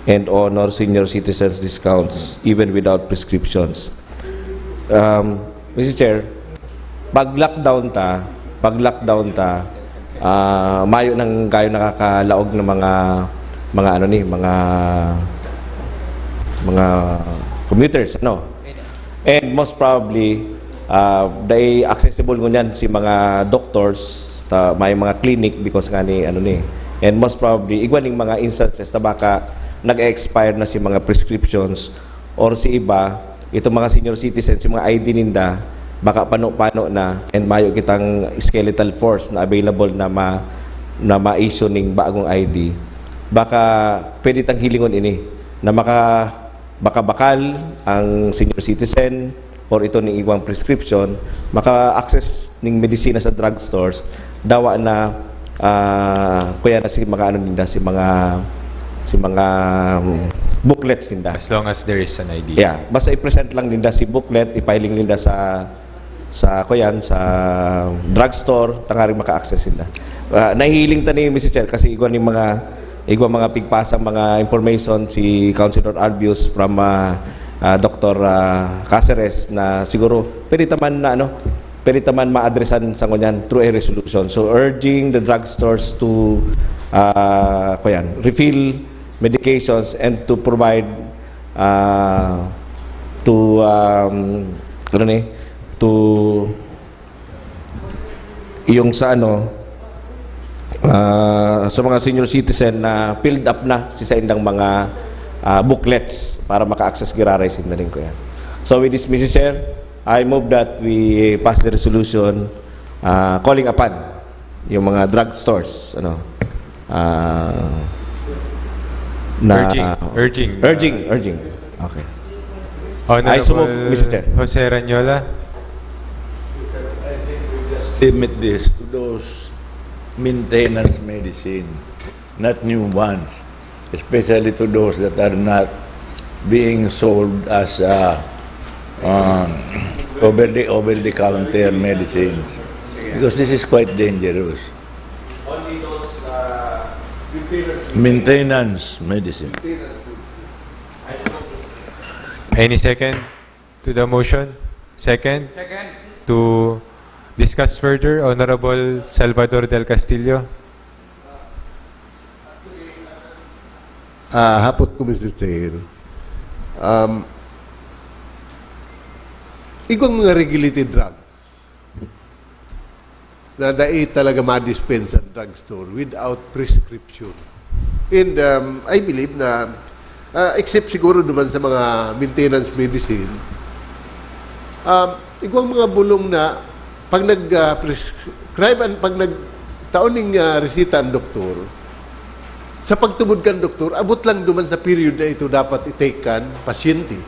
and honor senior citizens discounts even without prescriptions. Um, Mister Chair, pag lockdown ta, pag lockdown ta, ah, mayo nang kayo nakakalaog ng mga mga ano ni, mga mga commuters, ano. And most probably, uh, dai accessible ngunyan si mga doctors, ta, may mga clinic because nga ni ano ni. And most probably, igwa ning mga instances na baka nag-expire na si mga prescriptions or si iba, itong mga senior citizens, yung mga I D ninda, baka pano-pano na and mayo kitang skeletal force na available na ma na ma-issue ning bagong I D. Baka pwede tang hilingon ini na maka makabakal ang senior citizen or ito ning iwang prescription, maka-access ning medisina sa drugstores, dawa na ah, kuya na si mga ano ninda, si mga si mga, um, booklets ninda. As long as there is an I D. Yeah, basta i-present lang ninda si booklet, ipahiling ninda sa, sa, kuyan, sa drugstore, tangaring maka-access ninda. Ah, nahihiling ta ni Mister Chair kasi igwa ni mga, igwa mga pigpasang mga information si Councilor Albius from, ah, ah, Doctor, ah, Caceres na siguro pwede ta man na, ano, pwede ta man maadresan sa ngunyan through a resolution. So, urging the drugstores to, ah, kuyan, refill medications and to provide, ah, to, um, ano ni, to yung sa ano, ah, sa mga senior citizen na filled up na si saindang mga, ah, booklets para maka-access giraray sinda rin, kuyan. So with this, Mister Chair, I move that we pass the resolution, ah, calling upon yung mga drugstores, ano, ah, na Urging, urging. Urging, urging. Okay. Honorable I so move, Mister Chair. Jose Ranyola. Limit this to those maintenance medicine, not new ones, especially to those that are not being sold as, uh, um, over the, over the counter medicines, because this is quite dangerous. Only those, uh, maintenance medicine. Any second to the motion? Second? Second. To discuss further, Honorable Salvador Del Castillo. Ah, hapot ko, Mister Chair. Um, igwang mga regulated drugs na dai talaga madispensa sa drugstore without prescription. And, um, I believe na, ah, except siguro duman sa mga maintenance medicine, um, igwang mga bulong na pag nag, ah, prescribe an, pag nagtao ning, ah, resita ang doktor, sa pagtubod kan doktor, abot lang duman sa period na ito dapat i-take kan pasyente.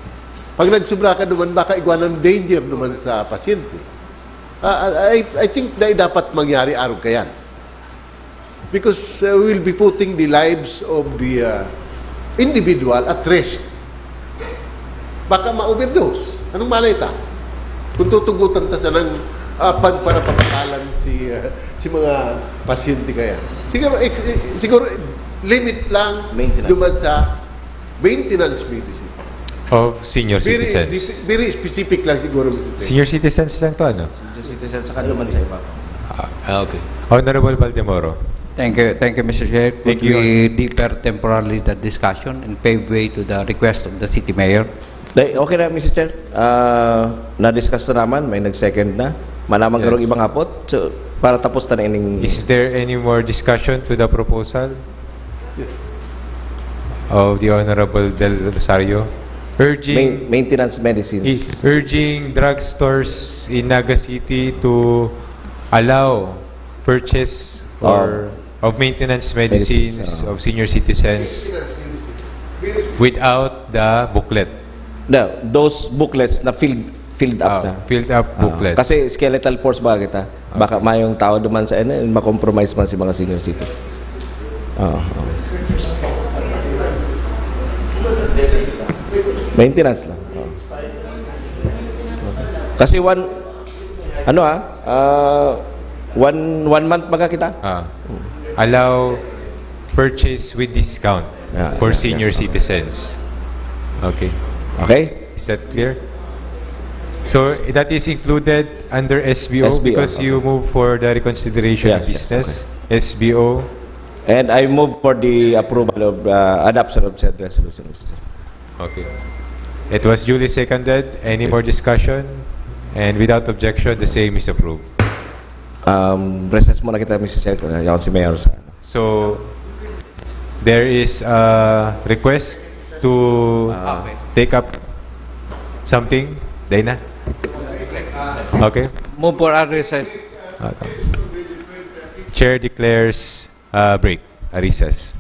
Pag nagsubra ka duman, baka igwa ng danger duman sa pasyente. Ah, I, I think na dapat mangyari arog kayan. Because, uh, we'll be putting the lives of the, uh, individual at risk. Baka ma-overdose. Anong malay ta? Kung tutugutan ta sanang, ah, pagparapapakalan si, ah, si mga pasyente kaya. Siguro, eh, eh, siguro, limit lang Maintenance. Duman sa maintenance medicine. Of senior Very, citizens. very specific lang siguro, Mister Chair. Senior citizens lang to, ano? Senior citizen, saka duman sa iba pa. Ah, okay. Honorable Baldemoro. Thank you, thank you, Mister Chair. Could Thank you, we defer temporarily the discussion and pave way to the request of the city mayor? Day, okay na, Mister Chair. Ah, na-discuss na naman, may nag-second na. Manamang Yes. karong ibang hapot. So, para tapos ta na ining Is there any more discussion to the proposal of the Honorable Del Rosario? Urging Main-, maintenance medicines. Is urging drugstores in Naga City to allow purchase or Of of maintenance medicines, Medicines, ah. of senior citizens without the booklet. The, those booklets na filled, filled up Ah, na. filled up Ah, booklet. kasi skeletal force ba kita? Baka Okay. mayong tao duman sa, ano, ma-compromise man si mga senior citizens. Ah, okay. Maintenance lang. Ah. Kasi one, ano ah, ah, one, one month baga kita? Ah. Allow purchase with discount Yeah, for yeah, senior yeah. citizens. Okay. Okay? Is that clear? So, that is included under S B O S B O, because you okay. move for the reconsideration of Yes, yes, business, okay. S B O. And I move for the approval of, uh, adoption of said resolution, Mister Chair. Okay. It was duly seconded. Any more discussion? And without objection, the same is approved. Um, recess muna kita, Mister Chair, kung yaon si Mayor sa So, there is a request to Ah. take up something. Dai na? Okay. Move for a recess. Okay. Chair declares, uh, break, a recess.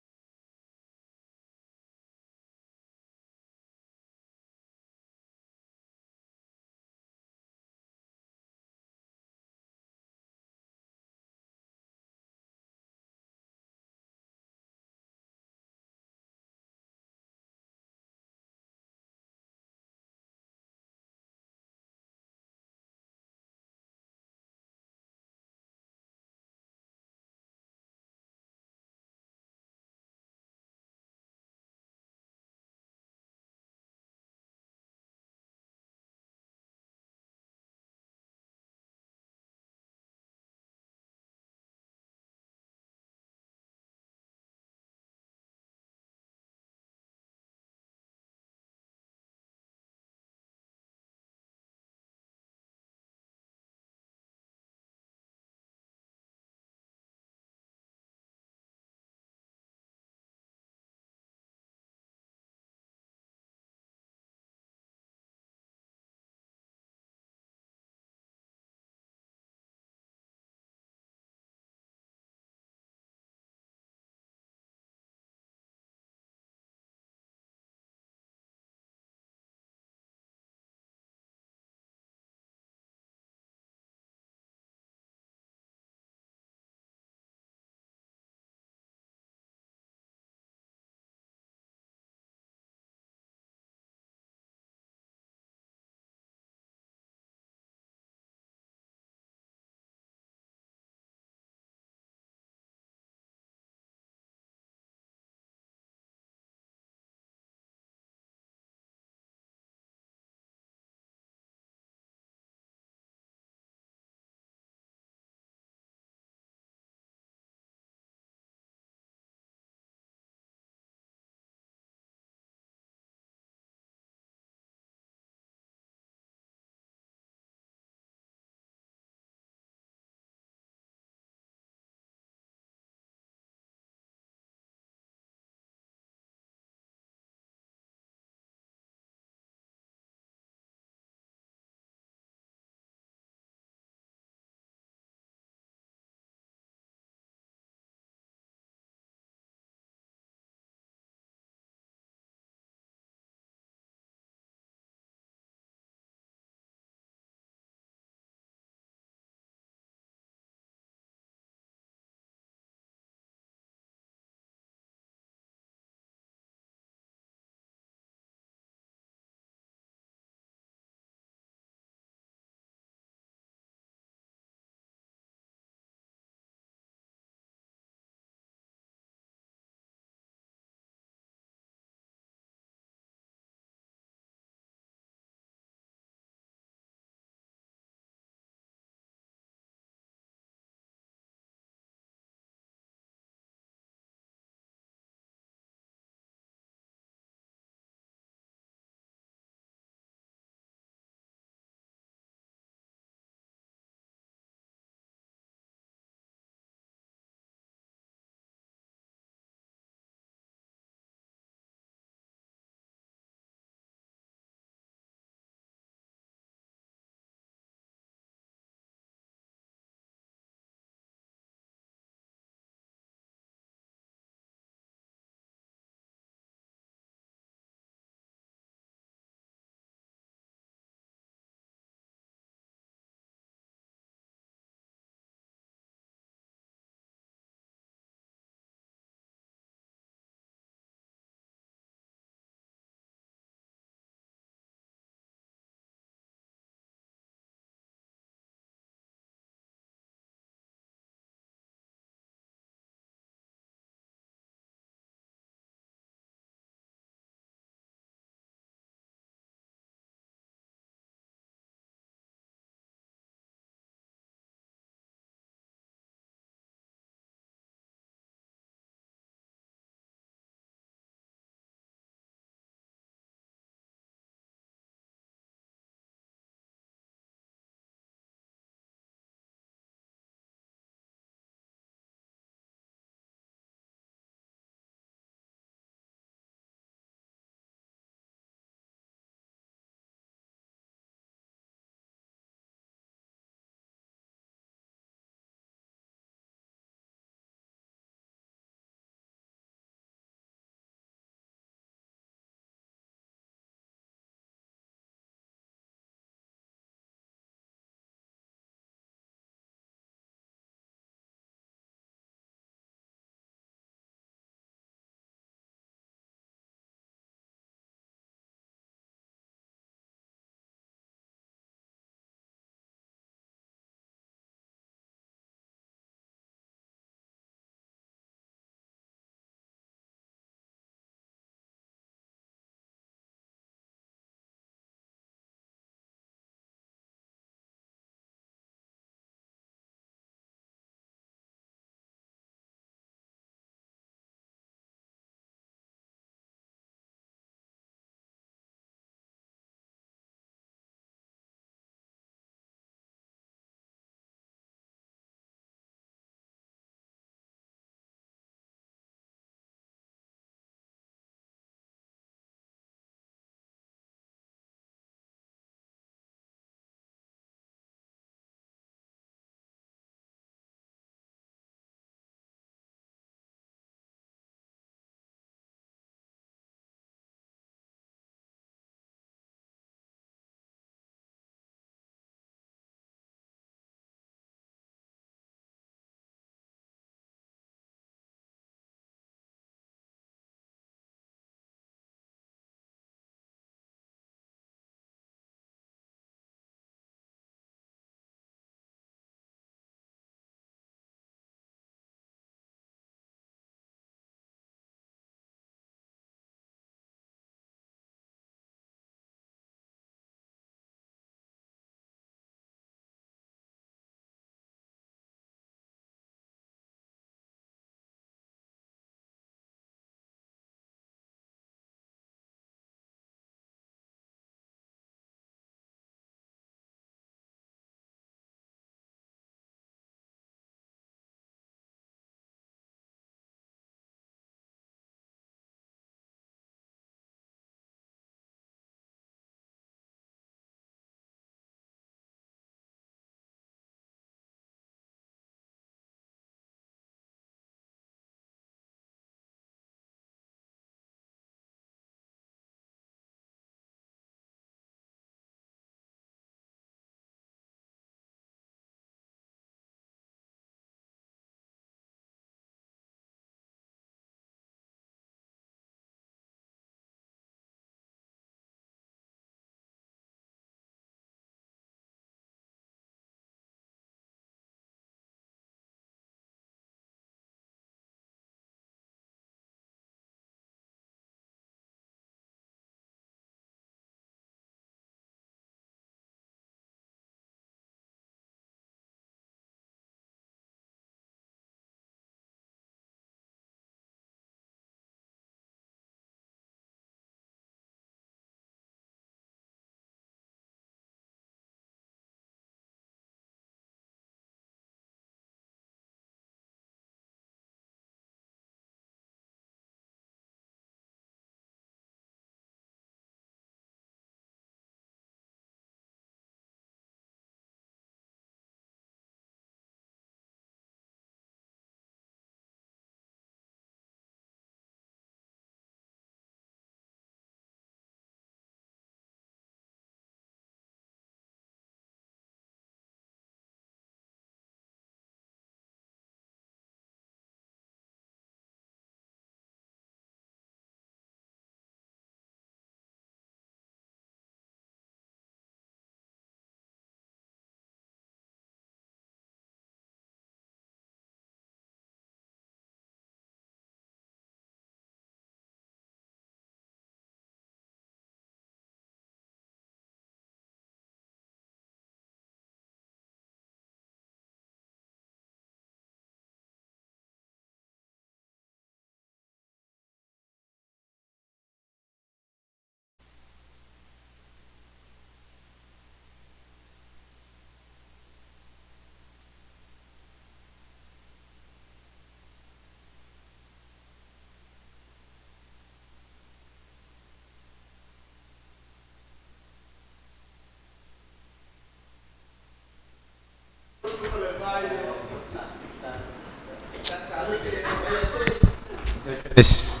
This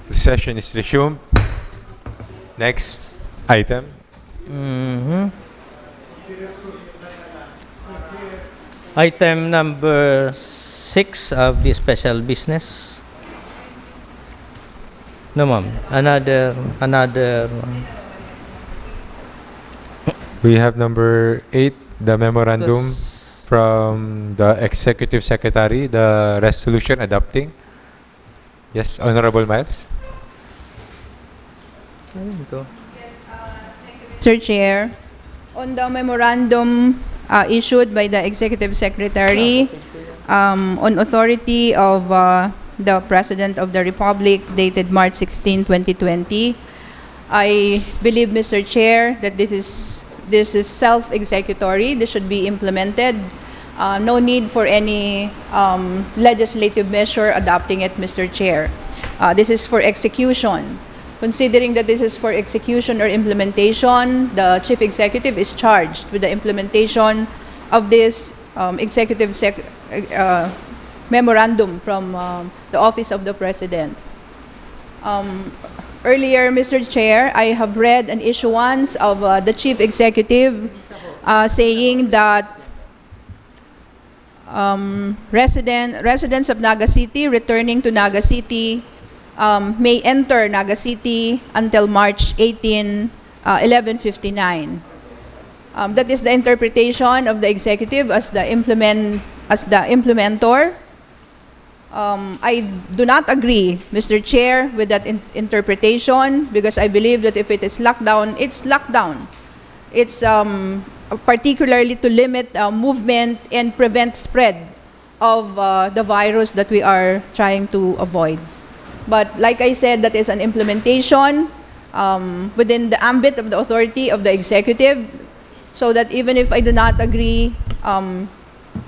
session is resumed. Next item. Mhm. Item number six of the special business. No, ma'am. Another, another. We have number eight, the memorandum Just- from the executive secretary, the resolution adopting. Yes, Honorable Miles. Ano ito? Mister Chair, on the memorandum uh, issued by the Executive Secretary um, on authority of uh, the President of the Republic dated March sixteen, twenty twenty, I believe, Mister Chair, that this is, this is self-executory. This should be implemented. Uh, no need for any um, legislative measure adopting it, Mister Chair. Uh, this is for execution. Considering that this is for execution or implementation, the Chief Executive is charged with the implementation of this um, executive sec- uh, memorandum from um, the Office of the President. Um, earlier, Mister Chair, I have read an issuance of uh, the Chief Executive uh, saying that um, resident, residents of Naga City returning to Naga City um, may enter Naga City until March eighteen, uh, eleven fifty-nine. Um, that is the interpretation of the executive as the implement as the implementor. Um, I do not agree, Mister Chair, with that in- interpretation because I believe that if it is lockdown, it's lockdown. It's um, particularly to limit uh, movement and prevent spread of uh, the virus that we are trying to avoid. But like I said, that is an implementation um, within the ambit of the authority of the executive, so that even if I do not agree um,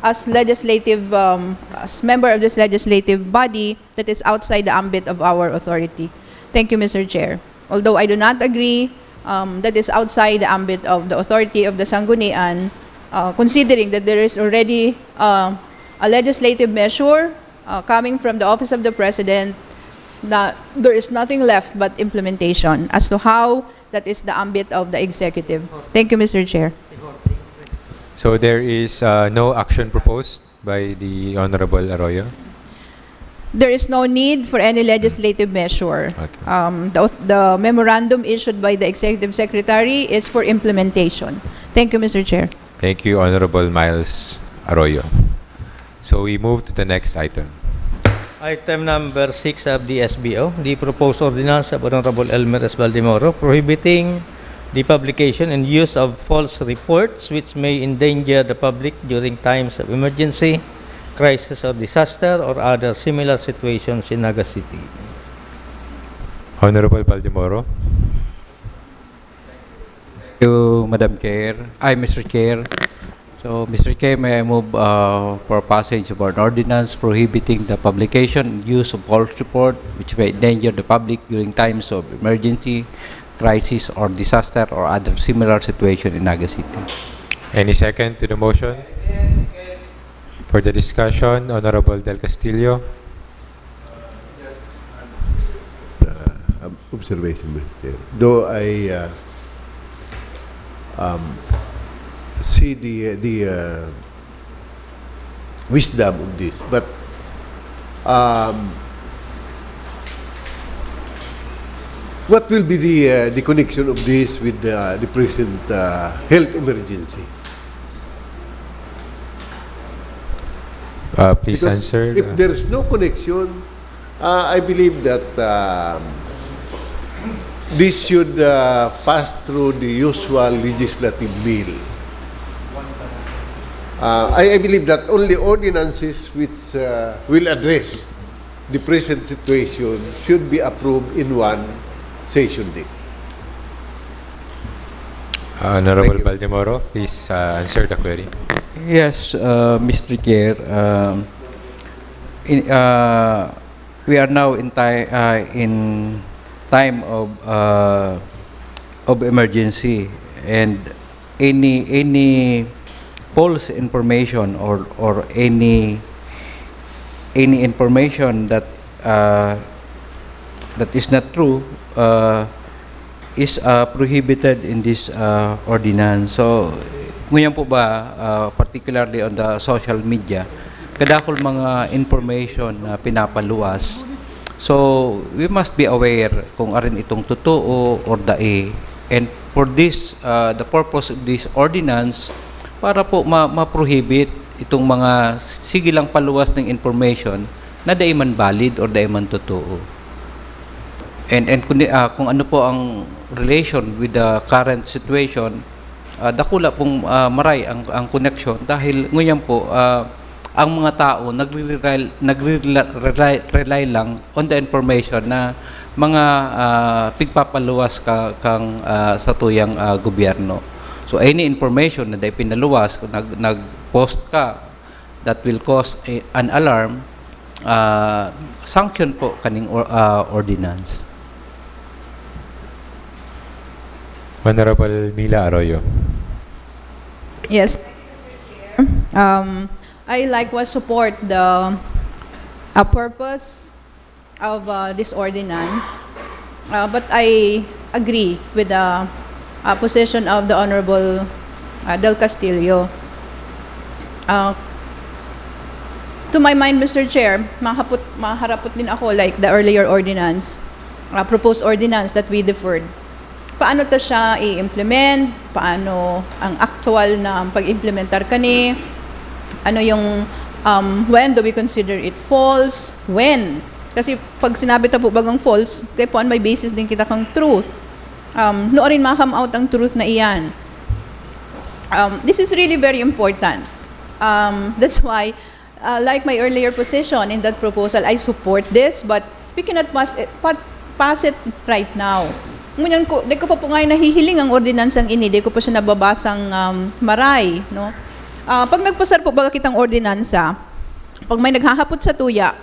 as legislative, um, as member of this legislative body, that is outside the ambit of our authority. Thank you, Mister Chair. Although I do not agree um, that is outside the ambit of the authority of the Sanggunian, uh, considering that there is already uh, a legislative measure uh, coming from the Office of the President, na there is nothing left but implementation as to how that is the ambit of the executive. Thank you, Mister Chair. So there is uh, no action proposed by the Honorable Arroyo. There is no need for any legislative measure. Okay. Um, the, the memorandum issued by the executive secretary is for implementation. Thank you, Mister Chair. Thank you, Honorable Miles Arroyo. So we move to the next item. Item number six of the S B O, the proposed ordinance of Honorable Elmer S. Baldemoro prohibiting the publication and use of false reports which may endanger the public during times of emergency, crisis or disaster, or other similar situations in Naga City. Honorable Baldemoro. Thank you, Madam Chair. Ay, Mister Chair. So, Mister Chair, may I move uh, for passage of an ordinance prohibiting the publication and use of false report which may endanger the public during times of emergency, crisis, or disaster or other similar situation in Naga City. Any second to the motion? For the discussion, Honorable Del Castillo. uh, observation, Mister Chair. Though I uh, um, see the the uh, wisdom of this, but um, what will be the uh, the connection of this with the, the present uh, health emergency? Uh, please Because answer. If uh, there is no connection, uh, I believe that um, this should uh, pass through the usual legislative mill. Uh, I, I believe that only ordinances which uh, will address the present situation should be approved in one session day. Honorable Thank you. Baldemoro, please uh, answer the query. Yes, uh, Mister Chair. Um, in, uh, we are now in time uh, in time of uh, of emergency, and any any false information or, or any, any information that, uh, that is not true, uh, is, uh, prohibited in this, uh, ordinance. So, ngayon po ba, uh, particularly on the social media, kadakol mga information na pinapaluwas. So, we must be aware kung arin itong totoo or dai. And for this, uh, the purpose of this ordinance, para po ma-, ma-prohibit itong mga sige lang paluwas ng information na dai man valid or dai man totoo. And, and kung, ah, kung ano po ang relation with the current situation, ah, dakula pong, ah, maray ang, ang koneksyon dahil ngunyan po, ah, ang mga tao nagre-rely, nagre-rely, rely lang on the information na mga, ah, pigpapaluwas ka, kang, ah, satuyang, ah, gobyerno. So, any information na dai pinaluwas, nag-, nag-post ka that will cause a, an alarm, ah, sanction po kaning or-, ah, ordinance. Honorable Mila Arroyo. Yes. Um, I likewise support the, uh, purpose of, uh, this ordinance, uh, but I agree with the, uh, position of the Honorable, uh, Del Castillo. Uh, to my mind, Mister Chair, mahapot, maharapot din ako like the earlier ordinance, uh, proposed ordinance that we deferred. Paano ta siya i-implement? Paano ang actual na pag-implementar kani? Ano yung, um, when do we consider it false? When? Kasi pag sinabi ta po bagang false, kaya po an may basis din kita kang truth. Um, nuarin ma-come out ang truth na iyan. Um, this is really very important. Um, that's why, uh, like my earlier position in that proposal, I support this, but we cannot pass it, pa-, pass it right now. Ngunyan ko, di ko pa po nga nahihiling ang ordinansang ini, di ko pa siya nababasang, um, maray, no? Ah, pag nagpasar po baga kitang ordinansa, pag may naghahapot sa tuya,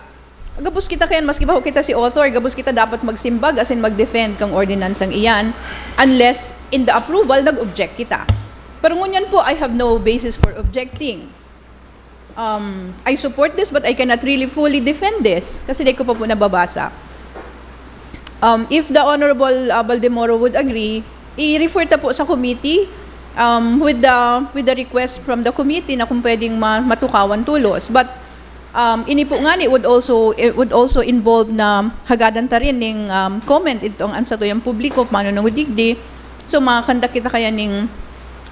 gabos kita kayan, maski pa ho kita si author, gabos kita dapat magsimbag, as in mag-defend kang ordinansang iyan, unless in the approval, nag-object kita. Pero ngunyan po, I have no basis for objecting. Um, I support this, but I cannot really fully defend this kasi di ko pa po nababasa. Um, if the Honorable, uh, Baldemoro would agree, i-refer ta po sa committee, um, with the, with the request from the committee na kung pwedeng ma-, matukawan tulos. But, um, ini po ngani would also, it would also involve na hagadan ta rin ning, um, comment itong an satuyang publiko, paano nang digdi. So, makakanta kita kaya ning,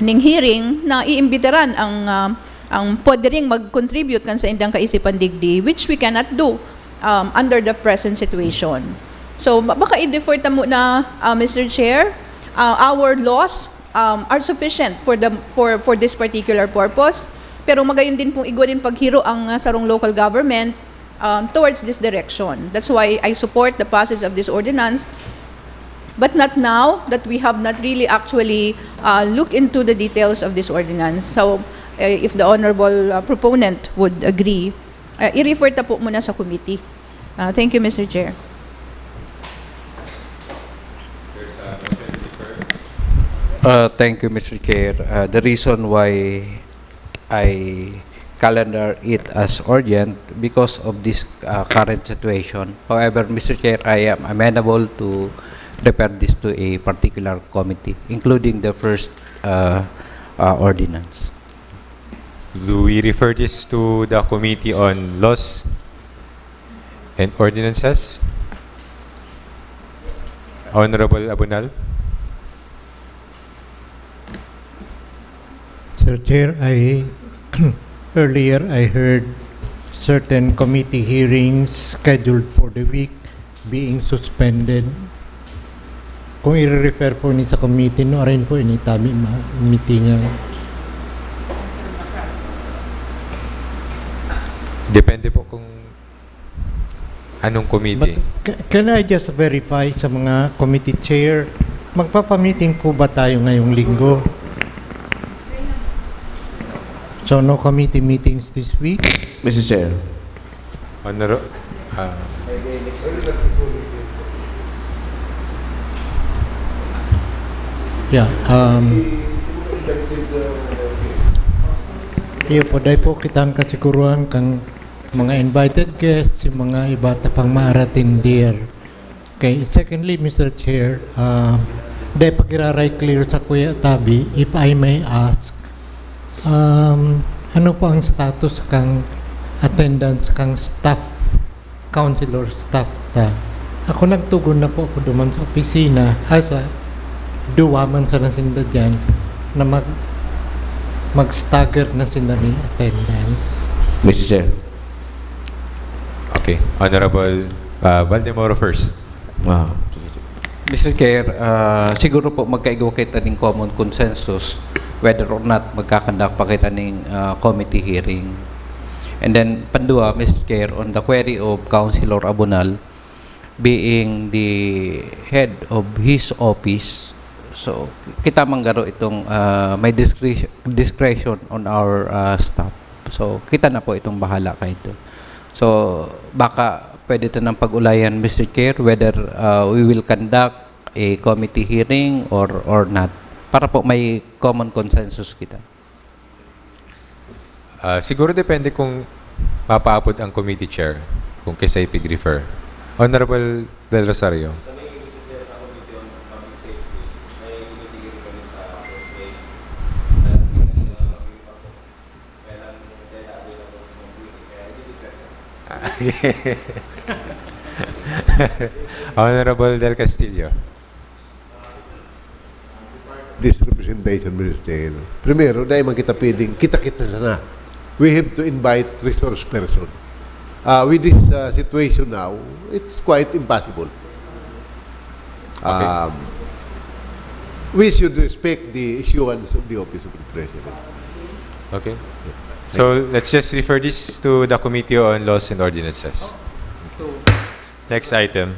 ning hearing na iimbitaran ang, um, ang pwede ring mag-contribute kan saindang kaisipan digdi, which we cannot do, um, under the present situation. So, ba-, baka i-defer ta muna, uh, Mister Chair. Uh, our laws, um, are sufficient for the, for, for this particular purpose. Pero magayon din pong igwa din paghiro ang, uh, sarong local government, um, towards this direction. That's why I support the passage of this ordinance, but not now that we have not really actually, uh, looked into the details of this ordinance. So, uh, if the honorable, uh, proponent would agree, uh, i-refer ta po muna sa committee. Uh, thank you, Mister Chair. Uh, thank you, Mister Chair. Uh, the reason why I calendar it as urgent because of this, uh, current situation. However, Mister Chair, I am amenable to refer this to a particular committee, including the first, uh, uh, ordinance. Do we refer this to the Committee on Laws and Ordinances? Honorable Abunal? Sir Chair, I, earlier I heard certain committee hearings scheduled for the week being suspended. Kung i-refer po ni sa committee, no, arin po ini tabi ma-, meeting ang Depende po kung anong committee. But ca-, can I just verify sa mga committee chair, magpapamiting po ba tayo ngayong linggo? So, no committee meetings this week? Mister Chair. Honor-, ah. Yeah, um, Iyo po, dai po kitang kasiguruhan kang mga invited guests, yung mga iba ta pang maaratindir. Okay, secondly, Mister Chair, ah, dai pag-iraray clear sa Kuya Tabi, if I may ask, um, ano po ang status kang attendance kang staff, councilor staff ta? Ako nagtugon na po ako duman sa opisina, asa duwa man sana sinda dyan, na mag, mag-stagger na sinda ni attendance. Mister Chair. Okay. Honorable uh, Valdemoro first. Ah. Mister Chair, ah, siguro po magkaigwa kita ning common consensus whether or not magkakandak pa kita ning ah, committee hearing. And then, pandua, Mister Chair, on the query of Councilor Abunal being the head of his office, so kita man garo itong ah, may discre- discretion on our ah, staff. So, kita na po itong bahala kaito. So, baka pwede ta nang pag-ulayan, Mister Chair, whether uh, we will conduct a committee hearing or or not. Para po may common consensus kita. Ah, siguro depende kung mapaabot ang committee chair, kung kisay pig-refer. Honorable Del Rosario. Honorable Del Castillo. This representation, Mister Chair. Primero, dahil man kita pwedeng, kita-kita sana. We have to invite resource person. Uh, with this uh, situation now, it's quite impossible. Um, we should respect the issuance of the office of the president. Okay. So let's just refer this to the Committee on Laws and Ordinances. Next item.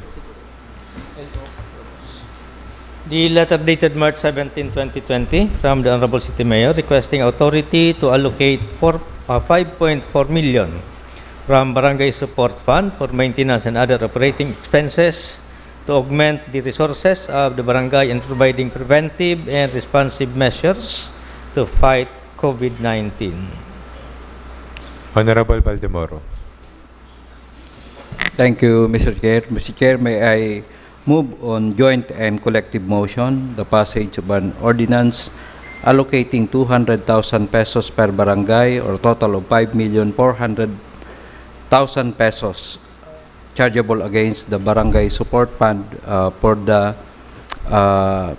The letter dated March seventeen, twenty twenty, from the Honorable City Mayor requesting authority to allocate four, uh, five point four million from Barangay Support Fund for maintenance and other operating expenses to augment the resources of the barangay in providing preventive and responsive measures to fight COVID nineteen. Honorable Valdemoro. Thank you, Mister Chair. Mister Chair, may I move on joint and collective motion the passage of an ordinance allocating two hundred thousand pesos per barangay or total of five million four hundred thousand pesos chargeable against the Barangay Support Fund uh, for the uh,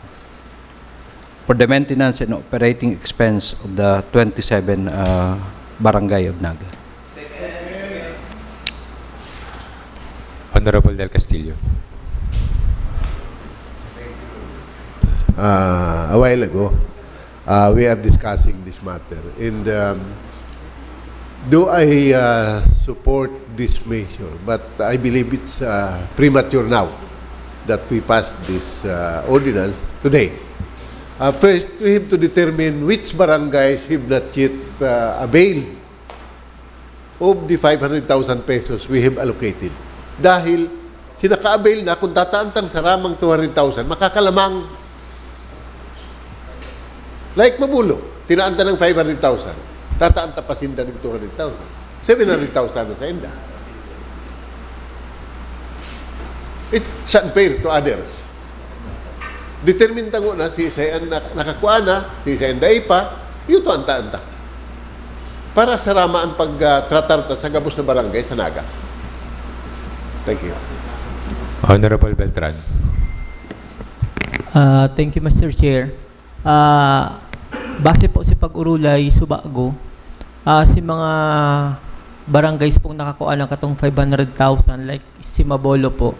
for the maintenance and operating expense of the twenty-seven uh, barangay of Naga. Honorable Del Castillo. Uh, a while ago, uh, we are discussing this matter. And um, do I uh, support this measure? But I believe it's uh, premature now that we pass this uh, ordinance today. Uh, first, we have to determine which barangays have not yet uh, availed of the five hundred thousand pesos we have allocated. Dahil sinaka-avail na, kung tataan tang saramang two hundred thousand, makakalamang. Like Mabulo, tinaan ta ng five hundred thousand, tataan ta pa sinda ng two hundred thousand. Seven hundred thousand na sa inda. It's unfair to others. Determine tango na si isa an nak- nakakua na, si isa an dai pa, yuto anta-anta. Para sa rama ang pagtratar ta sa gabos na barangay sa Naga. Thank you. Honorable Beltran. Ah, thank you, Mister Chair. Ah, base po si pag-urulay, subago, ah, si mga barangays pong nakakuha ng katong five hundred thousand, like si Mabolo po,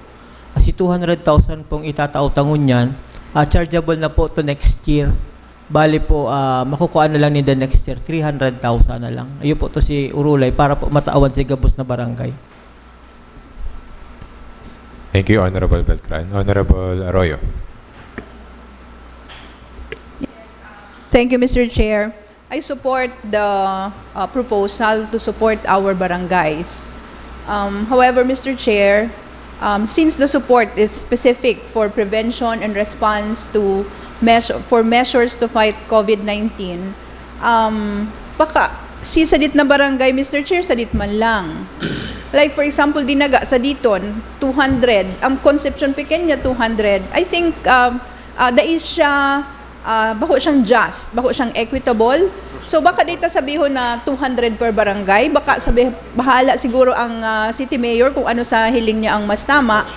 ah, si two hundred thousand pong itatao ta ngunyan, ah, chargeable na po to next year. Bali po, ah, makukuha na lang ninda next year, three hundred thousand na lang. Ayun po to si Urulay para po matawan si gabos na barangay. Thank you, Honorable Beltran. Honorable Arroyo. Thank you, Mister Chair. I support the uh, proposal to support our barangays. Um, however, Mister Chair, um, since the support is specific for prevention and response to measure, for measures to fight COVID nineteen, um, baka Si sadit na barangay, Mister Chair, sadit man lang. Like, for example, Dinaga, saditon, two hundred. Ang Concepcion Pequeña, two hundred. I think, um, ah, dai siya, ah, bako siyang just, bako siyang equitable. So, baka di ta sabihon na two hundred per barangay. Baka sabi, bahala siguro ang, ah, city mayor kung ano sa hiling niya ang mas tama.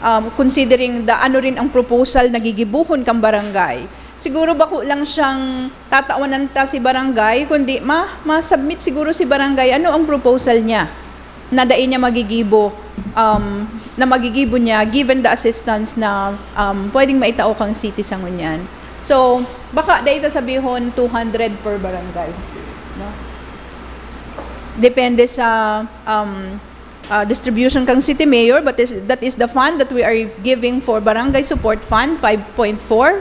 Um, considering the, ano rin ang proposal na gigibuhon kang barangay. Siguro bako lang siyang tatawanan ta si barangay, kundi ma-, ma-submit siguro si barangay ano ang proposal niya na dai niya magigibo, um, na magigibo niya given the assistance na, um, pwedeng maitao kang city sa ngunyan. So, baka dai ta sabihon two hundred per barangay, no? Depende sa, um, ah, distribution kang city mayor, but is, that is the fund that we are giving for Barangay Support Fund five point four.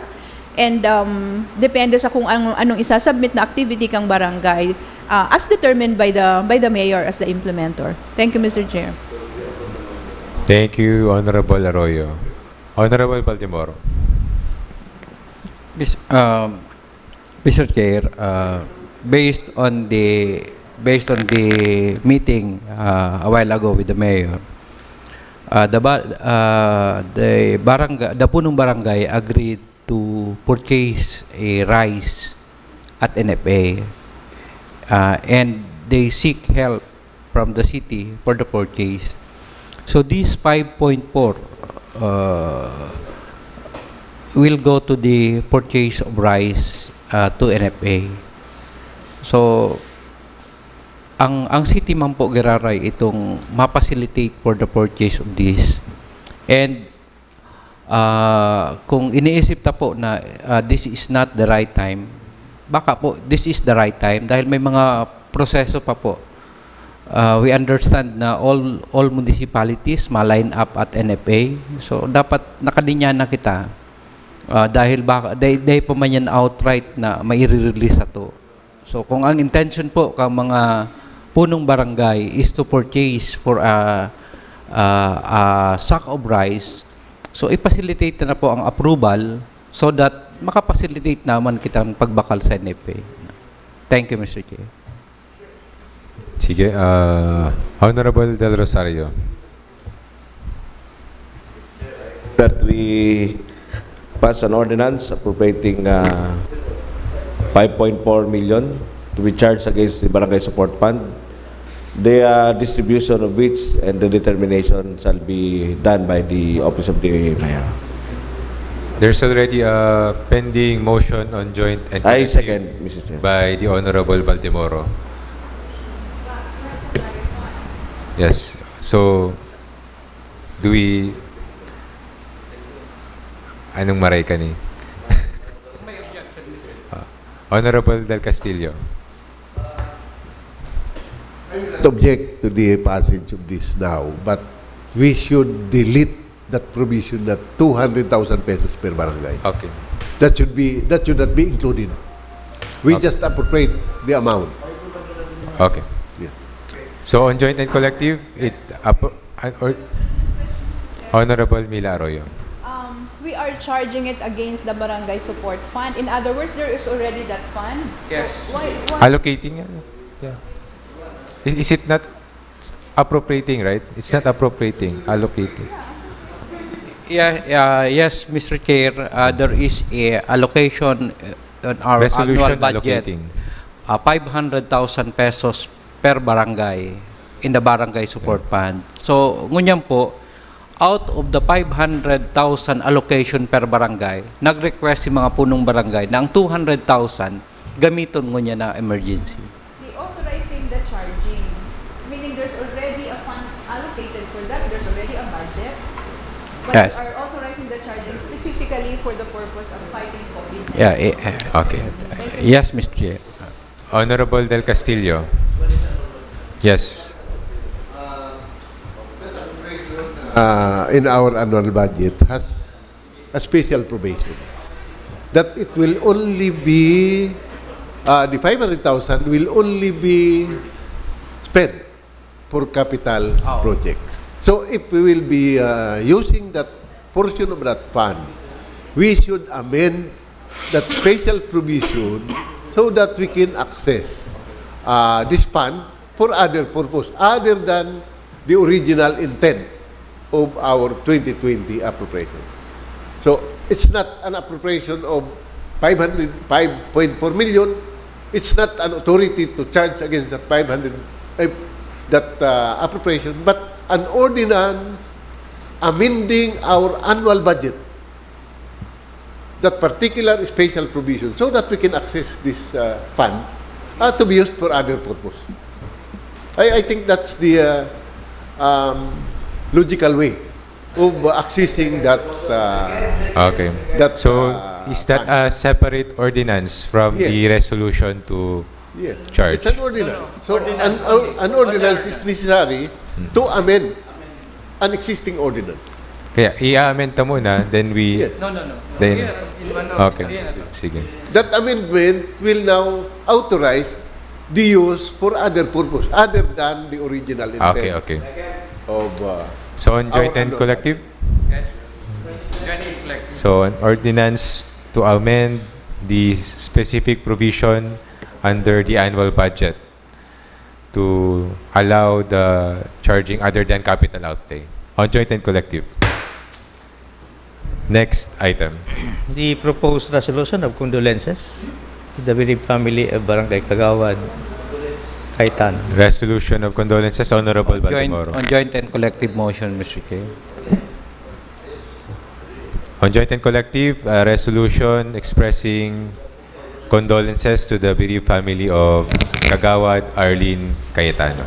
And, um, depende sa kung anong, anong isasubmit na activity kang barangay, ah, as determined by the, by the mayor as the implementer. Thank you, Mister Chair. Thank you, Honorable Arroyo. Honorable Baltimoro. Mis-, um, Mister Chair, uh, based on the based on the meeting uh, a while ago with the mayor, uh, the ba- uh, the barangay, the punong barangay agreed to purchase a rice at N F A, uh, and they seek help from the city for the purchase. So this five point four uh, will go to the purchase of rice uh, to N F A. So ang ang city man po giraray itong ma-facilitate for the purchase of this. And Ah, kung iniisip ta po na, ah, this is not the right time, baka po this is the right time dahil may mga proseso pa po. Ah, we understand na all all municipalities ma-line up at N F A. So dapat nakalinya na kita, ah, dahil baka dai, dai pa man yan outright na maire-release sato. So kung ang intention po kang mga punong barangay is to purchase for a, a, a sack of rice, so i-facilitate na po ang approval so that maka-facilitate naman kitang pagbakal sa N F A. Thank you, Mister Chair. Sige, ah, Honorable Del Rosario. That we pass an ordinance appropriating uh, five point four million to be charged against the Barangay Support Fund, the uh, distribution of which and the determination shall be done by the Office of the Mayor. There's already a pending motion on joint and I collective second, Mister Chair. by the Honorable Baltimoro. Yes. So, do we... Anong maray ka ni? Ah, Honorable Del Castillo. I will not object to the passage of this now, but we should delete that provision that two hundred thousand pesos per barangay. Okay. That should be, that should not be included. We Okay. just appropriate the amount. Okay. Yeah. So on joint and collective, it apo- an- or, Honorable Mila Arroyo. Um, we are charging it against the Barangay Support Fund. In other words, there is already that fund. Yes. So why, why? Allocating, ano? Yeah. Is, is it not appropriating, right? It's not appropriating, allocating. Yeah, uh, yes, Mister Chair, uh, there is a allocation uh, on our Resolution annual budget, allocating. uh, five hundred thousand pesos per barangay in the barangay support fund. So, ngunyan po, out of the five hundred thousand allocation per barangay, nag-request si mga punong barangay na ang two hundred thousand gamiton ngunyan na emergency. The authorizing the charging, meaning there's already a fund allocated for that, there's already a budget, but Yes. You are authorizing the charging specifically for the purpose of fighting COVID nineteen. Yeah, eh, eh, Okay. Yes, Mister Chair. Honorable Del Castillo. Yes. Uh, in our annual budget has a special provision that it will only be, uh, the five hundred thousand will only be spent for capital Oo. projects. So if we will be uh, using that portion of that fund, we should amend that special provision so that we can access uh, this fund for other purpose other than the original intent of our twenty twenty appropriation. So, it's not an appropriation of five hundred, five point four million. It's not an authority to charge against that five hundred, eh, that, uh, appropriation, but an ordinance amending our annual budget, that particular special provision, so that we can access this, uh, fund, uh, to be used for other purpose. I, I think that's the, uh, um, logical way of, uh, accessing that, uh, Okay. that, So, uh, is that fund. A separate ordinance from Yes. the resolution to Yes. charge? It's an ordinance. So, an, an ordinance is necessary to amend an existing ordinance. Kaya i-amend ta muna, then we... Yes. No, no, no. Then, Here, in one okay. Here, ano. Sige. That amendment will now authorize the use for other purpose other than the original intent Okay, okay. of, uh, So, on joint Our and ano- collective? Joint and collective. So, an ordinance to amend the specific provision under the annual budget to allow the charging other than capital outlay. On joint and collective. Next item. The proposed resolution of condolences to the bereaved family of Barangay Kagawad, Cayetano. Resolution of condolences, Honorable Joint, Baldemoro. On joint and collective motion, Mister Chair. On joint and collective, uh, resolution expressing condolences to the bereaved family of Kagawad Arlene Cayetano.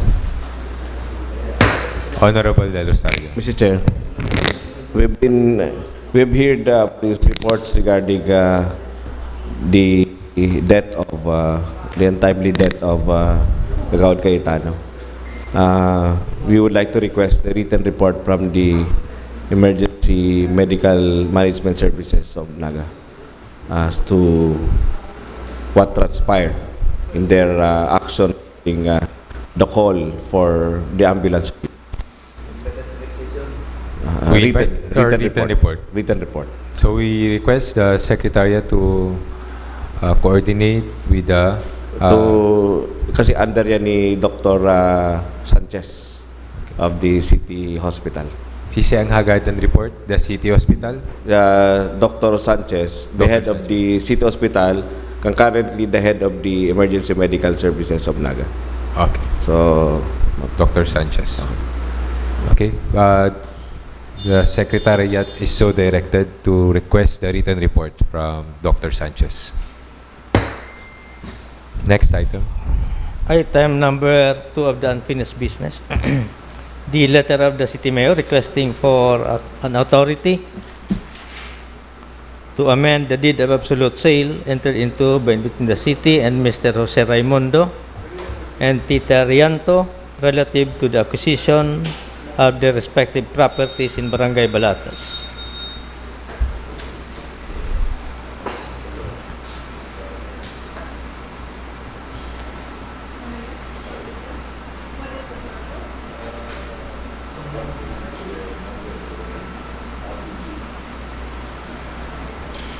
Honorable Del Rosario. Mister Chair, we've been, we've heard uh, police reports regarding uh, the death of, uh, the untimely death of uh, Kagawad Cayetano. Uh, we would like to request a written report from the Emergency Medical Management Services of Naga as to what transpired in their uh, action in uh, the call for the ambulance. Uh, We written, invite- or written written report. report. Written report. So we request the Secretariat to uh, coordinate with the uh, To, kasi under yan ni Doctor uh, Sanchez of the City Hospital. Sisi ang hagadan report, the city hospital. Uh, Doctor Sanchez, the Doctor head of the City Hospital, concurrently the head of the Emergency Medical Services of Naga. Okay. So, Doctor Sanchez. Okay. Uh, the Secretariat is so directed to request the written report from Doctor Sanchez. Next item. Item number two of the unfinished business. The letter of the city mayor requesting for a- an authority to amend the deed of absolute sale entered into by, between the city and Mister Jose Raimundo and Tita Rianto relative to the acquisition of their respective properties in Barangay Balatas.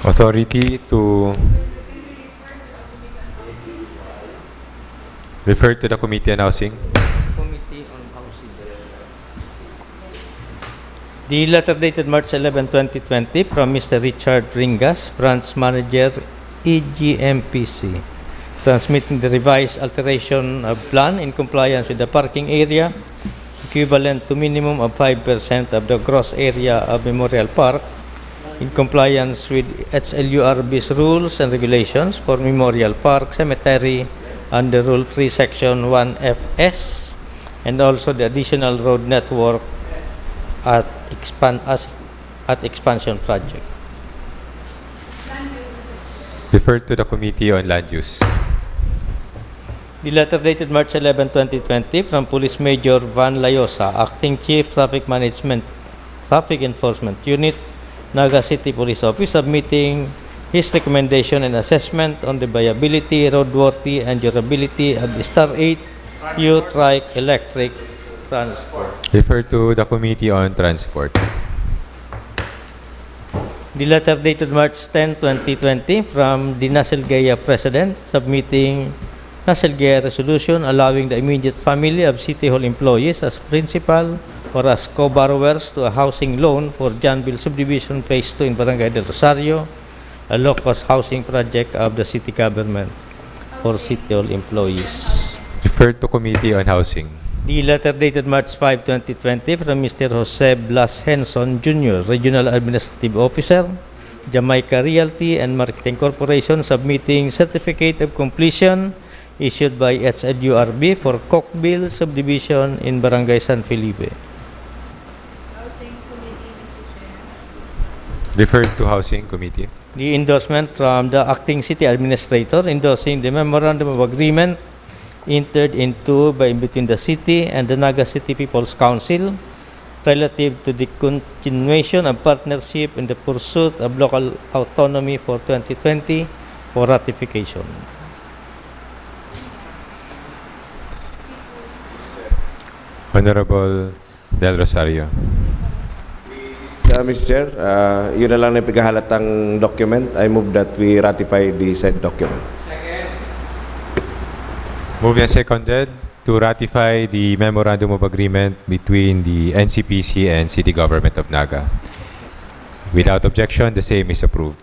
Authority to refer to the Committee on Housing. Committee on Housing. The letter dated March eleven, twenty twenty, from Mister Richard Ringas, Branch Manager, E G M P C, transmitting the revised alteration of plan in compliance with the parking area equivalent to minimum of five percent of the gross area of Memorial Park, in compliance with H L U R B's rules and regulations for Memorial Park Cemetery under Rule three, Section one F S, and also the additional road network at expand, as, at expansion project. Refer to the Committee on Land Use. The letter dated March eleven, twenty twenty, from Police Major Van Layosa, Acting Chief Traffic Management, Traffic Enforcement Unit, Naga City Police Office, submitting his recommendation and assessment on the viability, roadworthy, and durability of the Star eight U-Trike electric transport. Refer to the Committee on Transport. The letter dated March ten, twenty twenty, from the Nasel Gaya President, submitting Nasilgi a resolution allowing the immediate family of City Hall employees as principal or as co-borrowers to a housing loan for Janville Subdivision Phase two in Barangay del Rosario, a low-cost housing project of the city government for City Hall employees. Referred to Committee on Housing. The letter dated March five, twenty twenty, from Mister Jose Blas Henson Junior, Regional Administrative Officer, Jamaica Realty and Marketing Corporation, submitting certificate of completion issued by H L U R B for Cockville Subdivision in Barangay San Felipe. Housing Committee, Mister Chair. Referred to Housing Committee. The endorsement from the Acting City Administrator endorsing the Memorandum of Agreement entered into by, between the city and the Naga City People's Council relative to the continuation of partnership in the pursuit of local autonomy for twenty twenty for ratification. Honorable Del Rosario. Uh, Mister Chair, uh, yun na lang na ipaghahalatang document. I move that we ratify the said document. Moved and seconded to ratify the Memorandum of Agreement between the N C P C and City Government of Naga. Without objection, the same is approved.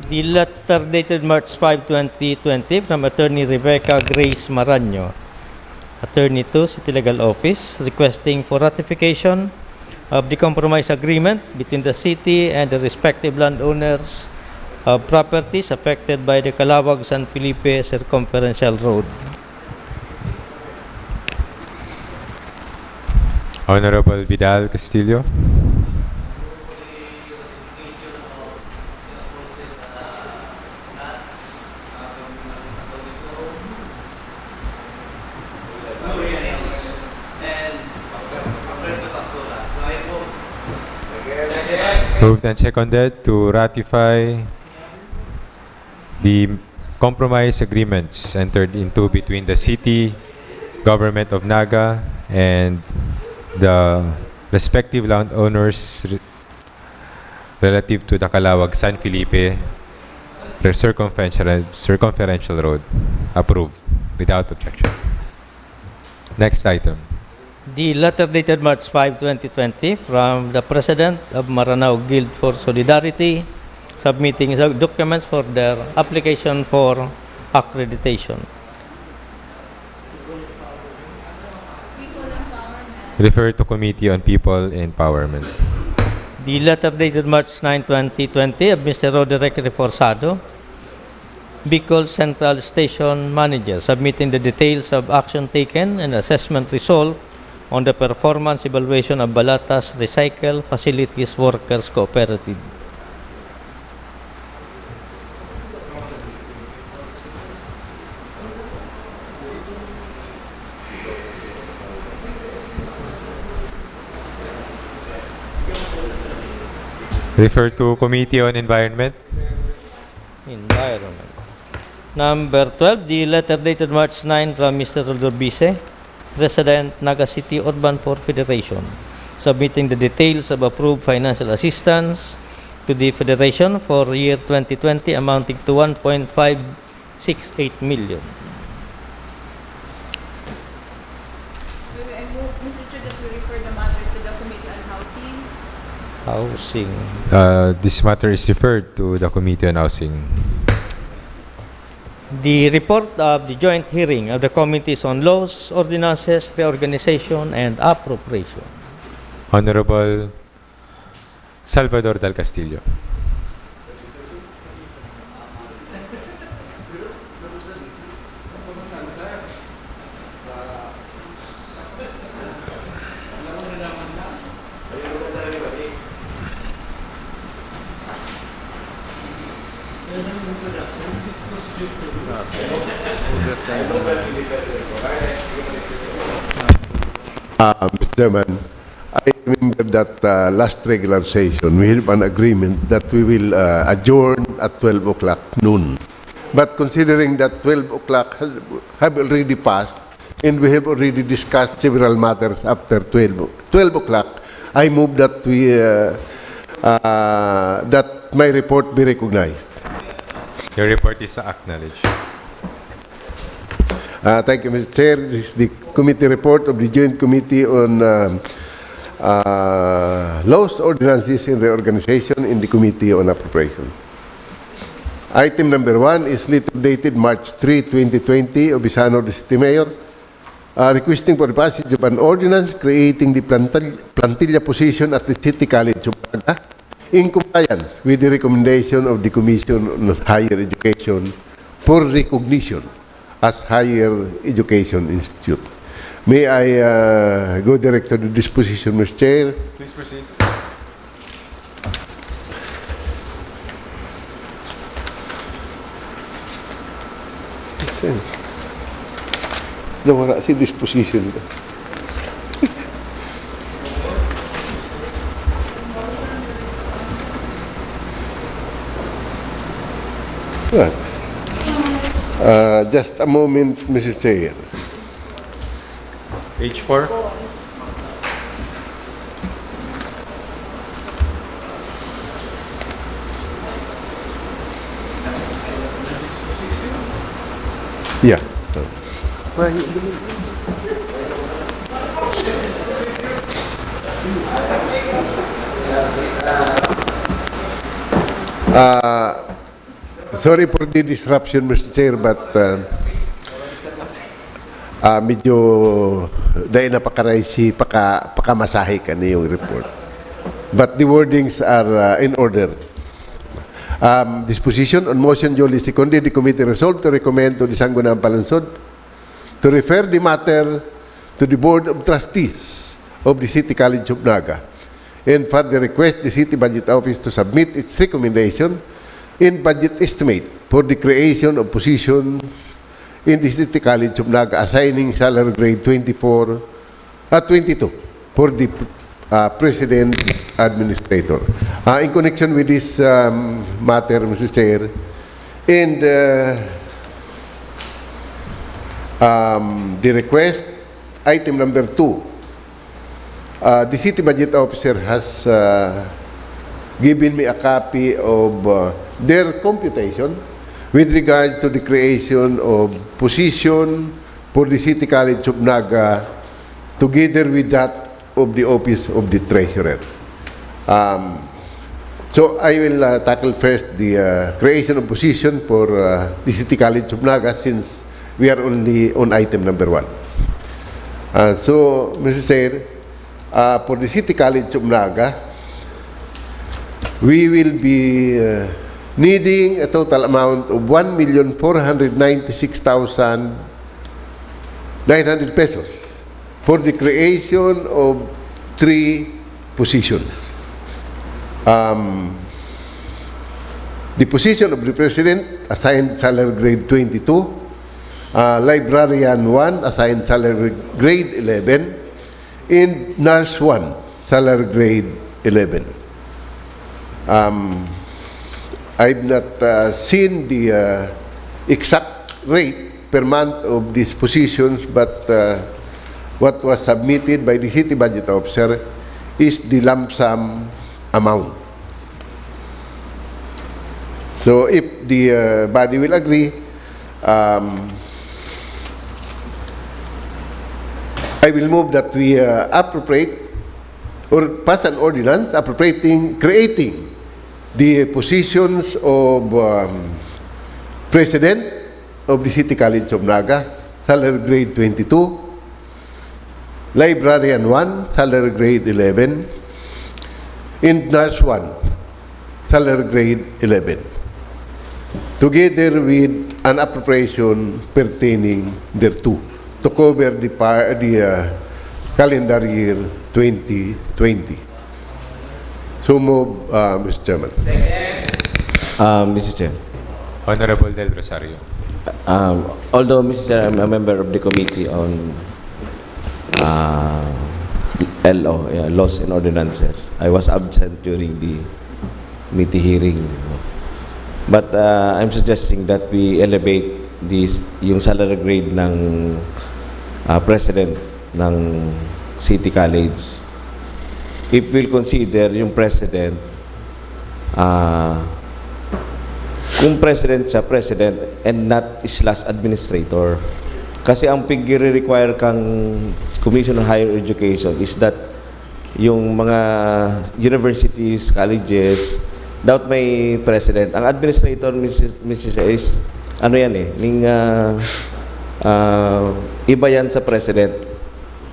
The letter dated March five, twenty twenty, from Attorney Rebecca Grace Maranyo, Attorney to City Legal Office, requesting for ratification of the compromise agreement between the city and the respective landowners of properties affected by the Calawag-San Felipe Circumferential Road. Honorable Vidal Castillo. Moved and seconded to ratify the compromise agreements entered into between the city government of Naga and the respective landowners re-, relative to the Calawag-San Felipe circumferential, circumferential road. Approved without objection. Next item. The letter dated March five, twenty twenty, from the President of Maranao Guild for Solidarity, submitting the documents for their application for accreditation. Refer to Committee on People Empowerment. The letter dated March nine, twenty twenty, of Mister Roderick Reforzado, Bicol Central Station Manager, submitting the details of action taken and assessment result on the performance evaluation of Balatas Recycle Facilities Workers Cooperative. Refer to Committee on Environment. Environment. Number twelve, the letter dated March nine from Mister Rodolfo Bice, President, Naga City Urban Poor Federation, submitting the details of approved financial assistance to the Federation for year twenty twenty amounting to one point five six eight million. I move, Mister Chair, that we refer the matter to the Committee on Housing. Housing. Uh, this matter is referred to the Committee on Housing. The report of the joint hearing of the Committees on Laws, Ordinances, Reorganization, and Appropriation. Honorable Salvador Dal Castillo. Uh, Mister Chairman, I remember that, uh, last regular session, we have an agreement that we will, uh, adjourn at twelve o'clock noon. But considering that twelve o'clock has, have already passed, and we have already discussed several matters after twelve, twelve o'clock, I move that we, uh, uh, that my report be recognized. Your report is acknowledged. Uh, thank you, Mister Chair. This is the committee report of the Joint Committee on uh, uh, Laws, Ordinances, and Reorganization in the Committee on Appropriation. Item number one is letter dated March three, twenty twenty, Obisano de City Mayor, uh, requesting for the passage of an ordinance creating the plantil- plantilla position at the City College of Naga in compliance with the recommendation of the Commission on Higher Education for recognition as higher education institute. May I uh, go direct to the disposition, Mister Chair? Please proceed. Nawara si disposition ko. Yan. Uh, just a moment, Mister Chair. Page four. Yeah. Uh, Sorry for the disruption, Mister Chair, but uh, uh, medyo dahil napakaray si paka, pakamasahe kan iyong report. But the wordings are uh, in order. Um, disposition on motion duly seconded, the committee resolved to recommend to the Sangguniang Panlungsod to refer the matter to the Board of Trustees of the City College of Naga and further request the City Budget Office to submit its recommendation and budget estimate for the creation of positions in the City College of Naga, assigning salary grade twenty-four at twenty-two for the uh, President Administrator. Uh, in connection with this um, matter, Mister Chair, and uh, um, the request, item number two, uh, the City Budget Officer has uh, given me a copy of uh, their computation with regard to the creation of position for the City College of Naga together with that of the Office of the Treasurer. Um, so I will uh, tackle first the uh, creation of position for uh, the City College of Naga, since we are only on item number one. Uh, so, Mister Chair, uh, for the City College of Naga, we will be uh, needing a total amount of one million four hundred ninety-six thousand nine hundred pesos for the creation of three positions. Um, the position of the President, assigned salary grade twenty-two, uh, Librarian one, assigned salary grade eleven, and Nurse one, salary grade eleven. Um, I've not uh, seen the uh, exact rate per month of these positions, but uh, what was submitted by the City Budget Officer is the lump sum amount. So if the uh, body will agree, um, I will move that we uh, appropriate or pass an ordinance appropriating, creating the positions of um, President of the City College of Naga, salary grade twenty-two, Librarian one, salary grade eleven, and Nurse one, salary grade eleven, together with an appropriation pertaining thereto to cover the, par, the uh, calendar year twenty twenty. So move, uh, Mister Chairman. Uh, Mister Chair. Honorable Del Rosario. Um, although, Mister Chair, I'm a member of the Committee on uh, L O, yeah, Laws and Ordinances, I was absent during the committee hearing. But uh, I'm suggesting that we elevate this, yung salary grade ng uh, president ng City College. If we'll consider yung president, uh, kung president siya, president and not slash administrator, Kasi ang pigre-require kang Commission on Higher Education is that yung mga universities, colleges, dapat may president. Ang administrator, Misis, Misis Ace, ano yan eh, ning, ah, ah, iba yan sa president.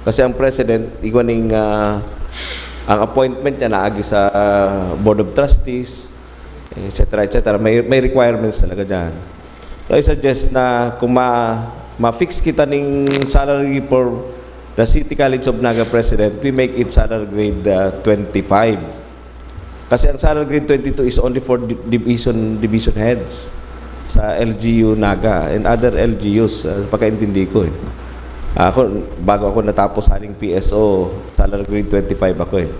Kasi ang president, igwa ning, ah, ang appointment niya naagi sa, ah, Board of Trustees, et cetera, et cetera. May, may requirements talaga dyan. So, I suggest na kung ma-, ma-fix kita ning salary for the City College of Naga president, we make it salary grade, ah, twenty-five. Kasi ang salary grade twenty-two is only for di-, division, division heads sa L G U Naga and other L G Us, ah, pagkaintindi ko eh. Ako, bago ako natapos haling P S O, salary grade twenty-five ako eh.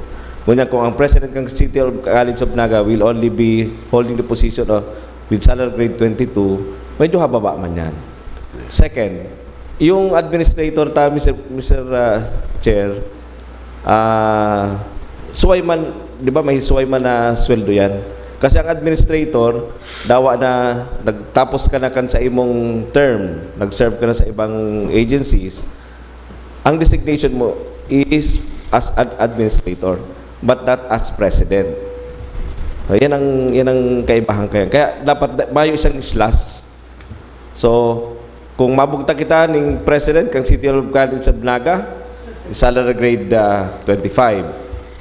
Ngunyan, kung ang president ng City of, College of Naga will only be holding the position of, with salary grade twenty-two, medyo hababa man yan. Second, yung administrator ta, Mister, Mister, ah, Chair, ah, suway man, di ba, may suway man na sweldo yan? Kasi ang administrator, dawa na nagtapos ka na kan sa imong term, nag-serve ka na sa ibang agencies, ang designation mo is as an administrator, but not as president. So, yan ang, yan ang kaibahan kaya. Kaya dapat da-, mayo isang slash. So, kung mabugtak kita ning president kang City of College of Naga, salary grade, ah, twenty-five.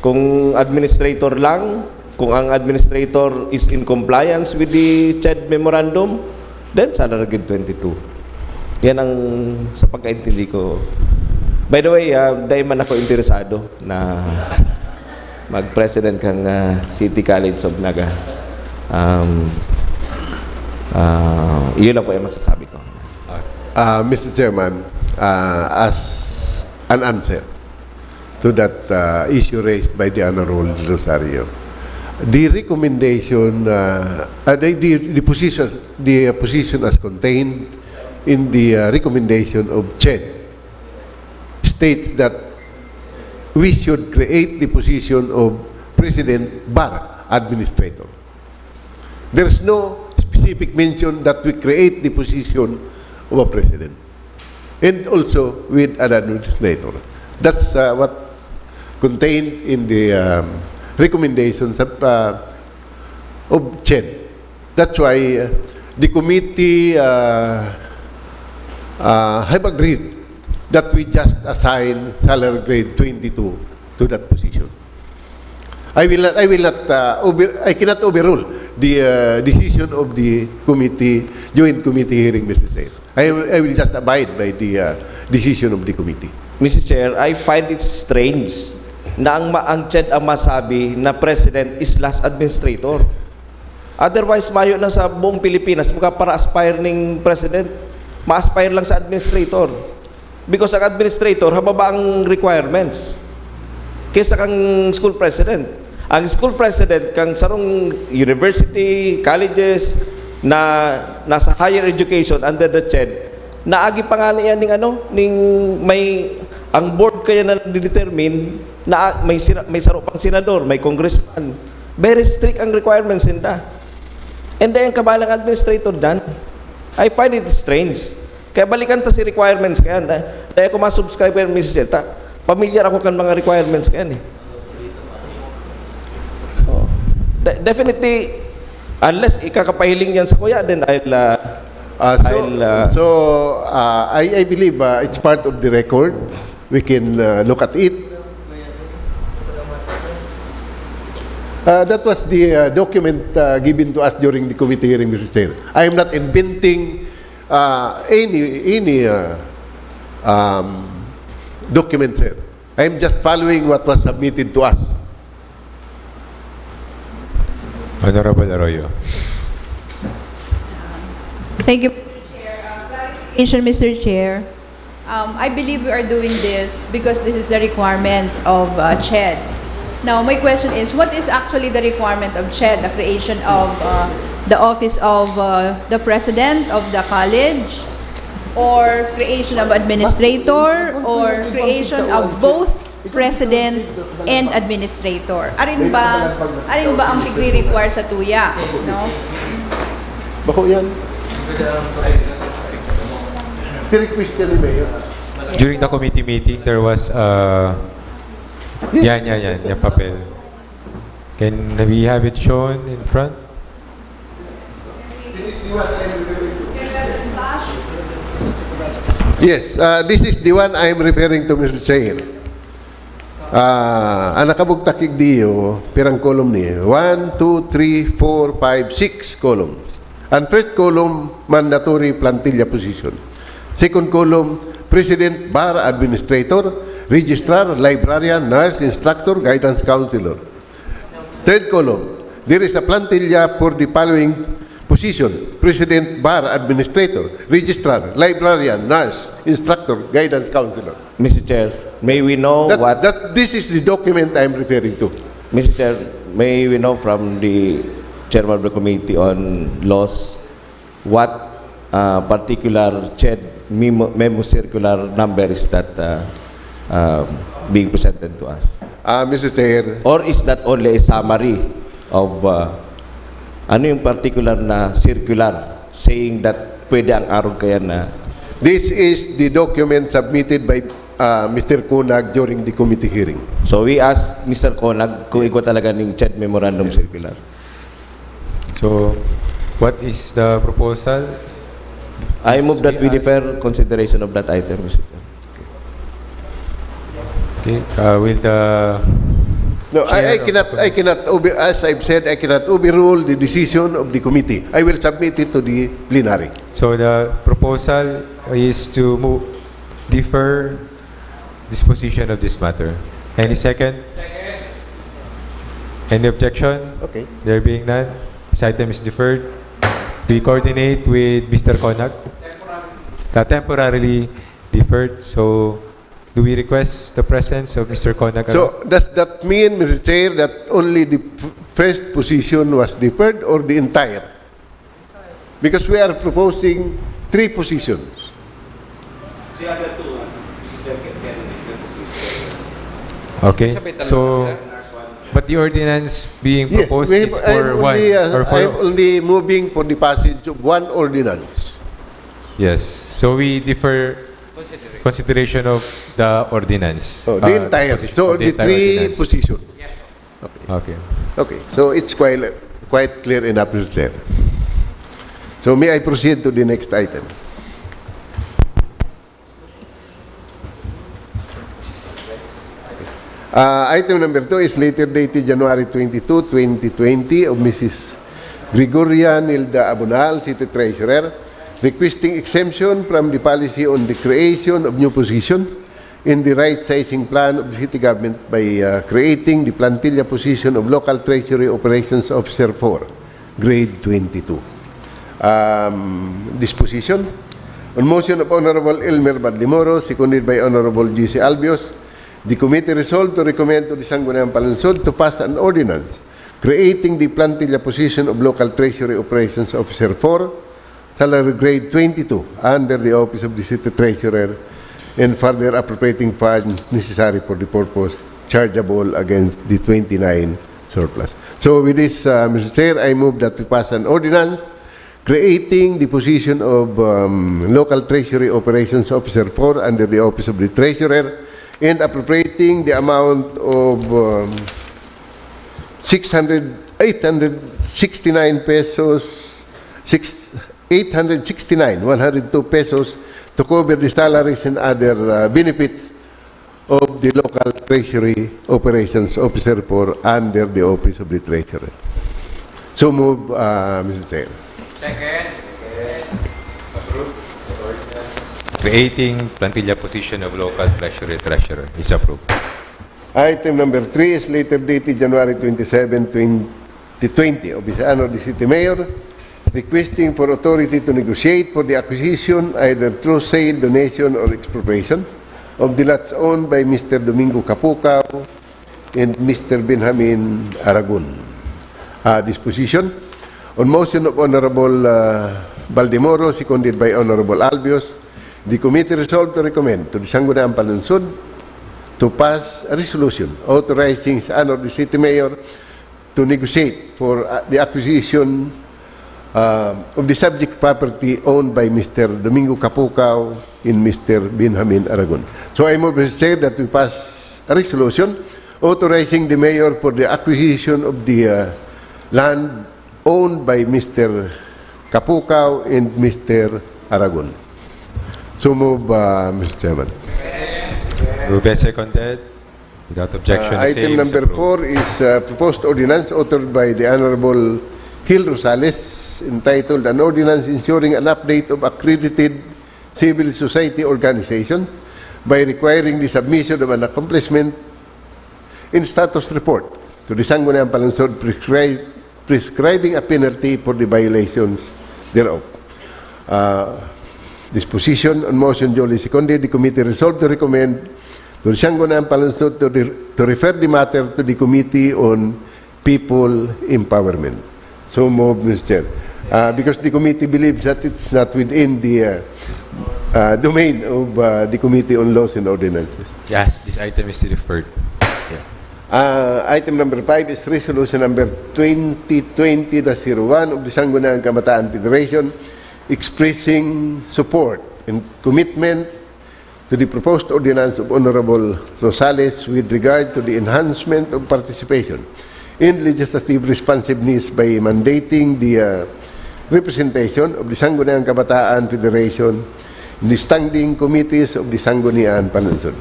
Kung administrator lang, kung ang administrator is in compliance with the CHED memorandum, then salary grade twenty-two. Yan ang sa pagkaintindi ko. By the way, ah, dahil man ako interesado na mag-president kang, ah, City College of Naga. Um, ah, iyon lang po yung masasabi ko. Uh, Mister Chairman, uh, as an answer to that uh, issue raised by the Honorable Rosario, the recommendation, uh, uh, the, the, the position, the position as contained in the uh, recommendation of CHED states that we should create the position of president bar administrator. There's no specific mention that we create the position of a president and also with an administrator. That's uh, what contained in the um, recommendations of, uh, of CHED. That's why uh, the committee uh, uh, have agreed that we just assign salary grade twenty-two to that position. I will not, I will not, uh, over, I cannot overrule the uh, decision of the committee, joint committee hearing, Mister Chair. I, will- I will just abide by the uh, decision of the committee. Mister Chair, I find it strange na ang, ma- ang CHED ang masabi na president is last administrator. Otherwise, mayo na sa buong Pilipinas, magkapara-aspire ning president, ma-aspire lang sa administrator. Because ang administrator, hababa ang requirements kaysa kang school president. Ang school president, kang sarong university, colleges, na nasa higher education under the CHED, naagi pa nga niya ning ano, ning may, ang board kaya na nagdedetermine na may, sina- may saro pang senador, may congressman. Very strict ang requirements ninda. And then, kabalang administrator dan. I find it strange. Kaya balikan ta si requirements kaya. Dahil ako ma-subscribe kaya, Mister Chair, ta, familiar ako kan mga requirements kaya eh. Oh. De- definitely, unless ikakapahiling yan sa kuya, then I'll, uh, Uh, so, I'll, uh, so uh, I, I believe uh, it's part of the record. We can uh, look at it. Uh, that was the uh, document uh, given to us during the committee hearing, Mister Chair. I am not inventing uh, any any uh, um, document, sir. I am just following what was submitted to us. Honorable Arroyo. Thank you, Mister Chair. Uh, clarification, Mister Chair. Um, I believe we are doing this because this is the requirement of uh, CHED. Now, my question is, what is actually the requirement of CHED, the creation of uh, the office of uh, the president of the college, or creation of administrator, or creation of both president and administrator? Arin ba, arin ba ang pigre-require sa tuya? No? Bako yan. Request ni Mayor. During the committee meeting, there was, uh, yan, yan, yan, yung papel. Can we have it shown in front? Yes, uh, this is the one I'm referring to, Mister Chair. Ah, ang nakabugtak igdiyo, pirang column ni? One, two, three, four, five, six columns. Ang first column, mandatory plantilla position. Second column, president, bar, administrator, registrar, librarian, nurse, instructor, guidance counselor. Third column, there is a plantilla for the following position: president, bar, administrator, registrar, librarian, nurse, instructor, guidance counselor. Mister Chair, may we know That, what that this is the document I'm referring to. Mister Chair, may we know from the chairman of the committee on laws what uh, particular CHED memo, memo circular number is that uh, uh, being presented to us? Ah, Mister Chair, Or is that only a summary of uh, ano yung particular na circular saying that pwede ang arog kaya na this is the document submitted by uh, Mister Conag during the committee hearing. So we ask Mister Conag kung igwa talaga ning CHED memorandum circular. So, what is the proposal? I move that we defer consideration of that item, Mister Chair. Okay, uh, will the No, I, I Chair of cannot, the I cannot, over- as I've said, I cannot overrule the decision of the committee. I will submit it to the plenary. So the proposal is to move, defer disposition of this matter. Any second? Any objection? Okay. There being none, this item is deferred. We coordinate with Mister Conag. Uh, temporarily deferred. So, do we request the presence of Mister Conag? So, does that mean, Mister Chair, that only the f- first position was deferred or the entire? Because we are proposing three positions. The other two, uh, Mister Chair, can, can, can, Okay. So, but the ordinance being Yes, proposed we is have- I'm for one only, uh, or for I'm only moving for the passage of one ordinance. Yes. So we defer consideration of the ordinance. So, the uh, entire, position so of the entire three ordinance. position. Okay. Okay, so it's quite, quite clear enough, Mister Chair. So may I proceed to the next item? Uh, item number two is letter dated January twenty-two, twenty twenty, of Missus Gregoria Nilda Abonal, City Treasurer, requesting exemption from the policy on the creation of new position in the right sizing plan of the city government by uh, creating the plantilla position of Local Treasury Operations Officer four, grade twenty-two. Um, disposition. On motion of Honorable Elmer Badlimoro, seconded by Honorable G C Albios, the committee resolved to recommend to the Sangguniang Panlungsod to pass an ordinance creating the plantilla position of Local Treasury Operations Officer four, salary grade twenty-two, under the Office of the City Treasurer, and further appropriating funds necessary for the purpose chargeable against the twenty-nine surplus. So with this, uh, Mister Chair, I move that we pass an ordinance creating the position of um, Local Treasury Operations Officer four under the Office of the Treasurer and appropriating the amount of um, six hundred, eight hundred sixty-nine pesos, six, eight hundred sixty-nine, one hundred two pesos to cover the salaries and other uh, benefits of the Local Treasury Operations Officer four under the Office of the Treasurer. So move, uh, Mister Chair. Second. Creating plantilla position of Local Treasury Treasurer is approved. Item number three is letter dated January twenty-seven, twenty twenty, Obisaano de City Mayor, requesting for authority to negotiate for the acquisition, either through sale, donation, or expropriation, of the lots owned by Mister Domingo Capucao and Mister Benjamin Aragon. Uh, disposition. On motion of Honorable uh, Baldemoro, seconded by Honorable Albios, the committee resolved to recommend to the Sangguniang Panlungsod to pass a resolution authorizing sa honor the City Mayor to negotiate for uh, the acquisition uh, of the subject property owned by Mister Domingo Kapukaw and Mister Benjamin Aragon. So I move, Mister Chair, that we pass a resolution authorizing the mayor for the acquisition of the, uh, land owned by Mister Kapukaw and Mister Aragon. So move, uh, Mister Chairman. Moved and seconded. Without objection, Uh, the item same is number approved. four is, uh, proposed ordinance authored by the Honorable Gil Rosales, entitled An Ordinance Ensuring an Update of Accredited Civil Society Organization by requiring the submission of an accomplishment in status report to the Sangguniang Panlungsod prescribe, prescribing a penalty for the violations thereof. Uh, disposition on motion duly seconded, the committee resolved to recommend to the Sangguniang Panlungsod to, the, to refer the matter to the Committee on People Empowerment. So move, Mister Chair. Uh, because the committee believes that it's not within the, uh, uh, domain of, uh, the Committee on Laws and Ordinances. Yes, this item is referred. Uh, item number five is resolution number twenty twenty dash zero one of the Sangguniang Kabataan Federation expressing support and commitment to the proposed ordinance of Honorable Rosales with regard to the enhancement of participation in legislative responsiveness by mandating the, uh, representation of the Sangguniang Kabataan Federation in the standing committees of the Sangguniang Panlungsod.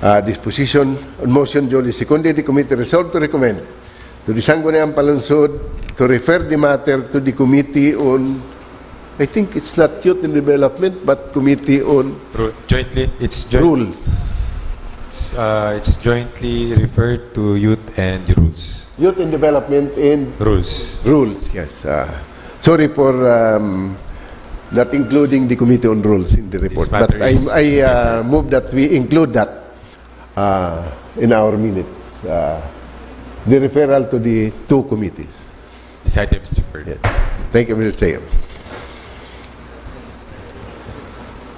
Uh, disposition on motion duly seconded, the committee resolved to recommend to the Sangguniang Panlungsod to refer the matter to the Committee on, I think it's not Youth and Development, but Committee on Ru- jointly, it's joint, Rules. Uh, it's jointly referred to youth and rules. Youth and Development and Rules. Rules, yes. Uh, sorry for, um, not including the Committee on Rules in the report. This matter But I, is I, uh, move that we include that, uh, in our minutes. Uh, the referral to the two committees. This item is referred. Yes. Thank you, Mister Chair.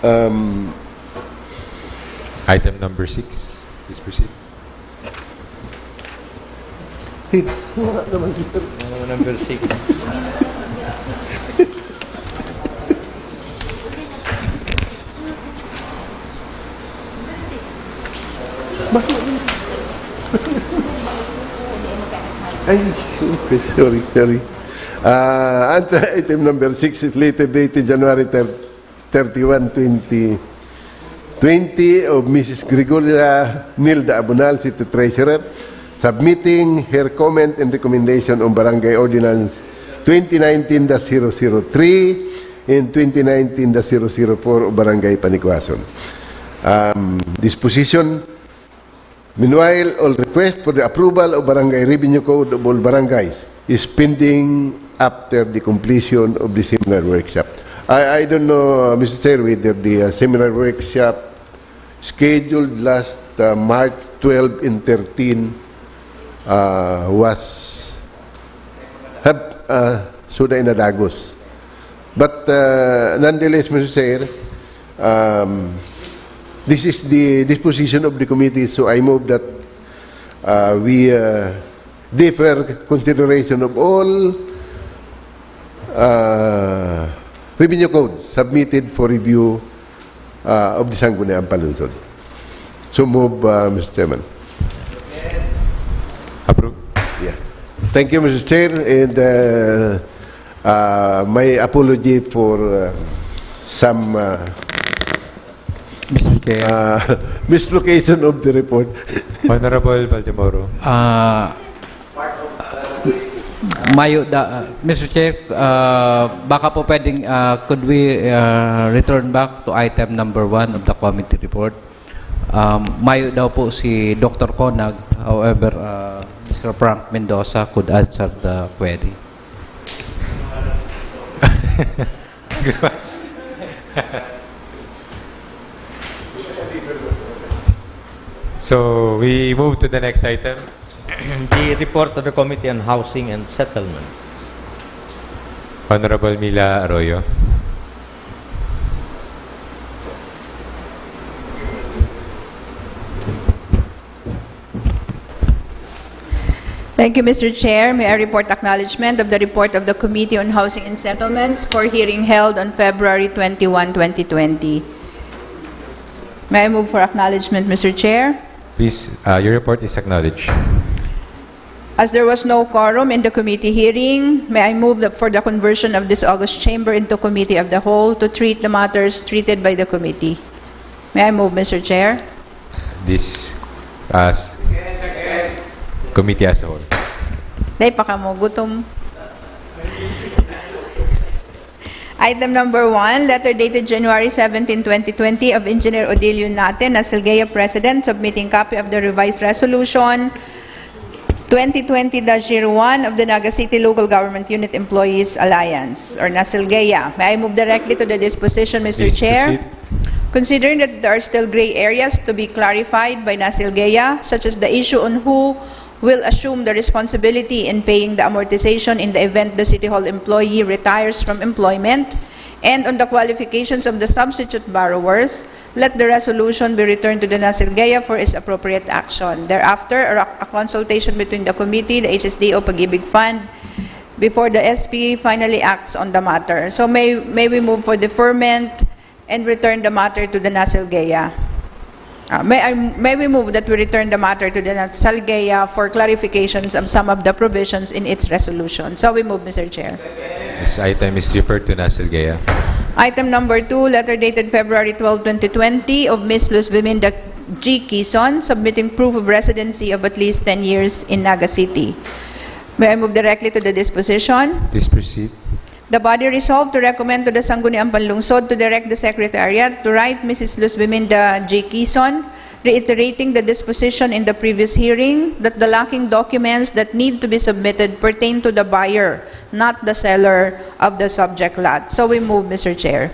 Um, Item number six. Please proceed. Wala naman dito. Number six. Ay, okay, sorry, sorry. Ah, anta, item number six is later dated January thirty, thirty-one, twenty twenty, of Missus Gregoria Nilda Abonal, City Treasurer, submitting her comment and recommendation on Barangay Ordinance twenty nineteen dash zero zero three and twenty nineteen dash zero zero four of Barangay Paniguason. Um, disposition. Meanwhile, all request for the approval of Barangay Revenue Code of all barangays is pending after the completion of the seminar workshop. I, I don't know, Mister Chair, whether the, uh, seminar workshop scheduled last, uh, March twelve and thirteen, uh, was have, uh, suda inadagos. But, uh, nonetheless, Mister Chair, um, this is the disposition of the committee, so I move that, uh, we, uh, defer consideration of all, uh, revenue codes submitted for review, uh, of the Sangguniang Panlungsod. So move, uh, Mister Chairman. Approve. Yeah. Thank you, Mister Chair, and, uh, uh, my apology for, uh, some, uh, Mister Chair, uh, mislocation of the report. Honorable Baldemoro. ah, mayo da, Mister Chair, ah, baka po pwedeng, ah, could we, ah, return back to item number one of the committee report? Um, mayo daw po si Doctor Conag, however, ah, Mister Frank Mendoza could answer the query. Grimas. So, we move to the next item. The report of the Committee on Housing and Settlement. Honorable Mila Arroyo. Thank you, Mister Chair. May I report acknowledgement of the report of the Committee on Housing and Settlements for hearing held on February twenty-one, twenty twenty. May I move for acknowledgement, Mister Chair? Please, uh, your report is acknowledged. As there was no quorum in the committee hearing, may I move that for the conversion of this august chamber into committee of the whole to treat the matters treated by the committee. May I move, Mister Chair? This as committee as a whole. Dai pa kamo gutom. Item number one, letter dated January seventeen, twenty twenty, of Engineer Odilio Nate, Nasilgea President, submitting copy of the revised resolution twenty twenty dash zero one of the Naga City Local Government Unit Employees Alliance, or Nasilgea. May I move directly to the disposition, Mister Please Chair? Proceed. Considering that there are still gray areas to be clarified by Nasilgea, such as the issue on who will assume the responsibility in paying the amortization in the event the City Hall employee retires from employment, and on the qualifications of the substitute borrowers, let the resolution be returned to the Nasilgea for its appropriate action. Thereafter, a, a consultation between the committee, the H S D O Pag-ibig Fund, before the S P finally acts on the matter. So may, may we move for deferment and return the matter to the Nasilgea? Uh, may, I, may we move that we return the matter to the Nasilgea for clarifications of some of the provisions in its resolution? So we move, Mister Chair. This item is referred to Nasilgea. Item number two, letter dated February twelve, twenty twenty, of Miss Luz Biminda G. Kison, submitting proof of residency of at least ten years in Naga City. May I move directly to the disposition? Please proceed. The body resolved to recommend to the Sangguniang Panlungsod to direct the Secretariat to write Missus Luz Biminda G. Kison, reiterating the disposition in the previous hearing that the lacking documents that need to be submitted pertain to the buyer, not the seller of the subject lot. So we move, Mister Chair.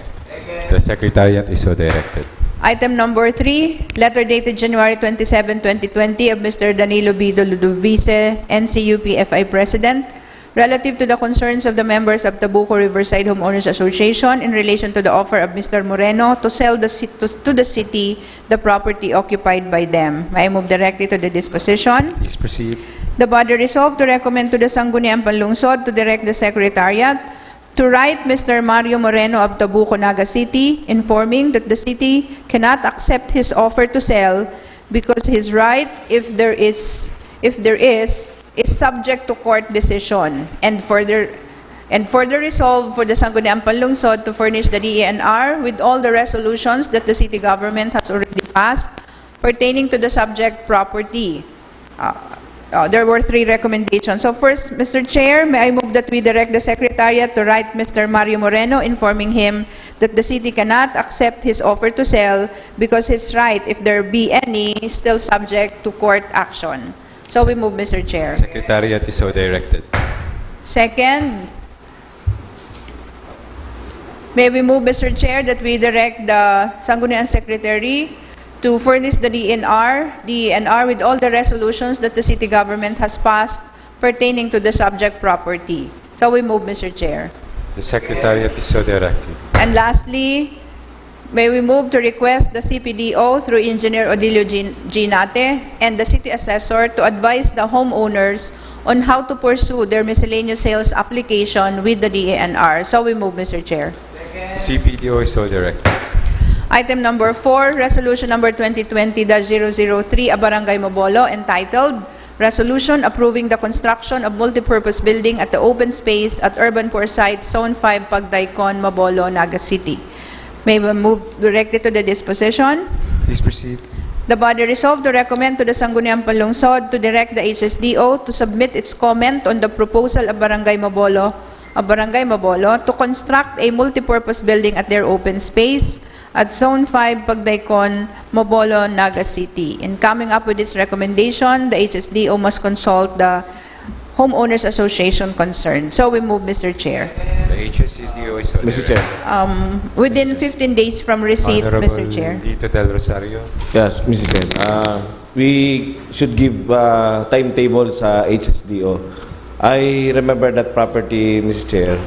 The Secretariat is so directed. Item number three, letter dated January twenty-seven, twenty twenty, of Mister Danilo Bido Ludovice, N C U P F I President, relative to the concerns of the members of Tabuco Riverside Homeowners Association in relation to the offer of Mister Moreno to sell the ci-, to, to the city the property occupied by them. May I move directly to the disposition? Please proceed. The body resolved to recommend to the Sangguniang Panlungsod to direct the Secretariat to write Mister Mario Moreno of Tabuco, Naga City, informing that the city cannot accept his offer to sell because his right, if there is, if there is, is subject to court decision. And further, and further resolve for the Sangguniang Panlungsod to furnish the D E N R with all the resolutions that the city government has already passed pertaining to the subject property. Uh, uh, there were three recommendations. So first, Mister Chair, may I move that we direct the Secretariat to write Mister Mario Moreno, informing him that the city cannot accept his offer to sell because his right, if there be any, is still subject to court action. So we move, Mister Chair. Secretariat is so directed. Second, may we move, Mister Chair, that we direct the Sangguniang Secretary to furnish the D E N R, D E N R with all the resolutions that the city government has passed pertaining to the subject property. So we move, Mister Chair. The Secretariat is so directed. And lastly, may we move to request the C P D O through Engineer Odilio Gin-, Ginate and the City Assessor to advise the homeowners on how to pursue their miscellaneous sales application with the D E N R. So we move, Mister Chair. C P D O is so directed. Item number four, Resolution number twenty twenty dash zero zero three, a Barangay Mabolo, entitled Resolution Approving the Construction of Multipurpose Building at the Open Space at Urban Poor Site, Zone five, Pagdaicon, Mabolo, Naga City. May we move directly to the disposition? Please proceed. The body resolved to recommend to the Sangguniang Panlungsod to direct the H S D O to submit its comment on the proposal of Barangay Mabolo, of Barangay Mabolo to construct a multipurpose building at their open space at Zone five, Pagdaicon, Mabolo, Naga City. In coming up with its recommendation, the H S D O must consult the Homeowners Association concerned. So we move, Mister Chair. The H S D O is so Mister directed. Chair. Um, within fifteen days from receipt, Honorable Mister Chair. Lito Del Rosario. Yes, Mister Chair. Uh, we should give uh, timetable sa H S D O. I remember that property, Mister Chair,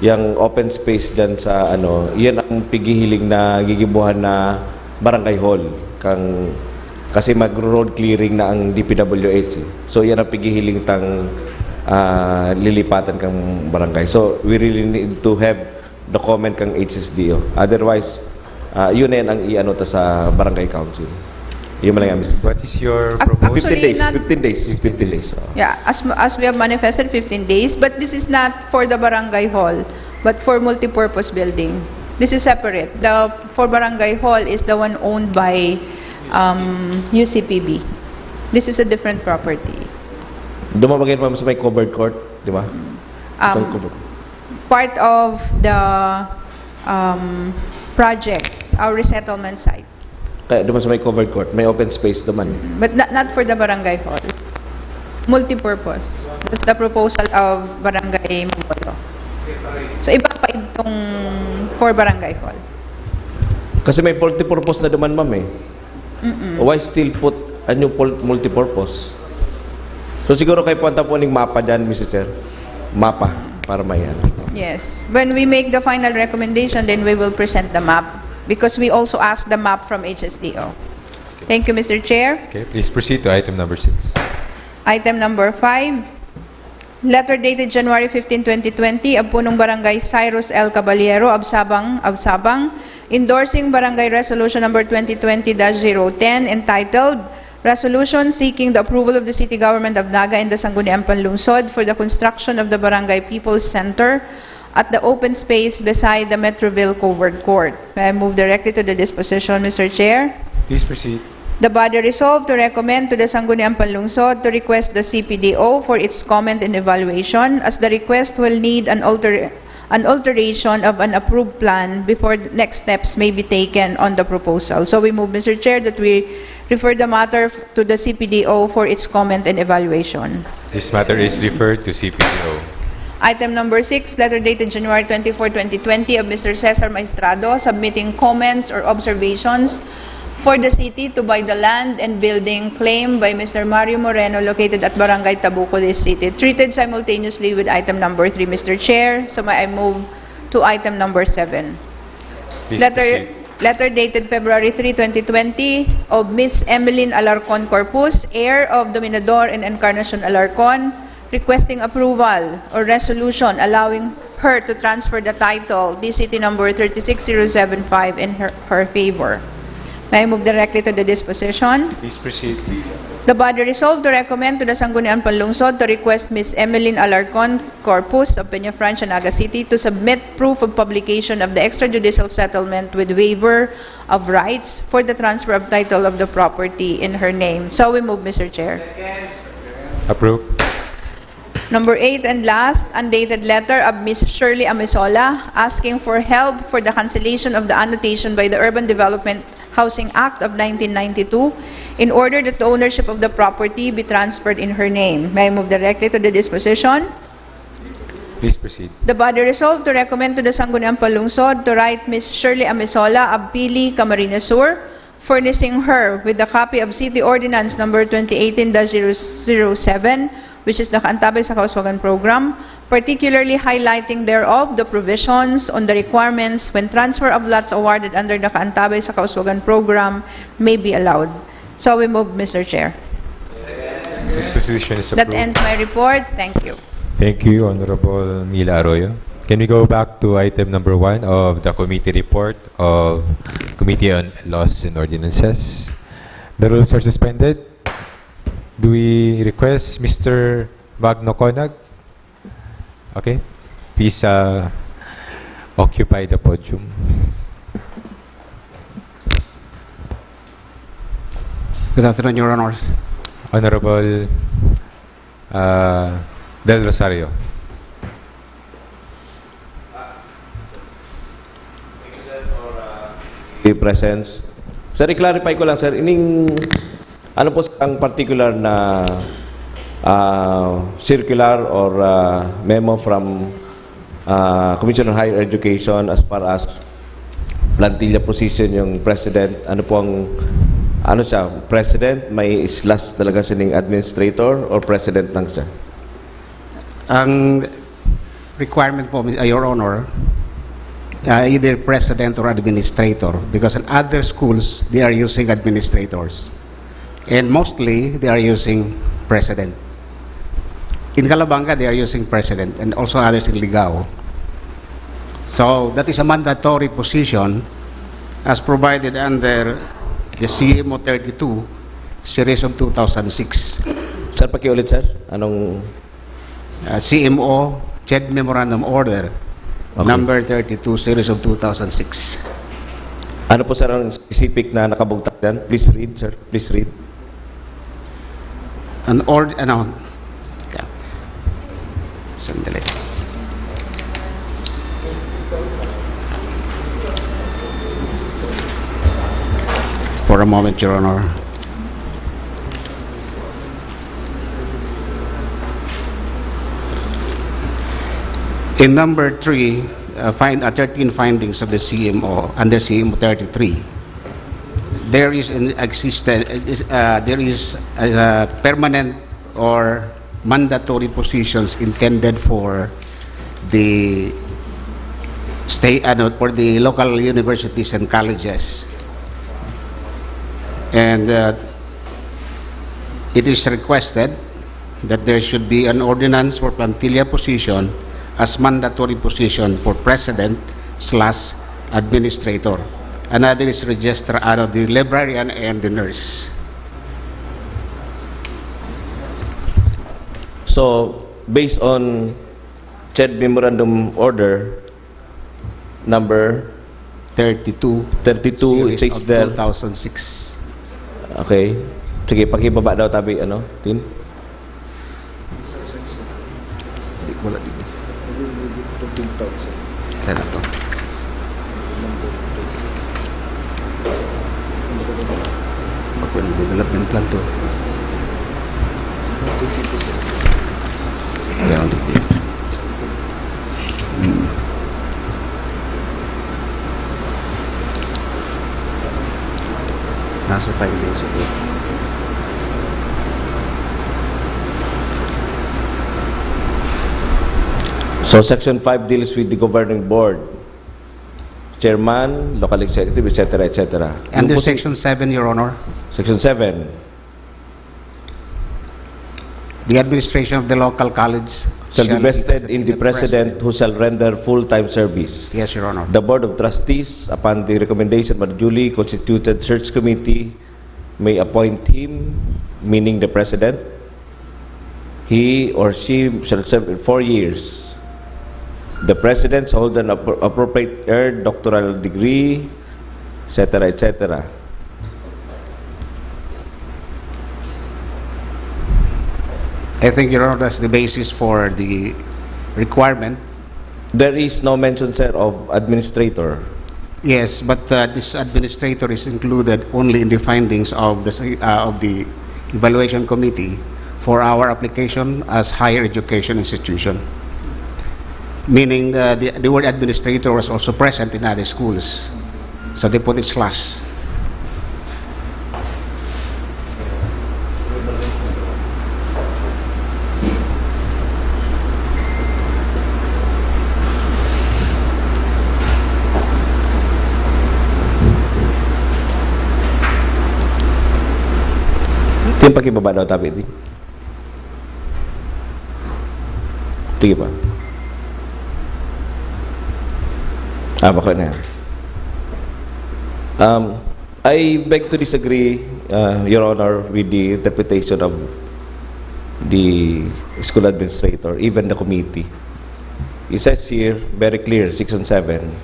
yung open space dyan sa ano, yan ang pighihiling na gigibuhan na barangay hall kang Kasi magro-road clearing na ang D P W H eh. So yan ang pighihiling tang ah, lilipatan kang barangay. So we really need to have the comment kang H S D O. Otherwise, ah, yun na yan ang iano ta sa barangay council. Yun man lang yan, Mister Chair. What is your Ac- proposal? fifteen Actually, days, not- fifteen days, fifteen days. ah. Yeah, as as we have manifested, fifteen days, but this is not for the barangay hall, but for multipurpose building. This is separate. The for barangay hall is the one owned by um, U C P B. This is a different property. Dumabagay pa sa may covered court, di ba? Itong Um, covered. Part of the um, project, our resettlement site. Kaya duman sa may covered court, may open space duman. But not, not for the barangay hall. Multipurpose. That's the proposal of Barangay Mabolo. So, iba pa itong for barangay hall. Kasi may multipurpose na duman, ma'am eh. Why still put a new pul- multipurpose? So siguro kay puwanta po ning mapa dyan, Mister Chair. Mapa, para may ano. Yes. When we make the final recommendation, then we will present the map because we also asked the map from H S D O. Thank you, Mister Chair. Okay, please proceed to item number six. Item number five, letter dated January fifteen, twenty twenty, of Punong Barangay Cyrus L Caballero of Sabang, of Sabang, endorsing Barangay Resolution number twenty twenty dash zero ten, entitled Resolution Seeking the Approval of the City Government of Naga and the Sangguniang Panlungsod for the Construction of the Barangay People's Center at the open space beside the Metroville Covered Court. May I move directly to the disposition, Mister Chair? Please proceed. The body resolved to recommend to the Sangguniang Panlungsod to request the C P D O for its comment and evaluation, as the request will need an alter an alteration of an approved plan before the next steps may be taken on the proposal. So we move, Mister Chair, that we refer the matter to the C P D O for its comment and evaluation. This matter is referred to C P D O. Item number six, letter dated January twenty-four, twenty twenty, of Mister Cesar Maestrado, submitting comments or observations for the city to buy the land and building claimed by Mister Mario Moreno, located at Barangay Tabuco, this city, treated simultaneously with item number three, Mister Chair. So may I move to item number seven. Please Letter, proceed. letter dated February three, twenty twenty, of Miss Emeline Alarcon Corpus, heir of Dominador and Encarnacion Alarcon, requesting approval or resolution allowing her to transfer the title, D C T number thirty-six zero seven five, in her, her favor. May I move directly to the disposition? Please proceed. The body resolved to recommend to the Sangguniang Panlungsod to request Miss Emeline Alarcon Corpus of Peñafrancia, Naga City, to submit proof of publication of the extrajudicial settlement with waiver of rights for the transfer of title of the property in her name. So we move, Mister Chair. Approve. Number eight and last, undated letter of Miss Shirley Amisola asking for help for the cancellation of the annotation by the Urban Development Housing Act of nineteen ninety-two in order that the ownership of the property be transferred in her name. May I move directly to the disposition? Please proceed. The body resolved to recommend to the Sangguniang Panlungsod to write Miss Shirley Amisola of Pili, Camarines Sur, furnishing her with a copy of City Ordinance Number twenty eighteen dash zero zero seven, which is the Kaantabay sa Kauswagan Program, particularly highlighting thereof the provisions on the requirements when transfer of lots awarded under the Kaantabay sa Kauswagan Program may be allowed. So we move, Mister Chair. This position is That approved. ends my report. Thank you. Thank you, Honorable Mila Arroyo. Can we go back to item number one of the committee report of Committee on Laws and Ordinances? The rules are suspended. Do we request Mister Magno Conag? Okay. Please uh, occupy the podium. Good afternoon, Your Honors. Honorable uh, Del Rosario. Your presence. Sir, i-clarify ko lang, sir. Ining, ano po ang particular na ah, circular or ah, memo from ah, Commission on Higher Education as far as plantilla position yung president? Ano po ang, ano siya, president? May slash talaga siya ning administrator or president lang siya? Ang requirement po, uh, Your Honor, uh, either president or administrator, because in other schools, they are using administrators. And mostly, they are using president. In Calabanga, they are using president and also others in Ligao. So, that is a mandatory position as provided under the C M O thirty-two, series of two thousand six. Sir, pakiulit, sir. Anong Uh, C M O, CHED Memorandum Order, Okay. number thirty-two, series of two thousand six. Ano po, sir, ang specific na nakabugtak dyan? Please read, sir. Please read. An ord-, ano, teka. Sandali. For a moment, Your Honor. In number three, uh, find, uh, thirteen findings of the C M O under C M O thirty-three. There is an existen-, is, uh, there is a permanent or mandatory positions intended for the state, ano, for the local universities and colleges. And, uh, it is requested that there should be an ordinance for plantilla position as mandatory position for president / administrator. Another is registrar, ano, the librarian and the nurse. So, based on CHED Memorandum Order number Thirty-two. Thirty-two, it Series says of there. Two thousand six. Okay. Sige, pakibaba daw tabi, ano, Tin? Di, wala dito. Kaya na to. Magkano development plan to? Kaya ang dito. Hmm. Nasa five days ago. So, Section five deals with the governing board, chairman, local executive, et cetera, et cetera. Under Yung po si- Section seven, Your Honor, Section seven. the administration of the local college Shall be vested in the president who shall render full-time service. Yes, Your Honor. The Board of Trustees, upon the recommendation by the duly constituted search committee, may appoint him, meaning the president. He or she shall serve in four years. The president shall hold an appro-, appropriate earned doctoral degree, et cetera, et cetera. I think, Your Honor, that's the basis for the requirement. There is no mention, sir, of administrator. Yes, but, uh, this administrator is included only in the findings of the, uh, of the evaluation committee for our application as higher education institution. Meaning, uh, the, the word administrator was also present in other schools. So they put it slash. Tin, pakibaba daw tabi, Tin. Sige pa. Ah, bako na. Um, I beg to disagree, uh, Your Honor, with the interpretation of the school administrator, even the committee. It says here, very clear, Section seven,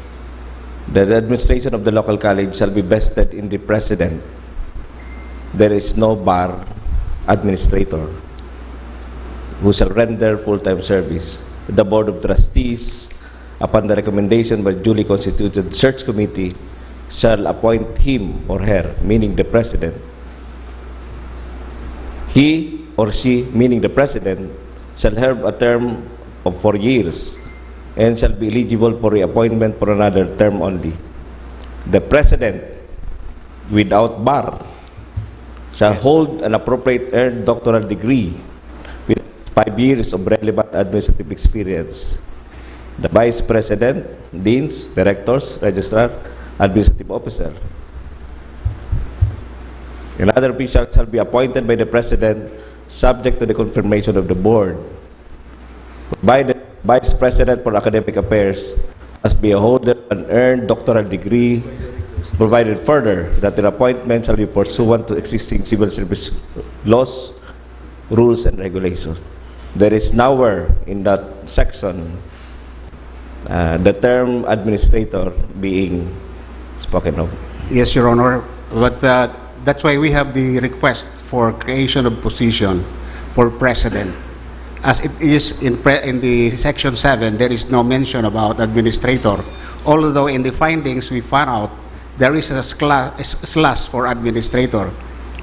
that the administration of the local college shall be vested in the president. There is no bar administrator who shall render full-time service. The Board of Trustees, upon the recommendation by duly constituted search committee, shall appoint him or her, meaning the president. He or she, meaning the president, shall have a term of four years and shall be eligible for reappointment for another term only. The president, without bar, shall hold an appropriate earned doctoral degree with five years of relevant administrative experience. The vice president, deans, directors, registrar, administrative officer. Another official shall be appointed by the President subject to the confirmation of the Board. Provided Vice President for Academic Affairs must be a holder of an earned doctoral degree, provided further that the appointment shall be pursuant to existing civil service laws, rules, and regulations. There is nowhere in that section uh, the term administrator being spoken of. Yes, Your Honor. But uh, that's why we have the request for creation of position for president. As it is in, pre- in the section seven, there is no mention about administrator. Although in the findings we found out there is a, scla- a s- slash for administrator.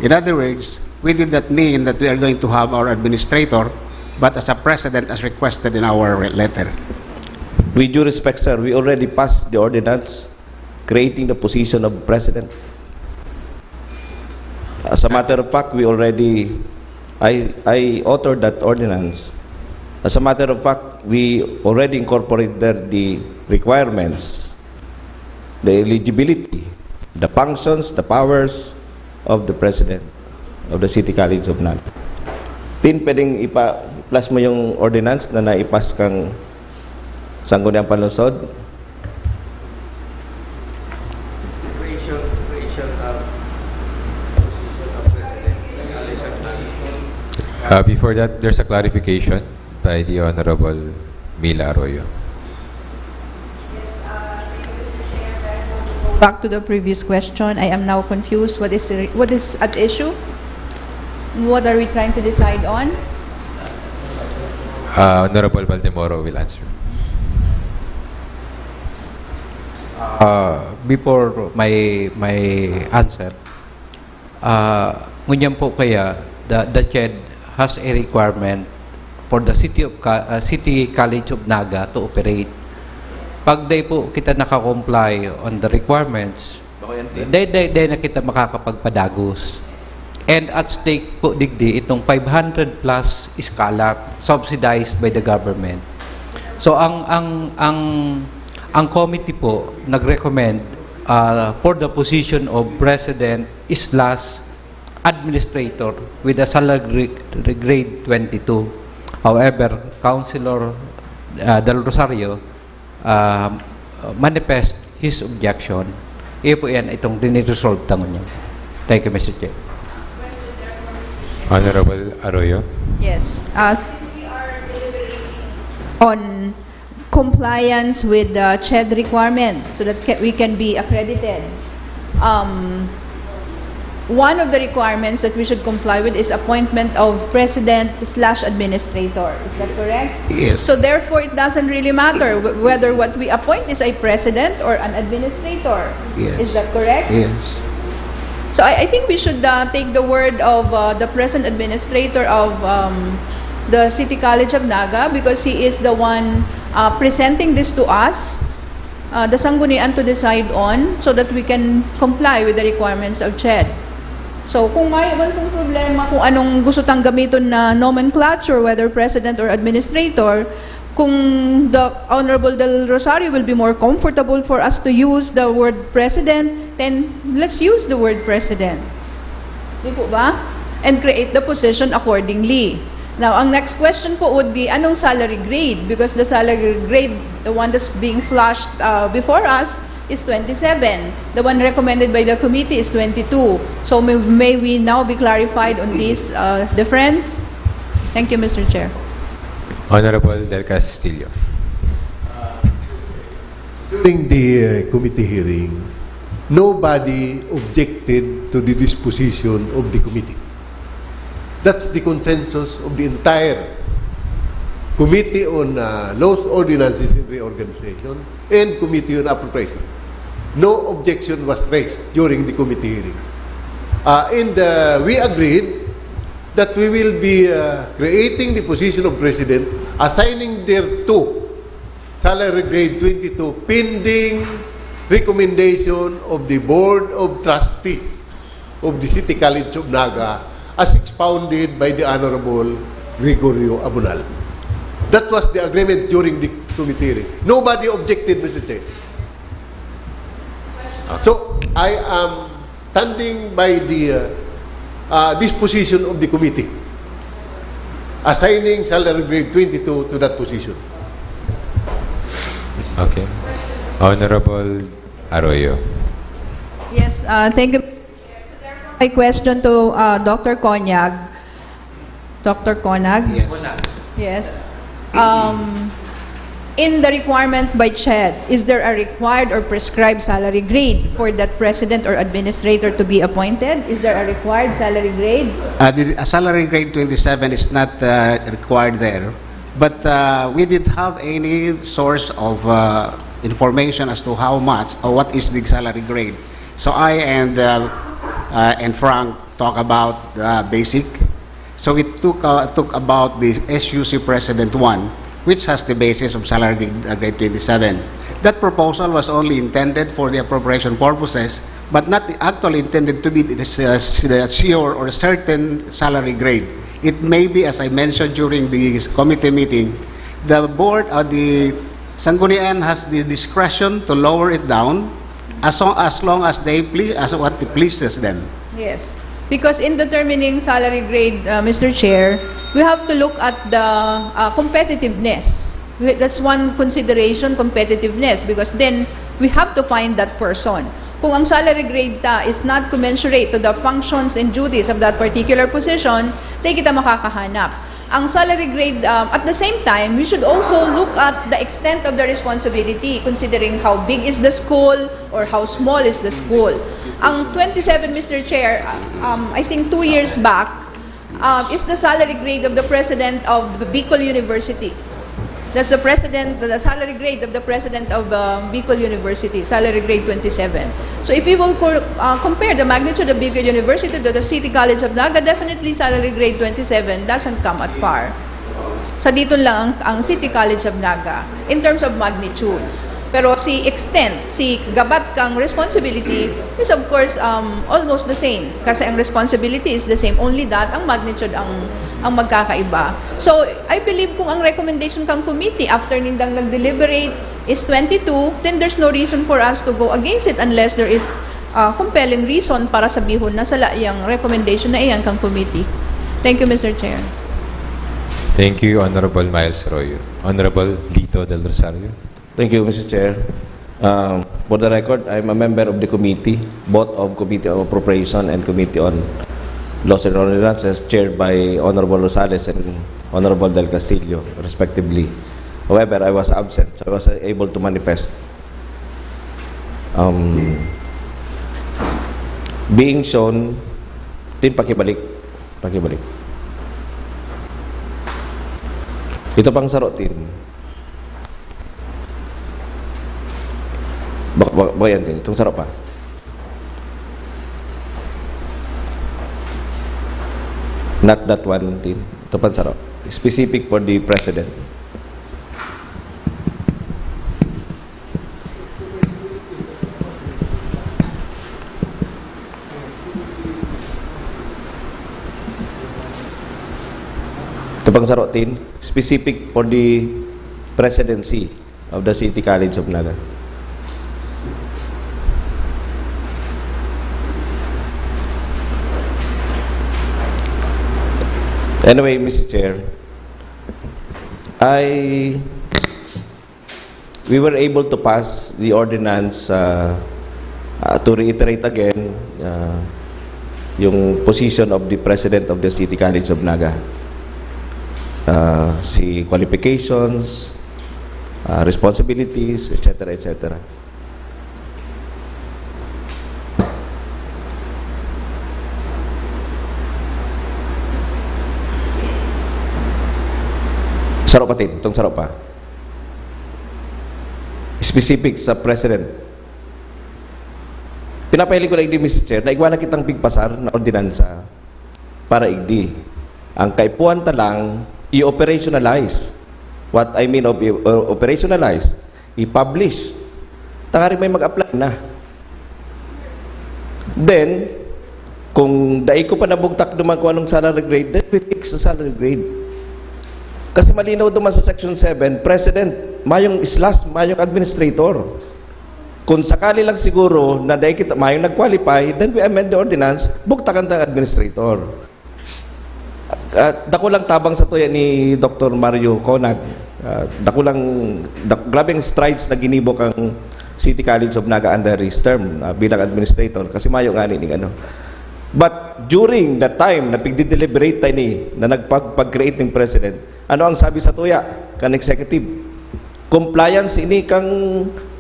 In other words, we did not mean that we are going to have our administrator, but as a president as requested in our letter. With due respect, sir, we already passed the ordinance creating the position of president. As a matter of fact, we already, I, I authored that ordinance. As a matter of fact, we already incorporated the requirements, the eligibility, the functions, the powers of the president of the City College of Naga. Tin, pwedeng ipa-plus mo yung ordinance na naipas kang Sangguniang Panlungsod? Creation, creation of position of president. Uh, before that, there's a clarification by the Honorable Mila Arroyo. Back to the previous question, I am now confused. What is the- what is at issue? What are we trying to decide on? Uh, Honorable Baldemoro will answer. Uh, before my my answer, uh, ngunyan po kaya the, the CHED has a requirement for the City of Ca- uh, City College of Naga to operate. Pag di po kita nakakomply on the requirements, di, di, di na kita makakapagpadagos. And at stake po digdi itong five hundred plus scholar subsidized by the government. So ang ang ang ang committee po nag-recommend uh, for the position of president slash administrator with a salary grade twenty-two. However, Councilor uh, Del Rosario uh, manifest his objection. Iyo po yan itong diniresolve tangon niya. Thank you, Mister Chair. Honorable Arroyo. Yes. Uh, on compliance with the CHED requirement so that ca- we can be accredited. Um, one of the requirements that we should comply with is appointment of president slash administrator. Is that correct? Yes. So therefore, it doesn't really matter wh- whether what we appoint is a president or an administrator. Yes. Is that correct? Yes. So I, I think we should uh, take the word of uh, the present administrator of um, the City College of Naga because he is the one uh, presenting this to us, uh, the Sanggunian to decide on so that we can comply with the requirements of CHED. So kung may man pong problema kung anong gusto tang gamiton na nomenclature, whether president or administrator, kung the Honorable Del Rosario will be more comfortable for us to use the word president, then let's use the word president. Di po ba? And create the position accordingly. Now, ang next question po would be, anong salary grade? Because the salary grade, the one that's being flashed uh, before us, is twenty-seven. The one recommended by the committee is twenty-two. So may, may we now be clarified on this uh, difference? Thank you, Mister Chair. Honorable Del Castillo. During the uh, committee hearing, nobody objected to the disposition of the committee. That's the consensus of the entire Committee on uh, Laws, Ordinances, and Reorganization and Committee on Appropriation. No objection was raised during the committee hearing. Uh, and uh, we agreed that we will be uh, creating the position of president, assigning thereto salary grade twenty-two pending recommendation of the Board of Trustees of the City College of Naga as expounded by the Honorable Gregorio Abonal. That was the agreement during the committee hearing. Nobody objected, Mister Chair. So, I am standing by the uh, uh, disposition of the committee assigning salary grade twenty-two to that position. Okay. Honorable Arroyo. Yes, uh, thank you. My question to uh, Doctor Conyag. Doctor Conyag? Yes. Yes. Um, in the requirement by CHED, is there a required or prescribed salary grade for that president or administrator to be appointed? Is there a required salary grade? Uh, the, a salary grade twenty-seven is not uh, required there, but uh, we did have any source of uh, information as to how much or what is the salary grade. So I and uh, uh, and Frank talk about the basic. So we took uh, took about the S U C President one, which has the basis of salary grade, uh, grade twenty-seven. That proposal was only intended for the appropriation purposes, but not actually intended to be the, uh, the sure or certain salary grade. It may be, as I mentioned during the committee meeting, the board or the Sanggunian has the discretion to lower it down as long as, long as they please, as what pleases them. Yes. Because in determining salary grade, uh, Mister Chair, we have to look at the uh, competitiveness. We- That's one consideration, competitiveness, because then we have to find that person. Kung ang salary grade ta is not commensurate to the functions and duties of that particular position, di kita makakahanap. Ang salary grade, um, at the same time, we should also look at the extent of the responsibility, considering how big is the school or how small is the school. Ang twenty-seven, Mister Chair, um, I think two years back, um, is the salary grade of the president of the Bicol University. That's the president, the salary grade of the president of uh, Bicol University, salary grade twenty-seven. So if we will co- uh, compare the magnitude of Bicol University to the City College of Naga, definitely salary grade twenty-seven doesn't come at par. Sa dito lang ang, ang City College of Naga in terms of magnitude. Pero si extent, si gabat kang responsibility is of course um, almost the same. Kasi ang responsibility is the same, only that ang magnitude ang, ang magkakaiba. So, I believe kung ang recommendation kang committee after nindang nag-deliberate is twenty-two, then there's no reason for us to go against it unless there is uh, compelling reason para sabihon na sala yang recommendation na iyan kang committee. Thank you, Mister Chair. Thank you, Honorable Miles Arroyo. Honorable Lito Del Rosario. Thank you, Mister Chair. Um, for the record, I'm a member of the committee, both of Committee on Appropriation and Committee on Laws and Ordinances, chaired by Honorable Rosales and Honorable Del Castillo, respectively. However, I was absent, so I was able to manifest. Um, being shown, tin pakibalik, pakibalik. Ito pang saro, tin. Bak bak baka yan, tin. Itong saro pa. Not that one, tin. Ito pang saro. Specific for the president. Ito pang saro, tin, specific for the presidency of the City College of Naga. Anyway, Mister Chair, I we were able to pass the ordinance, uh, uh, to reiterate again, uh, yung position of the President of the City College of Naga. Uh, si qualifications, uh, responsibilities, et cetera, et cetera. Saro pa, tin. Itong saro pa. Specific sa president. Pinapahiling ko na igdi, Mister Chair, na igwa na kitang pigpasar na ordinansa para igdi. Ang kaipuhan ta lang, i-operationalize. What I mean of i- uh, operationalize, i-publish. Tanganing may mag-apply na. Then, kung dai ko pa nabugtak duman kung anong salary grade, then we fix the salary grade. Kasi malinaw duman sa Section seven, President, mayong SLAS, mayong administrator. Kung sakali lang siguro na dai kita, mayong nag-qualify, then we amend the ordinance, bugtakan ta administrator. At dakulang tabang sa tuya ni Doctor Mario Conag. Ah, dakulang, dak-, grabeng strides na ginibo kang City College of Naga under his term, ah, bilang administrator. Kasi mayo ngani ning ano. But during the time na pigdi-deliberate tayo ni, na nagpag-, pag-create ng president, ano ang sabi sa tuya kan executive? Compliance ini kang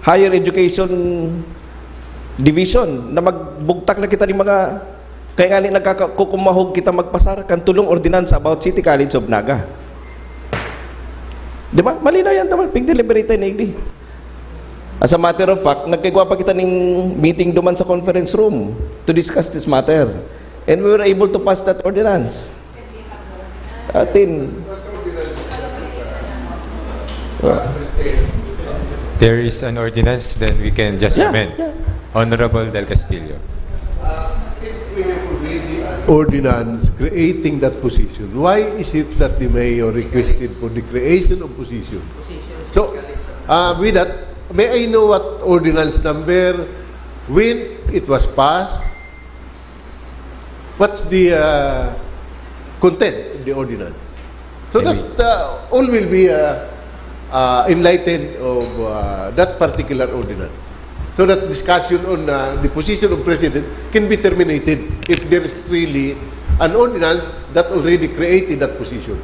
higher education division na magbugtak na kita ni mga, kaya nga ni nagkakakukumahog kita magpasar kan tulong ordinansa about City College of Naga. Di ba? Malinaw yan, tama. Pig-deliberate tayo na igdi. As a matter of fact, nagkigwa pa kita ning meeting duman sa conference room to discuss this matter. And we were able to pass that ordinance. Atin. There is an ordinance, then we can just Yeah, amend. Yeah. Honorable Del Castillo. Ordinance creating that position. Why is it that the mayor requested for the creation of position? So, uh, with that, may I know what ordinance number, when it was passed, what's the uh, content of the ordinance? So that uh, all will be uh, uh, enlightened of uh, that particular ordinance. So that discussion on uh, the position of president can be terminated if there is really an ordinance that already created that position.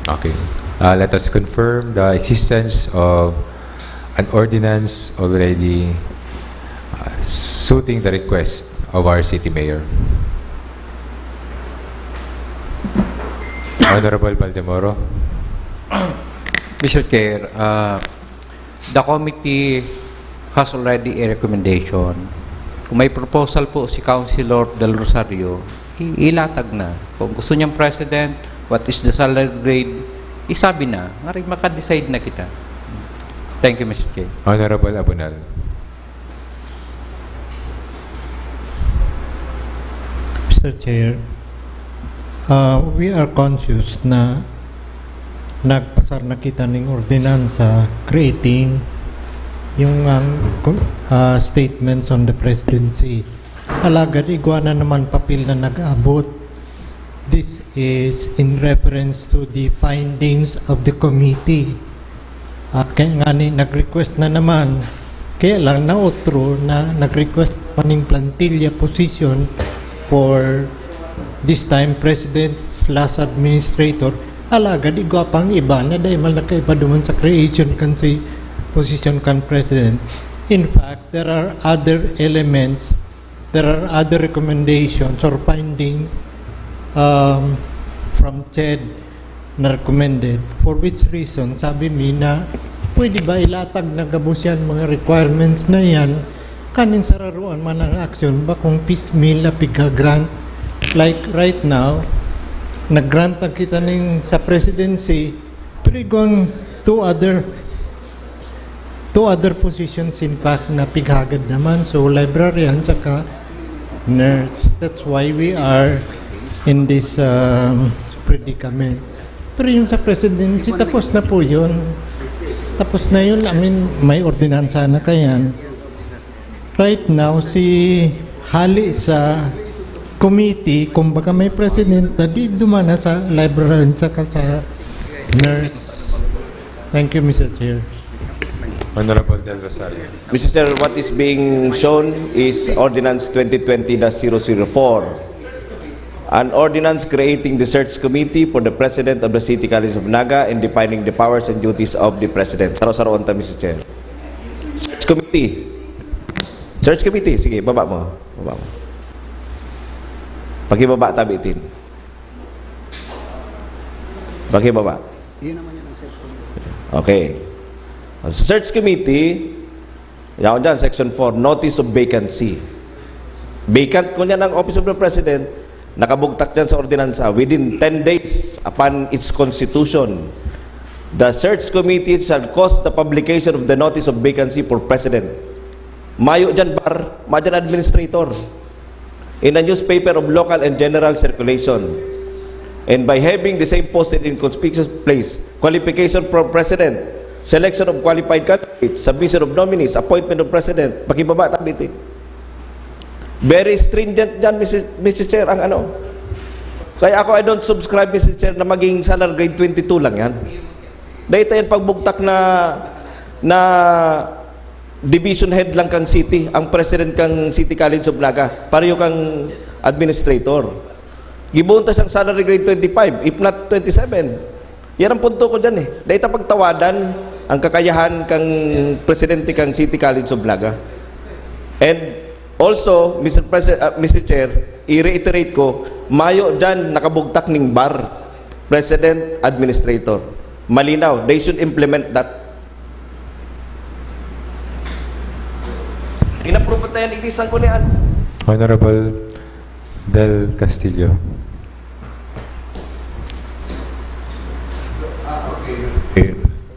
Okay. Uh, let us confirm the existence of an ordinance already uh, suiting the request of our city mayor. Honorable Baldemoro. Mister Chair, uh, the committee has already a recommendation. Kung may proposal po si Councilor Del Rosario, i- ilatag na. Kung gusto niyang president, what is the salary grade, isabi na. Ngari, makadecide na kita. Thank you, Mister Chair. Honorable Abunal. Mister Chair, uh, we are conscious na nagpasar na kita ning ordinansa creating yung ang uh, statements on the presidency. Alagad igwa na naman papel na nag-abot. This is in reference to the findings of the committee. Uh, kaya nga ni nag-request na naman, kaya lang na otro na nag-request pa ning plantilla position for this time president slash administrator. Alagad igwa pang iba na dahil mal nakaiba duman sa creation kan si position kan president. In fact, there are other elements, there are other recommendations or findings um, from CHED na recommended. For which reason, sabi mi na pwede ba ilatag na gabos yan mga requirements na yan kaning sararuan man ang action ba kung piecemeal na pigka-grant. Like right now, nag-grant na kita ning sa presidency, pero igwang two other two other positions in fact na pighagad naman. So librarian saka nurse. That's why we are in this um, predicament. Pero yung sa presidency, tapos na po yun. Tapos na yun. I mean, may ordinansa na kayan. Right now, si hali sa committee, kumbaga may president na di dumana sa librarian saka sa nurse. Thank you, Mister Chair. Honorable Del Rosario. Mister Chair, what is being shown is Ordinance twenty twenty dash zero zero four. An ordinance creating the search committee for the president of the City College of Naga and defining the powers and duties of the president. Saro-saroon ta, Mister Chair. Search committee. Search committee. Sige, baba mo. Baba mo. Pakibaba tabi itin. Pakibaba. Okay. Sa search committee, yaon dyan, section four, notice of vacancy. Vacant ko niyan ang Office of the President, nakabugtak dyan sa ordinansa. Within ten days upon its constitution, the search committee shall cause the publication of the notice of vacancy for President. Mayo dyan bar, mayo dyan administrator. In a newspaper of local and general circulation. And by having the same posted in conspicuous place, qualification for President, Selection of qualified candidates, submission of nominees, appointment of president, pakibaba ta bitin. Very stringent dyan, Mister Mister Chair, ang ano. Kaya ako, I don't subscribe, Mister Chair, na maging salary grade twenty-two lang yan. Dahil yan pagbugtak na, na division head lang kang city, ang president kang City College of Naga, pareho kang administrator. Gibuon ta siyang salary grade twenty-five, if not twenty-seven. Yan ang punto ko dyan eh. Dahil ta pagtawadan ang kakayahan kang presidente kang City College of Naga. And also, Mister President, ah, Mister Chair, i-reiterate ko, mayo dyan nakabugtak ning bar, President, Administrator. Malinaw, they should implement that. Inapprove na yan, ilisan ko na yan. Honorable Del Castillo.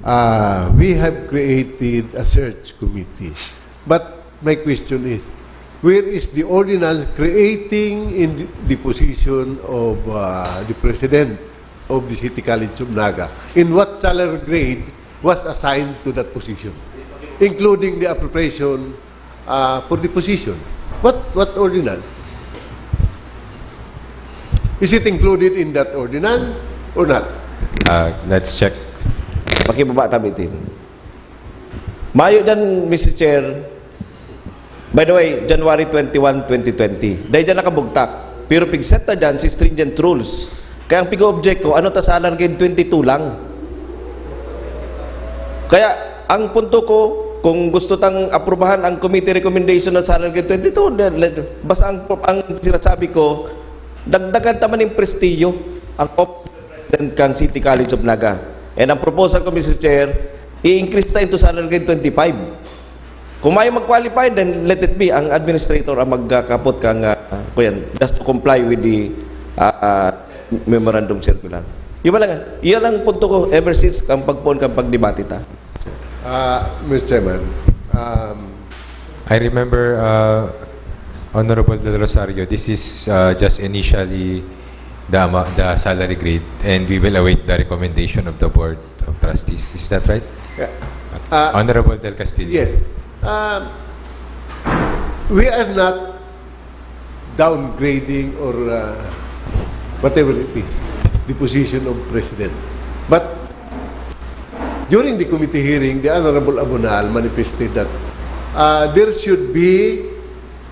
Uh, we have created a search committee. But my question is, where is the ordinance creating in the position of uh, the president of the City College of Naga? In what salary grade was assigned to that position, including the appropriation uh, for the position? What, what ordinance? Is it included in that ordinance or not? Uh, let's check. Pakibaba ta bitin. Mayo dyan, Mister Chair. By the way, January twenty-one, twenty twenty. Dahil dyan nakabugtak. Pero pigset na dyan si stringent rules. Kaya ang pig-object ko, ano ta sa alargin twenty-two lang? Kaya ang punto ko, kung gusto tang aprubahan ang committee recommendation na sa alargin twenty-two, then let- basta ang, ang sinasabi ko, dagdagan ta man yung prestiyo ang op- President kang City College of Naga. And ang proposal ko, Mister Chair, i-increase ta into salary grade twenty-five. Kung may mag-qualify, then let it be. Ang administrator ang magkakapot kang, ah, kuyan, just to comply with the ah, ah, memorandum circular. Yun lang, yun lang punto ko ever since ang pagpoon kang pagdebate ta. Uh, Mister Chairman, um, I remember, uh, Honorable Del Rosario, this is uh, just initially the, ama- the salary grade, and we will await the recommendation of the Board of Trustees. Is that right? yeah. Uh, Honorable Del Castillo. Yes. Um, we are not downgrading or uh, whatever it is, the position of president. But during the committee hearing, the Honorable Abonal manifested that uh, there should be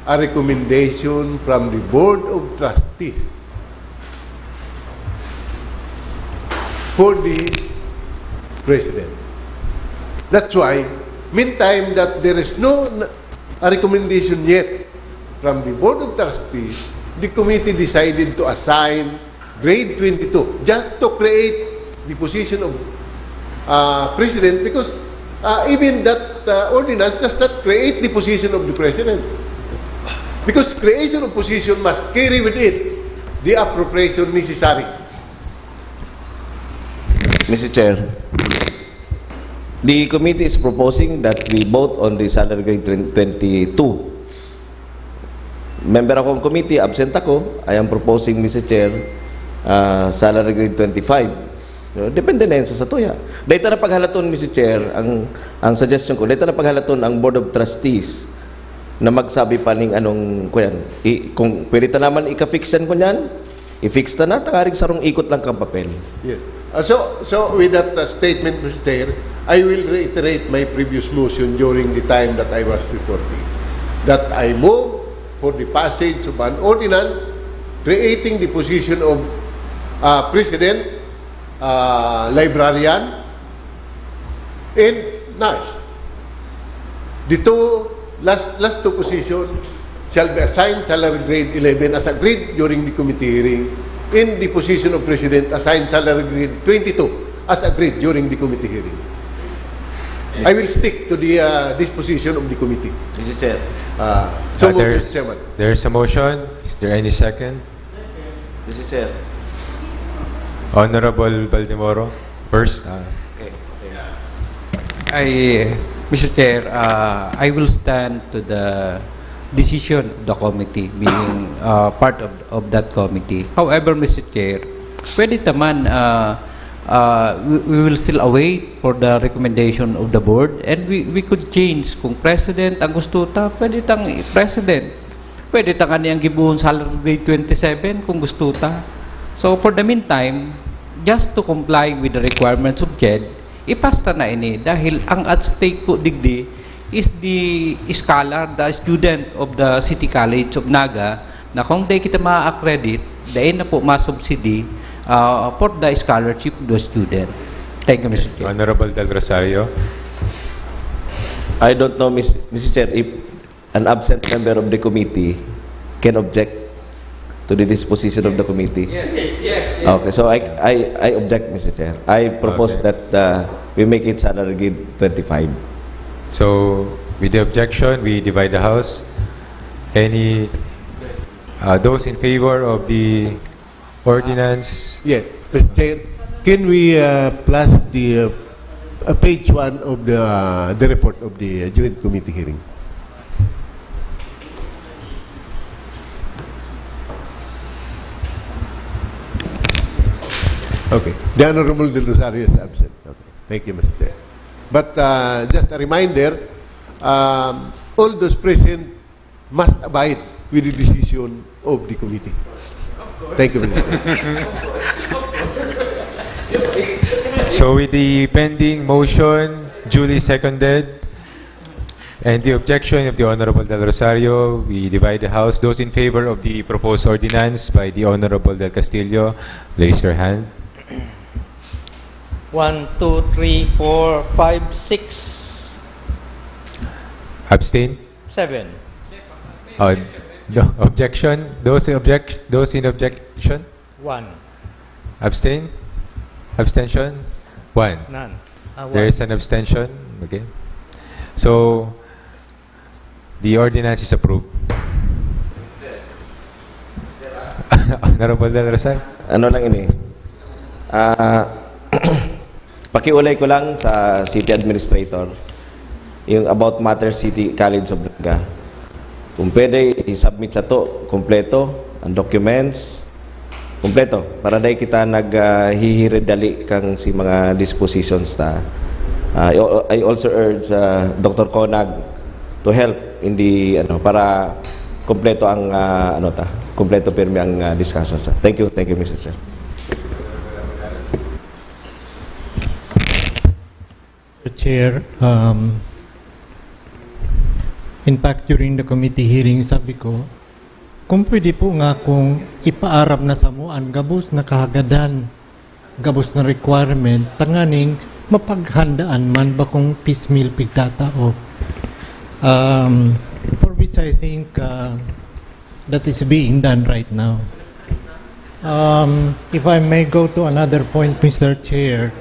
a recommendation from the Board of Trustees for the president. That's why, meantime that there is no n- a recommendation yet from the Board of Trustees, the committee decided to assign grade twenty-two just to create the position of uh, president, because uh, even that uh, ordinance does not create the position of the president. Because creation of position must carry with it the appropriation necessary. Mister Chair, the committee is proposing that we vote on the salary grade twenty twenty-two. Member ako ng committee, absent ako. I am proposing, Mister Chair, ah, salary grade twenty-five. So, depende na yan sa satuya. Dahil na paghalaton, Mister Chair, ang, ang suggestion ko, dahil na paghalaton ang Board of Trustees na magsabi pa ning anong, kuyan, i, kung pwede ta naman ika-fix yan, kunyan, i-fix ta na, tangarig sarong ikot lang kang papel. Yes. Uh, so, so with that uh, statement, Mister Chair, I will reiterate my previous motion during the time that I was reporting, that I move for the passage of an ordinance creating the position of uh, president, uh, librarian, and nurse. The two last, last two positions shall be assigned salary grade eleven as agreed during the committee hearing, and the position of president assigned salary grade twenty-two as agreed during the committee hearing. I will stick to the uh, disposition of the committee. Mister Chair. Uh, so, Uh, moved, there's, Mister Chairman. There's a motion. Is there any second? Mister Chair. Honorable Baldemoro, first. Uh, Okay. I, Mister Chair, uh, I will stand to the decision of the committee, being uh, part of, of that committee. However, Mister Chair, pwede ta man uh, Uh, we, we will still await for the recommendation of the board, and we, we could change. Kung president ang gusto ta, pwede tang i-president. Pwede ta ngani ang gibohon salary grade twenty-seven kung gusto ta. So, for the meantime, just to comply with the requirements of CHED, i-pass ta na ini dahil ang at stake po digdi is the scholar, the student of the City College of Naga, na kung di kita ma-accredit, dai na po ma-subsidy, ah, for the scholarship of the student. Thank you, Mister Chair. Honorable Del Rosario. I don't know, Miss, Mister Chair, if an absent member of the committee can object to the disposition of the committee. Yes, yes, Okay, so I, I, I object, Mister Chair. I propose Okay. that uh, we make it salary grade twenty-five. So, with the objection, we divide the House. Any, uh, those in favor of the ordinance? Yes, Mister Chair, can we uh, plus the uh, uh, page one of the uh, the report of the uh, joint committee hearing? Okay. The Honorable Del Rosario is absent. Okay. Thank you, Mister Chair. But uh, just a reminder, um, all those present must abide with the decision of the committee. Thank you very much. So, with the pending motion duly seconded and the objection of the Honorable Del Rosario, we divide the House. Those in favor of the proposed ordinance by the Honorable Del Castillo, raise your hand. One, two, three, four, five, six. Abstain? Seven. Uh, no, objection? Those in object, those in objection? One. Abstain? Abstention? One. None. Ah, one. There is an abstention. Okay. So, the ordinance is approved. Honorable Del Rosario. Ano lang ini? Ah, pakiulay ko lang sa city administrator yung about matter City College of Naga. Kung pwede, i-submit sa to, kompleto, ang documents, kompleto, para dai kita nag ah, hihiridali kang si mga dispositions ta. Ah, I, I also urge ah, Doctor Conag to help in the ano para kompleto ang ah, ano ta, kompleto pirmi ang ah, discussions ta. Thank you, thank you, Mister Chair. Mister Chair, um, in fact, during the committee hearing, sabi ko, kung pwede po nga kung ipaaram na samo an gabos na kahagadan, gabos na requirement, tanganing mapaghandaan man bakong piecemeal pigtatao. Um, for which I think uh, that is being done right now. Um, if I may go to another point, Mister Chair,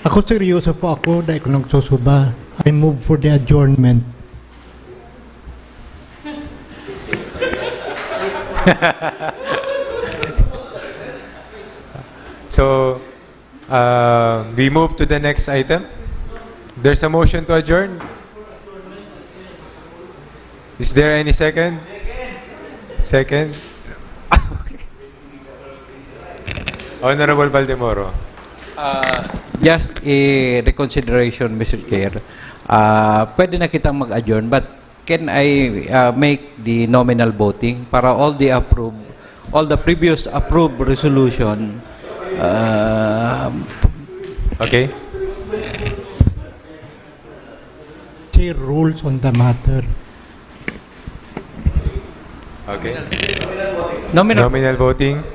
ako seryoso po ako, dahil ko nagsusuba. I move for the adjournment. So, uh, we move to the next item. There's a motion to adjourn. Is there any second? Second? Honorable Valdemoro. Uh, just a reconsideration, Mister Chair. Uh, pwede na kitang mag-adjourn, but can I uh, make the nominal voting para all the approve, all the previous approved resolution? Uh, Okay. Chair rules on the matter. Okay. nominal. Nominal voting.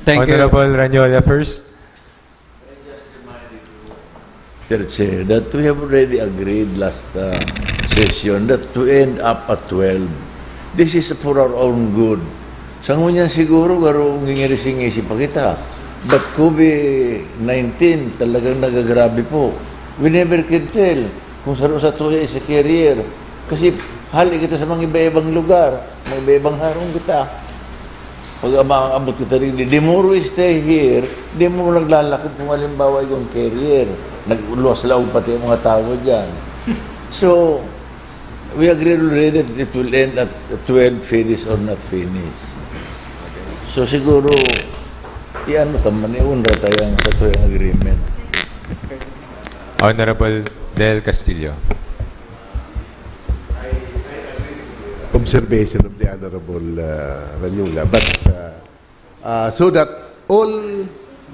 Thank you. Honorable Ranyola first. Mister Chair, that we have already agreed last uh, session that we end up at twelve. This is for our own good. Sa ngunyan siguro, garo ngingisi-ngisi pa kita. But COVID nineteen, talagang nagagrabe po. We never can tell kung saro sa tuya sa carrier. Kasi hali kita sa mga iba-ibang lugar, mga iba-ibang harong kita. Pag ama- abot kita rin, the more we stay here, the more naglalakad kung halimbawa yung carrier. Nagluwas-laog pati ang mga tao dyan. So, we agreed already that it will end at twelve, finish or not finish. So siguro, Iyan mo taman, iunra tayo ang sa tuyang agreement. Honorable Del Castillo. Observation of the Honorable uh, Ranyula. But uh, uh, so that all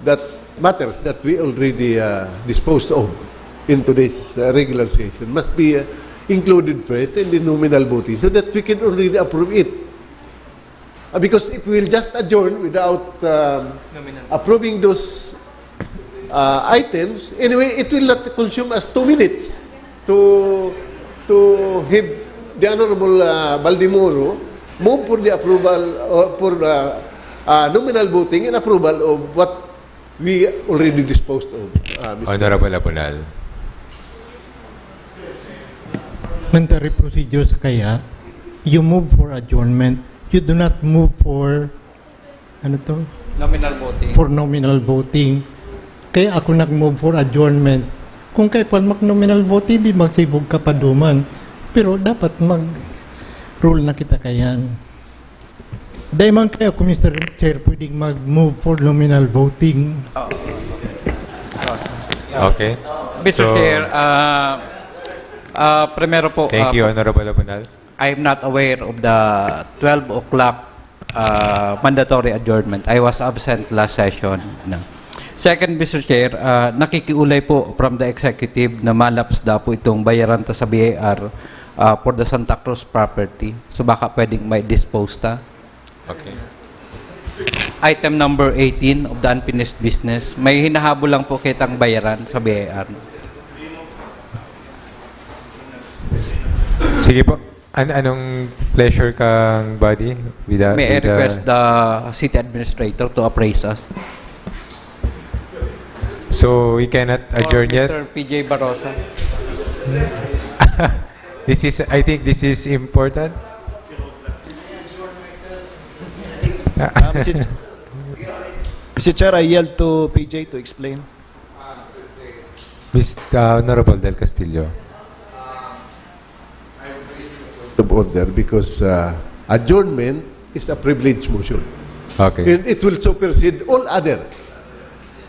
that matters that we already uh, disposed of in today's uh, regular session must be uh, included first in the nominal voting so that we can already approve it. Uh, because if we will just adjourn without um, approving those uh, items, anyway, it will not consume us two minutes to to have the Honorable uh, Baldemoro move for the approval uh, for uh, uh, nominal voting and approval of what we already disposed of. Uh, Mister Honorable Abunal. Military procedure sa kaya, you move for adjournment. You do not move for, ano to? Nominal voting. For nominal voting. Kaya ako nag-move for adjournment. Kung kaya pa mag-nominal voting, di magsibog ka pa duman. Pero dapat mag-rule na kita kayan. Dahil man kaya ako, Mister Chair, pwedeng mag-move for nominal voting. Okay. Mister So, Chair, ah ah, primero po, Thank ah, you, Honorable Abunal. I am not aware of the twelve o'clock uh, mandatory adjournment. I was absent last session. No. Second, Mister Chair, uh, nakikiulay po from the executive na malaps daw po itong bayaran ta sa B I R uh, for the Santa Cruz property. So baka pwedeng may dispose ta. Okay. Item number eighteen of the unfinished business. May hinahabol lang po kitang bayaran sa B I R. Sige po. An anong pleasure kang body? With the, May I with the- request the city administrator to appraise us? So we cannot adjourn Or yet. Mister P J Barosa. This is, I think this is important. Uh, Mister Ch- Mister Chair, I yield to PJ to explain. Mister Honorable Del Castillo. Of order because uh, adjournment is a privilege motion. Okay. And it will supersede all other.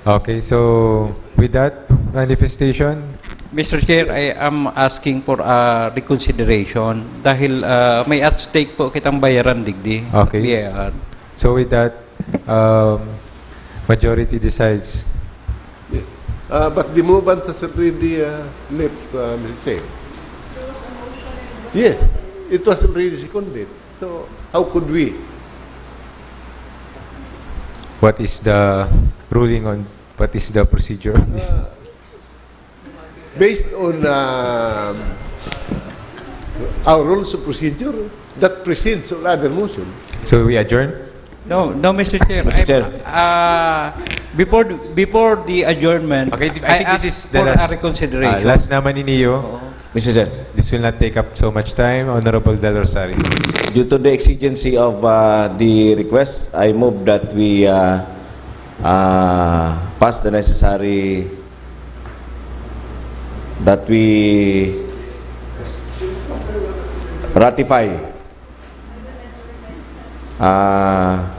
Okay, so with that manifestation, Mister Chair, I am asking for a reconsideration dahil uh, may at stake po kitang bayaran digdi. Okay. B I R. So with that, um, majority decides. Uh, but the movement has already uh, left, uh, Mister Chair. Yes, it was already seconded. So how could we? What is the ruling on what is the procedure on this? Based on um, our rules of procedure, that precedes all other motion. So we adjourn? No, no, Mister Chair. Mister I- Chair. Uh, before before the adjournment, Okay, I think ask this is the for last, a reconsideration. uh, last naman ni Neo. Mister Chair, This will not take up so much time. Honorable Del Rosario. due to the exigency of uh, the request, I move that we uh, uh, pass the necessary, that we ratify uh,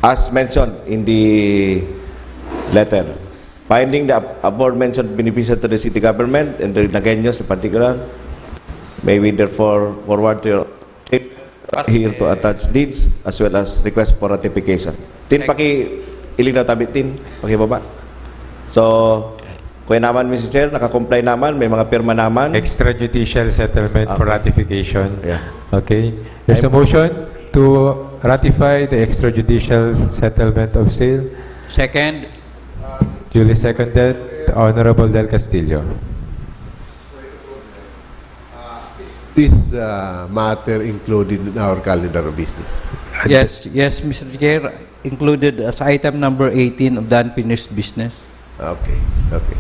as mentioned in the letter. Finding the ab- aforementioned beneficial to the city government and the Nagueños in particular, may we therefore forward to your here to attach deeds as well as request for ratification. Tin, paki ilinaw tabi, Tin, pakibaba. So, kuya naman, Mister Chair, nakakomply naman, may mga pirma naman. Extrajudicial settlement for Okay. ratification. Yeah. Okay. There's a motion to ratify the extrajudicial settlement of sale. Second, Duly seconded, Honorable Del Castillo. This uh, matter included in our calendar of business. yes, yes, Mister Chair, included as item number eighteen of the unfinished business. Okay, okay.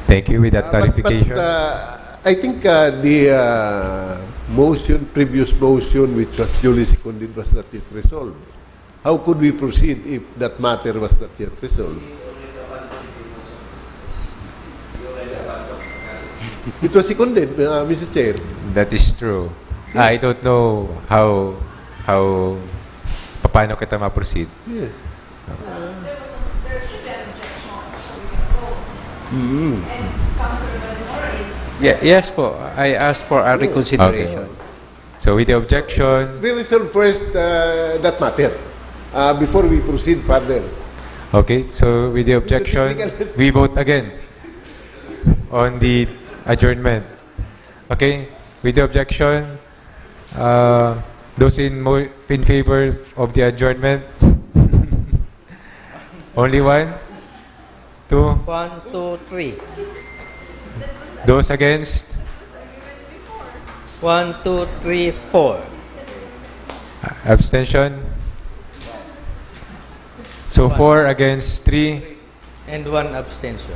Thank you with that Uh, but- clarification. But, uh, I think uh, the uh, motion, previous motion, which was duly seconded, was not yet resolved. How could we proceed if that matter was not yet resolved? It was seconded, uh, Mister Chair. That is true. I don't know how how paano kita ma-proceed. Yeah. Yeah, yes po. I ask for a reconsideration. So with the objection, We resolve first uh, that matter uh, before we proceed further. okay, so with the objection, we vote again on the adjournment. Okay, with the objection, uh, those in mo- in favor of the adjournment, only one, two. One, two, three. Those against, One, two, three, four. abstention. So four against three. And one abstention.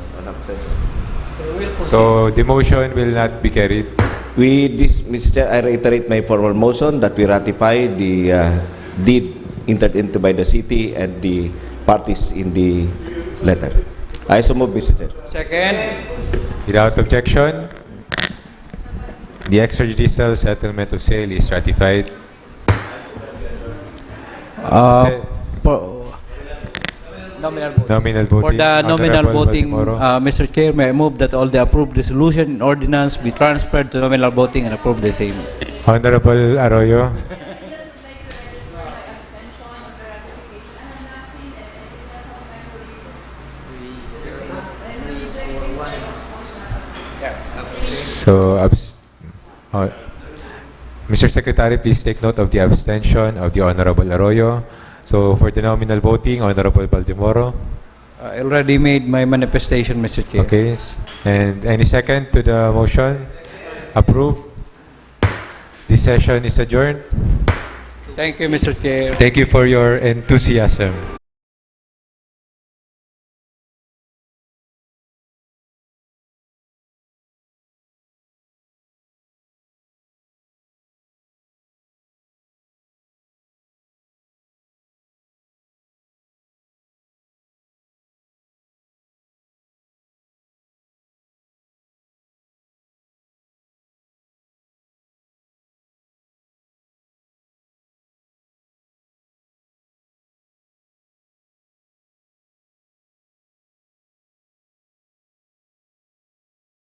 So the motion will not be carried. We, this, Mister Chair, I reiterate my formal motion that we ratify the uh, deed entered into by the city and the parties in the letter. I so move, Mister Chair. Second. Without objection, the extrajudicial settlement of sale is ratified. Uh, Se- for, nominal voting. Nominal voting. For the nominal Honorable voting, Baltimoro. Uh, Mister Chair, may I move that all the approved resolution and ordinance be transferred to nominal voting and approve the same. Honorable Arroyo. So, abs- oh, Mister Secretary, please take note of the abstention of the Honorable Arroyo. So, for the nominal voting, Honorable Baltimoro. I already made my manifestation, Mister Chair. Okay. s- And any second to the motion? Approve. This session is adjourned. Thank you, Mister Chair. Thank you for your enthusiasm.